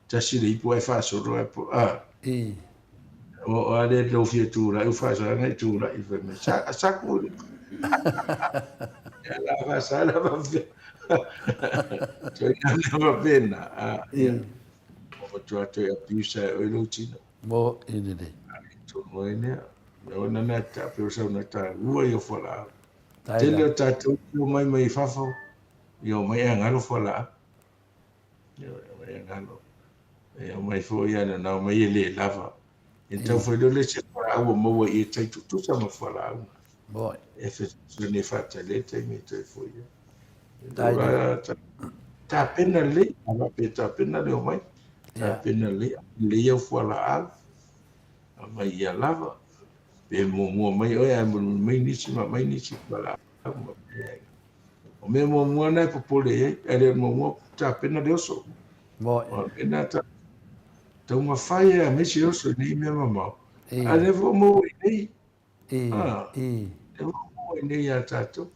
tasi le ipu ae faasolo ae po a I. Ua oo a lea lou fia tulai ua faasolo ae tulai fai mai sa saku ia la faasala faapea ituaiga mea faapena a I. Ua matua toe abuse ai oe lou tino. Mo i lelei. Tonu ai lea. Mea ona na ta pe o sau na ta ua i o fualaau. Tele o tatou i omai mai fafo, i omai e galo fualaau. I omai e galo. E omai foi ana na omai e le lava. E tau foi lea le isi fualaau ua maua i e tai tutusa ma fualaau. Moni. E fesoasoani e faatali ai taimi e toe foi ai. Tapena lelei, a faapea e tapena le omai, tapena lelei, lelei au fualaau, aumai ia lava. Pe muamua mai oe ae mulimuli mai nisi ma aumai nisi fualaau ma mea ai. O mea muamua na e popole i ai, ae le o le muamua tapena le oso. Moni. O le mea na taumafai e aemaise le oso i nei mea mamao. A lea foi ua maua i nei. I. Lea foi ua maua i nei ia tatou.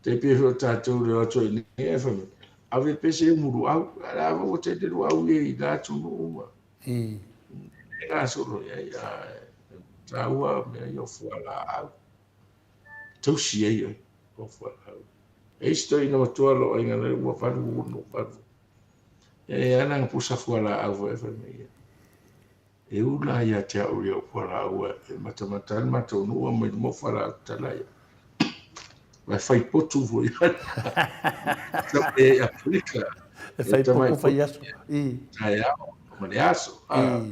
Tai pei foi o tatou le o atu ai nei ae fai mai, ave pea se umu luau. A la foi ua tele luau ia i la atunuu uma. I. E gasolo i ai, a taua mea ia o fualaau. Tausi ai oe o fualaau. E isi toeaina matua lo aiga na ua 86 valu. E ala na pusa fualaau foi fai mai ia. E ula ia te au ia fualaau e matamata ai le matou nuu aumai luma o fualaau tatala ia. Vai fai potu foi. E Afrika. E fai potu fai aso. I. Taeao ma le aso. I.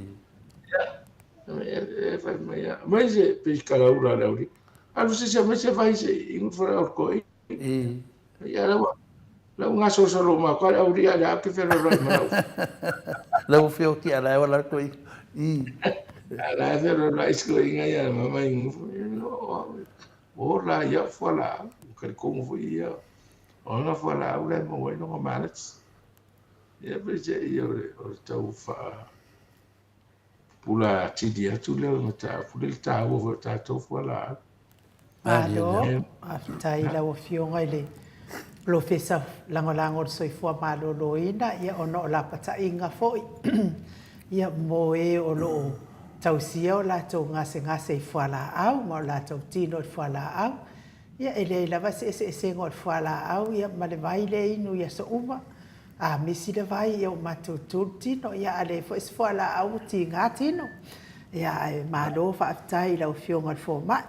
E fai mai ia. Mai se pe kalaura le auri. Alu se se mai se vai se ingu fara o ko i. I. Ia lau lau gasolosolo ma ko le auri a le ake fero rai ma lau. Lau feo ki ala wala ko i. I. Ala fero rai sko inga ia ma mai ingu. O la ia fualaau, ka le kongo foi ia. O na fualaau le mo wai no malats. Ia pe se ia o le tau fa pula atili atu lea o le mataupu lea i le taua foi o tatou fualaau. Malo, faafetai i lau Afioga i le Polofesa Lagolago o le Soifua Maloloina, ia ona o lapataiga foi ia mo e o lo o tausia o latou gasegase i fualaau ma o latou tino i fualaau. Ia e leai lava se eseesega o le fualaau ia ma le vai lea e inu i aso uma. A misi le vai ia ua matutu le tino, ia a leai foi se fualaau ua tiga tino. Ia ae malo faafetai i lau Afioga i le Fomai.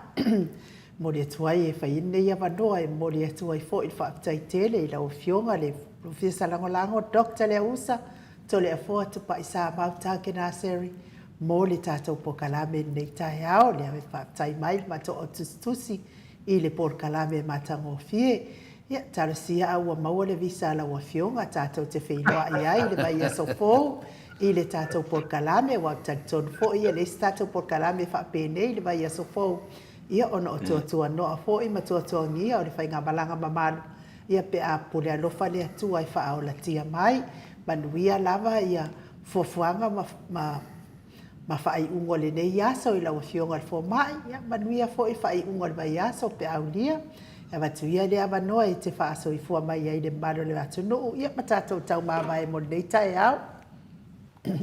Momoli atu ai e fai ai lenei avanoa e momoli atu ai foi le faafetai tele i lau Afioga i le Polofesa Lagolago Doctor Leausa Toleafoa Tupai Samau Tagenaseri mo le tatou polokalame i lenei taeao. Lea e faafetai mai le matou au tusitusi i le polokalame matagofie. Ia, talosia a ua maua le visa a lau Afioga tatou te feiloai ai i le vaiaso fou i le tatou polokalame, aua ou te talitonu foi e leai se tatou polokalame faapenei i le vaiaso fou, ia ona o tuatuanoa foi ma tuatuagia o le faigamalaga mamalu, ia pe a pule alofa le Atua e faaolatia mai. Manuia lava ia fuafuaga ma, ma. Ma faaiuga o lenei aso i lau Afioga i le Fomai, ia manuia foi faaiuga o le vaiaso pe a aulia. E avatu ia le avanoa e te faasoifua mai ai i le mamalu o le atunuu, ia ma tatou taumavae mo lenei taeao.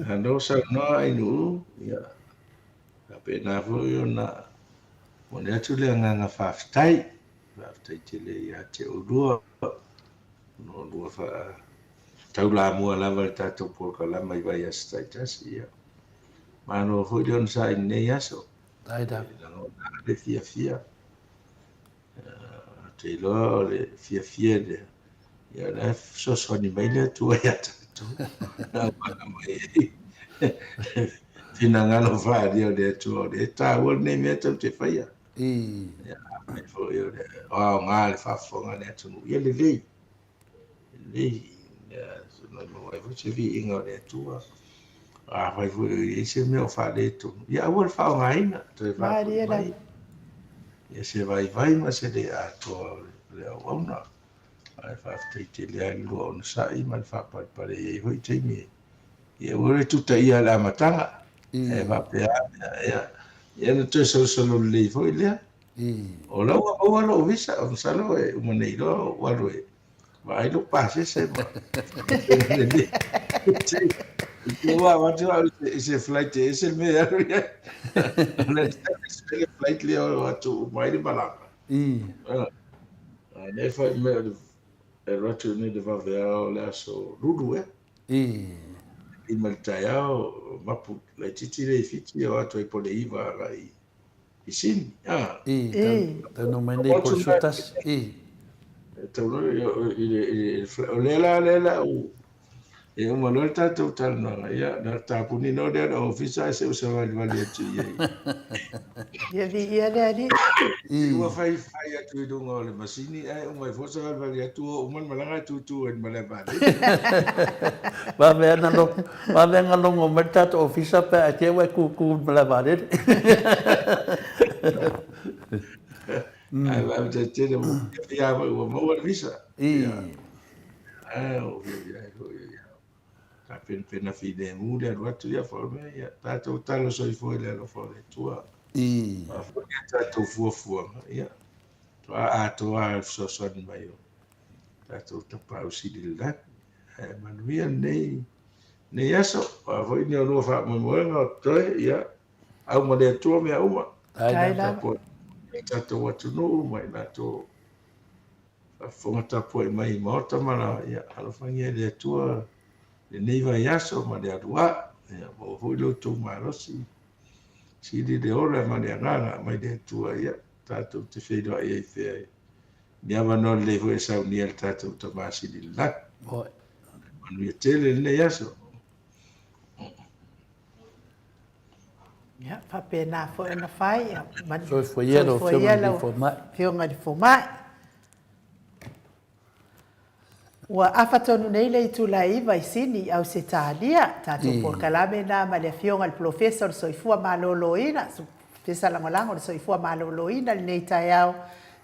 Malo saunoa Ainuu, ia faapena foi ona momoli atu le agaga faafetai. Faafetai tele ia te oulua ona o lua faataulamua lava i le tatou polokalama i vaiaso taitasi. Ia malo foi le onosai i lenei aso. Ai da. E lagona le fiafia. Ou te iloa o le fiafia lea, ia o la e fesoasoani mai le Atua ia tatou. Aua mai ai finagalo faaalia o le Atua, o lea e taua lenei mea tatou te faia. Ia, afai foi o le aoga le faafofoga a le atunuu, ia lelei, lelei, ia maua ai foi se viiga o le Atua. Afai foi o i ai se mea o faaletonu, ia aua le faaaogaina, toe faafoi mai. Ia se vaivai ma se le atoa o le auauna. Ae faafetai tele lava i le lua onosai ma le faapalepale e i ai foi taimi Ia ua le tutaia i le amataga. E faapea ia, ia na toe solosolo lelei foi lea. O la ua maua lou visa, masalo e uma nei loa ou alu e vaai lou pasese ma lelei. Ua avatu au i se flight e ese le mea e alu i ai. O le le flight lea o atu uma ai le malaga. A lea fai mai o le e alu atu nei le vaveao o le aso Lulu ea. I. 5 i le taeao, mapu laitiiti lea i Fiti, o atu ai po o le 9 agai i Sini. A. I, taunuu mai nei po o le 11. I. Taunuu i le, i le, o lea la, lea la u, e uma loa le tatou talanoaga, ia, na tapuni loa lea o le ofisa ae se i ou savalivali atu i ai. Ia viia le Alii. I. Ua fai fai atu i luga o le masini ae uma ai foi savalivali atu o uma le malaga ae tutu ai i le malae vaalele. Vave ana logo, vave ana logo mai le tatou ofisa pe a te ua e tutu i le malae vaalele. Ae faafetai tele ua fiafia foi ua maua le visa. I. Ae ua fiafia ai foi ia. Tapenapena filemu le alu atu ia faamea ia tatou talo soifua i le alofa o le Atua. I. Faafoi a tatou fuafuaga ia toa atoa le fesoasoani mai o tatou Tapaau Sili i le lagi. Ae manuia lenei lenei aso. Faafoi ni o lua faamoemoega o totoe ia au ma le Atua mea uma. Tai lava. Tatou atunuu ma i latou Faafofoga tapuai mai i Maota ma la, ia, alofagia e le Atua lenei vaiaso ma le alu ae, ia, maua foi lo outou malosi, sili le ola ma le agaga mai le Atua, ia, tatou te feiloai ai pea i ni avanoa lelei foi e saunia le tatou Tama Sili i le lagi. Manuia tele lenei aso. Ia, faapena foi ona fai. Ia, Soifua ia lau Soifua Afioga i le Fomai. Afioga i le Fomai. Ua afa tonu nei le itula e 9 i Sini i Ausetalia. Tatou polokalame na ma le Afioga i le Polofesa o le Soifua Maloloina, Polofesa Lagolago o le Soifua Maloloina i lenei taeao.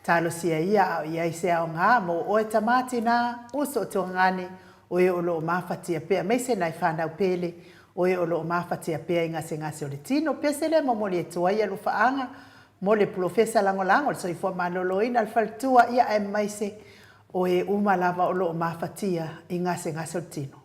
Talosia ia a o i ai se aoga mo oe tama tina, uso o tuagane, o e o lo o mafatia pea aemaise nai fanau pele, o e o lo o mafatia pea i gasegase o le tino. Pese lea momoli atu ai alofaaga mo le Polofesa Lagolago o le Soifua Maloloina o le Faletua, ia aemaise o e uma lava o lo o mafatia i gasegase o le tino.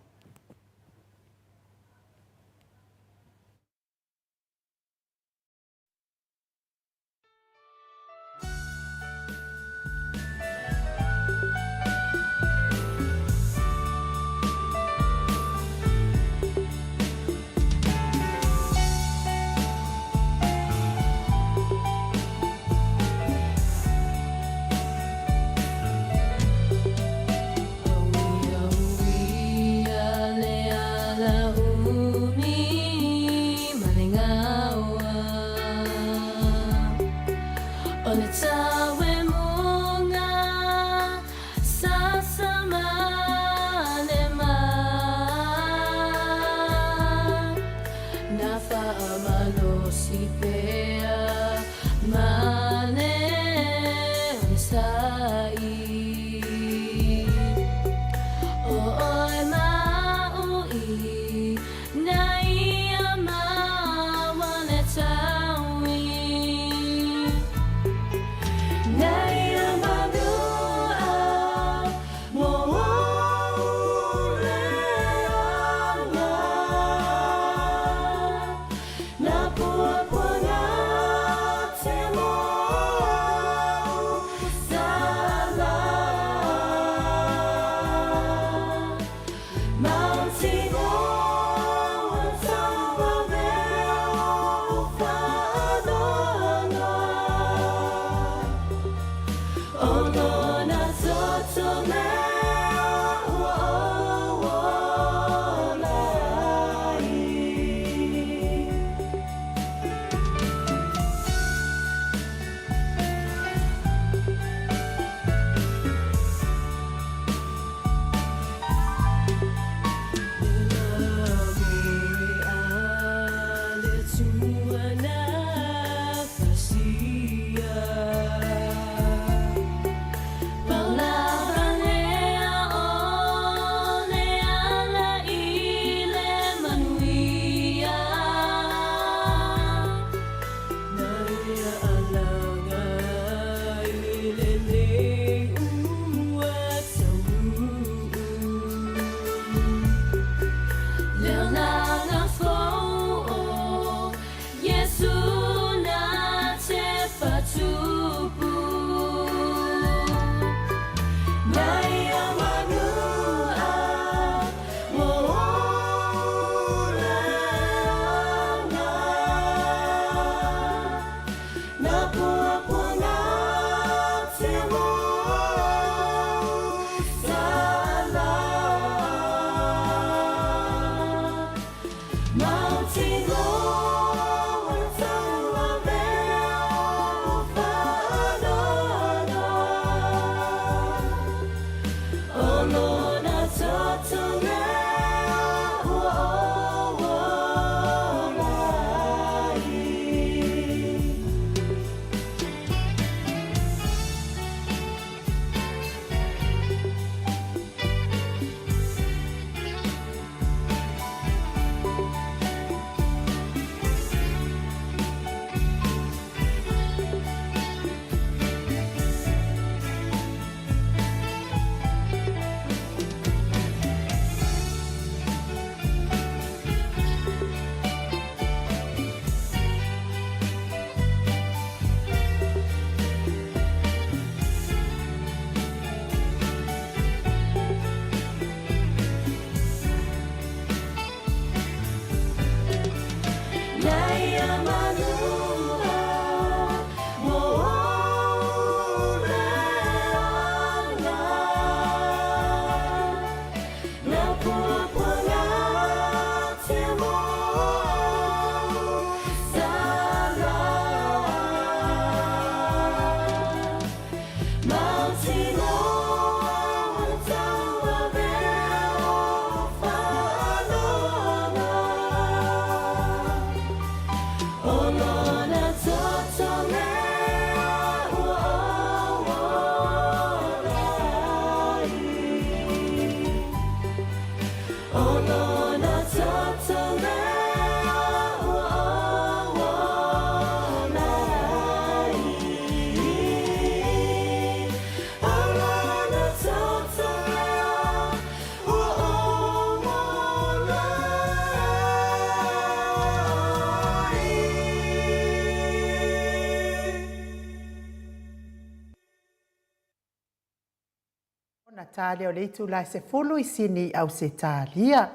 Ona tā lea o le itula e 10 i Sini, Ausetalia.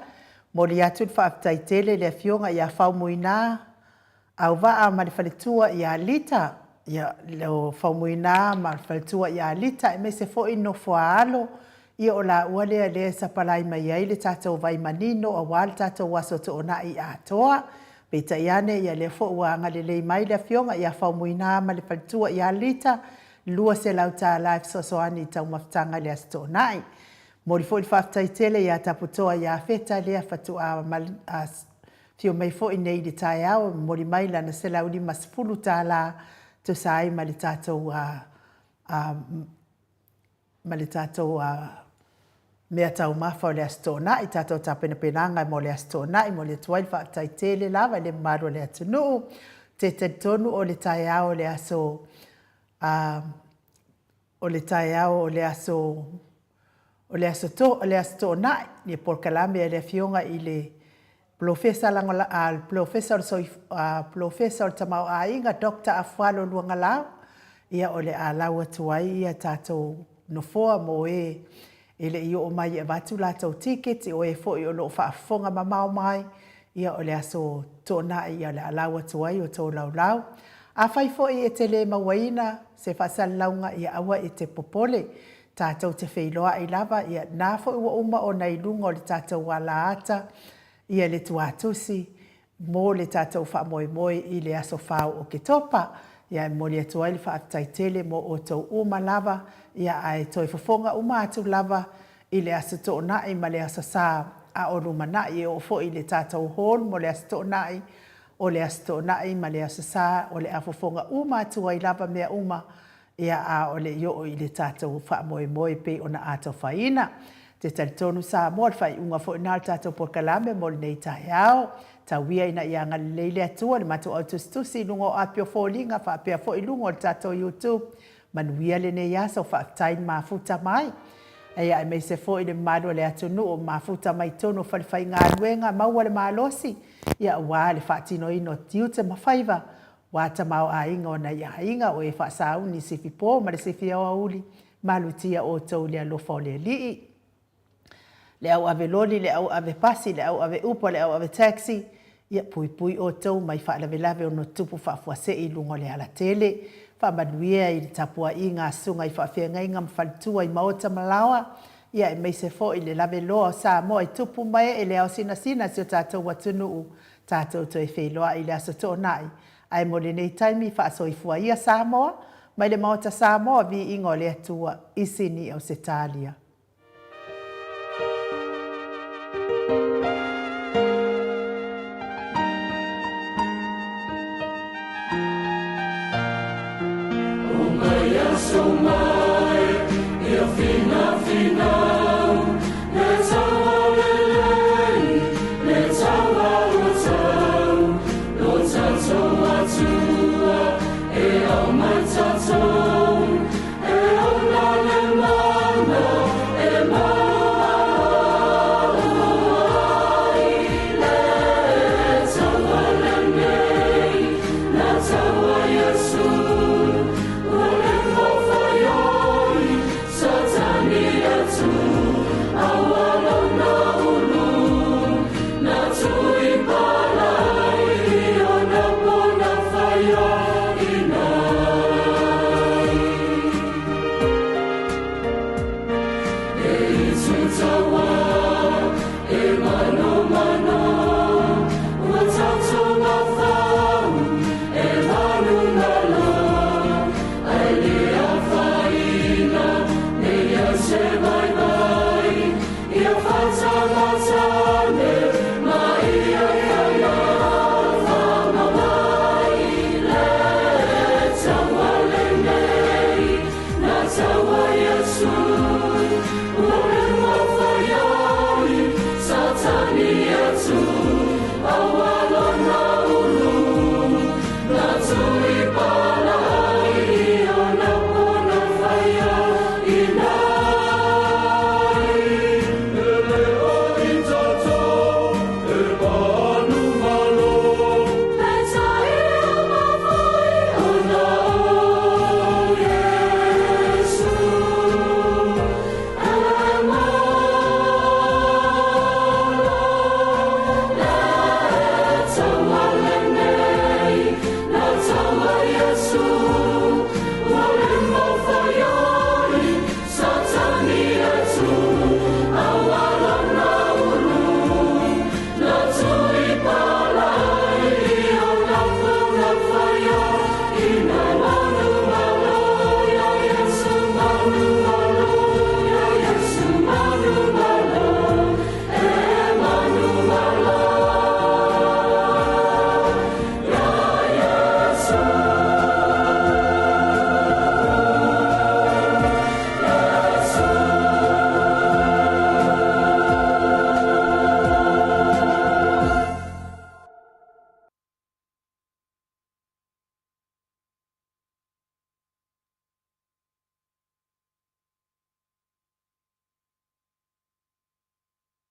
Momoli atu le faafetai tele i le Afioga ia Faumuina Auvaa ma le faletua ia Lita, ia, o Faumuina ma le faletua ia Lita, aemaise foi Nofoaalo, ia o laua lea lea e sapalai mai ai le tatou vai manino aua le tatou aso toonai atoa. Peitai ane, ia lea foi ua agalelei mai le Afioga ia Faumuina ma le faletua ia Lita, $200 e fesoasoani i taumafataga i le Aso Toonai. Momoli foi le faafetai tele ia Taputoa ia Feta lea faatoa afio mai foi nei i le taeao e momoli mai lana $150 tusa ai ma le tatou ma le tatou mea taumafa o le Aso Toonai, tatou tapenapenaga mo le Aso Toonai. Momoli atu ai le faafetai tele lava i le mamalu o le atunuu. Ou te talitonu o le taeao o le aso o le taeao o le aso o le aso to o le aso Toonai, ia polokalame a le Afioga i le. Polofesa lagola, a, le Polofesa o le Soif, a, Polofesa o le Tamaoaiga Doctor Afualo Luagalau, ia o le a lau atu ai ia tatou nofoa mo e e le i oo mai e avatu latou tiketi, o e foi o lo o faafofoga mamao mai, ia o le aso Toonai ia o le a lau atu ai outou laulau. Afai foi e te le mauaina se faasalalauga, ia aua e te popole, tatou te feiloai lava, ia na foi ua uma ona i luga o le tatou alaata ia le tuatusi mo le tatou faamoemoe i le aso 4 o Oketopa. Ia e momoli atu ai le faafetai tele mo outou uma lava, ia ae toe fofoga uma atu lava i le Aso Toonai ma le Aso Sa a o lumanai e oo foi i le tatou hall mo le Aso Toonai, o le Aso Toonai ma le Aso Sa o le a fofoga uma atu ai lava mea uma Ia, a o le i oo i le tatou faamoemoe pei ona atofaina. Te talitonu Samoa, o le faaiuga foi lena o le tatou polokalame mo lenei taeao. Tau ia ina ia agalelei le Atua i le matou au tusitusi i luga o api o foliga faapea foi i luga o le tatou YouTube. Manuia lenei aso, faafetai le mafuta mai. Ia, aemaise foi le mamalu o le atunuu o mafuta mai totonu o falefaigaluega, maua le malosi, ia, aua le faatinoina o tiute ma faiva Ua tamaoaiga o nai aiga, o e faasauni i sifi po ma le sifi aoauli, malutia outou i le alofa o le Alii. Le au ave loli, le au ave pasi, le au ave upa, le au ave taxi, ia puipui outou mai faalavelave ono tupu faafuasei i luga o le alatele. Faamanuia i le tapuaiga a susuga i faafeagaiga ma faletua i maota ma laoa, ia aemaise foi le laveloa o Samoa i tupu ma ee le ao sinasina si o tatou atunuu Tatou toe feiloai i le Aso Toonai, ae mo lenei taimi faasoifua ia Samoa, mai le Maota Samoa, viiga o le Atua, i Sini Ausetalia. Omai aso mai.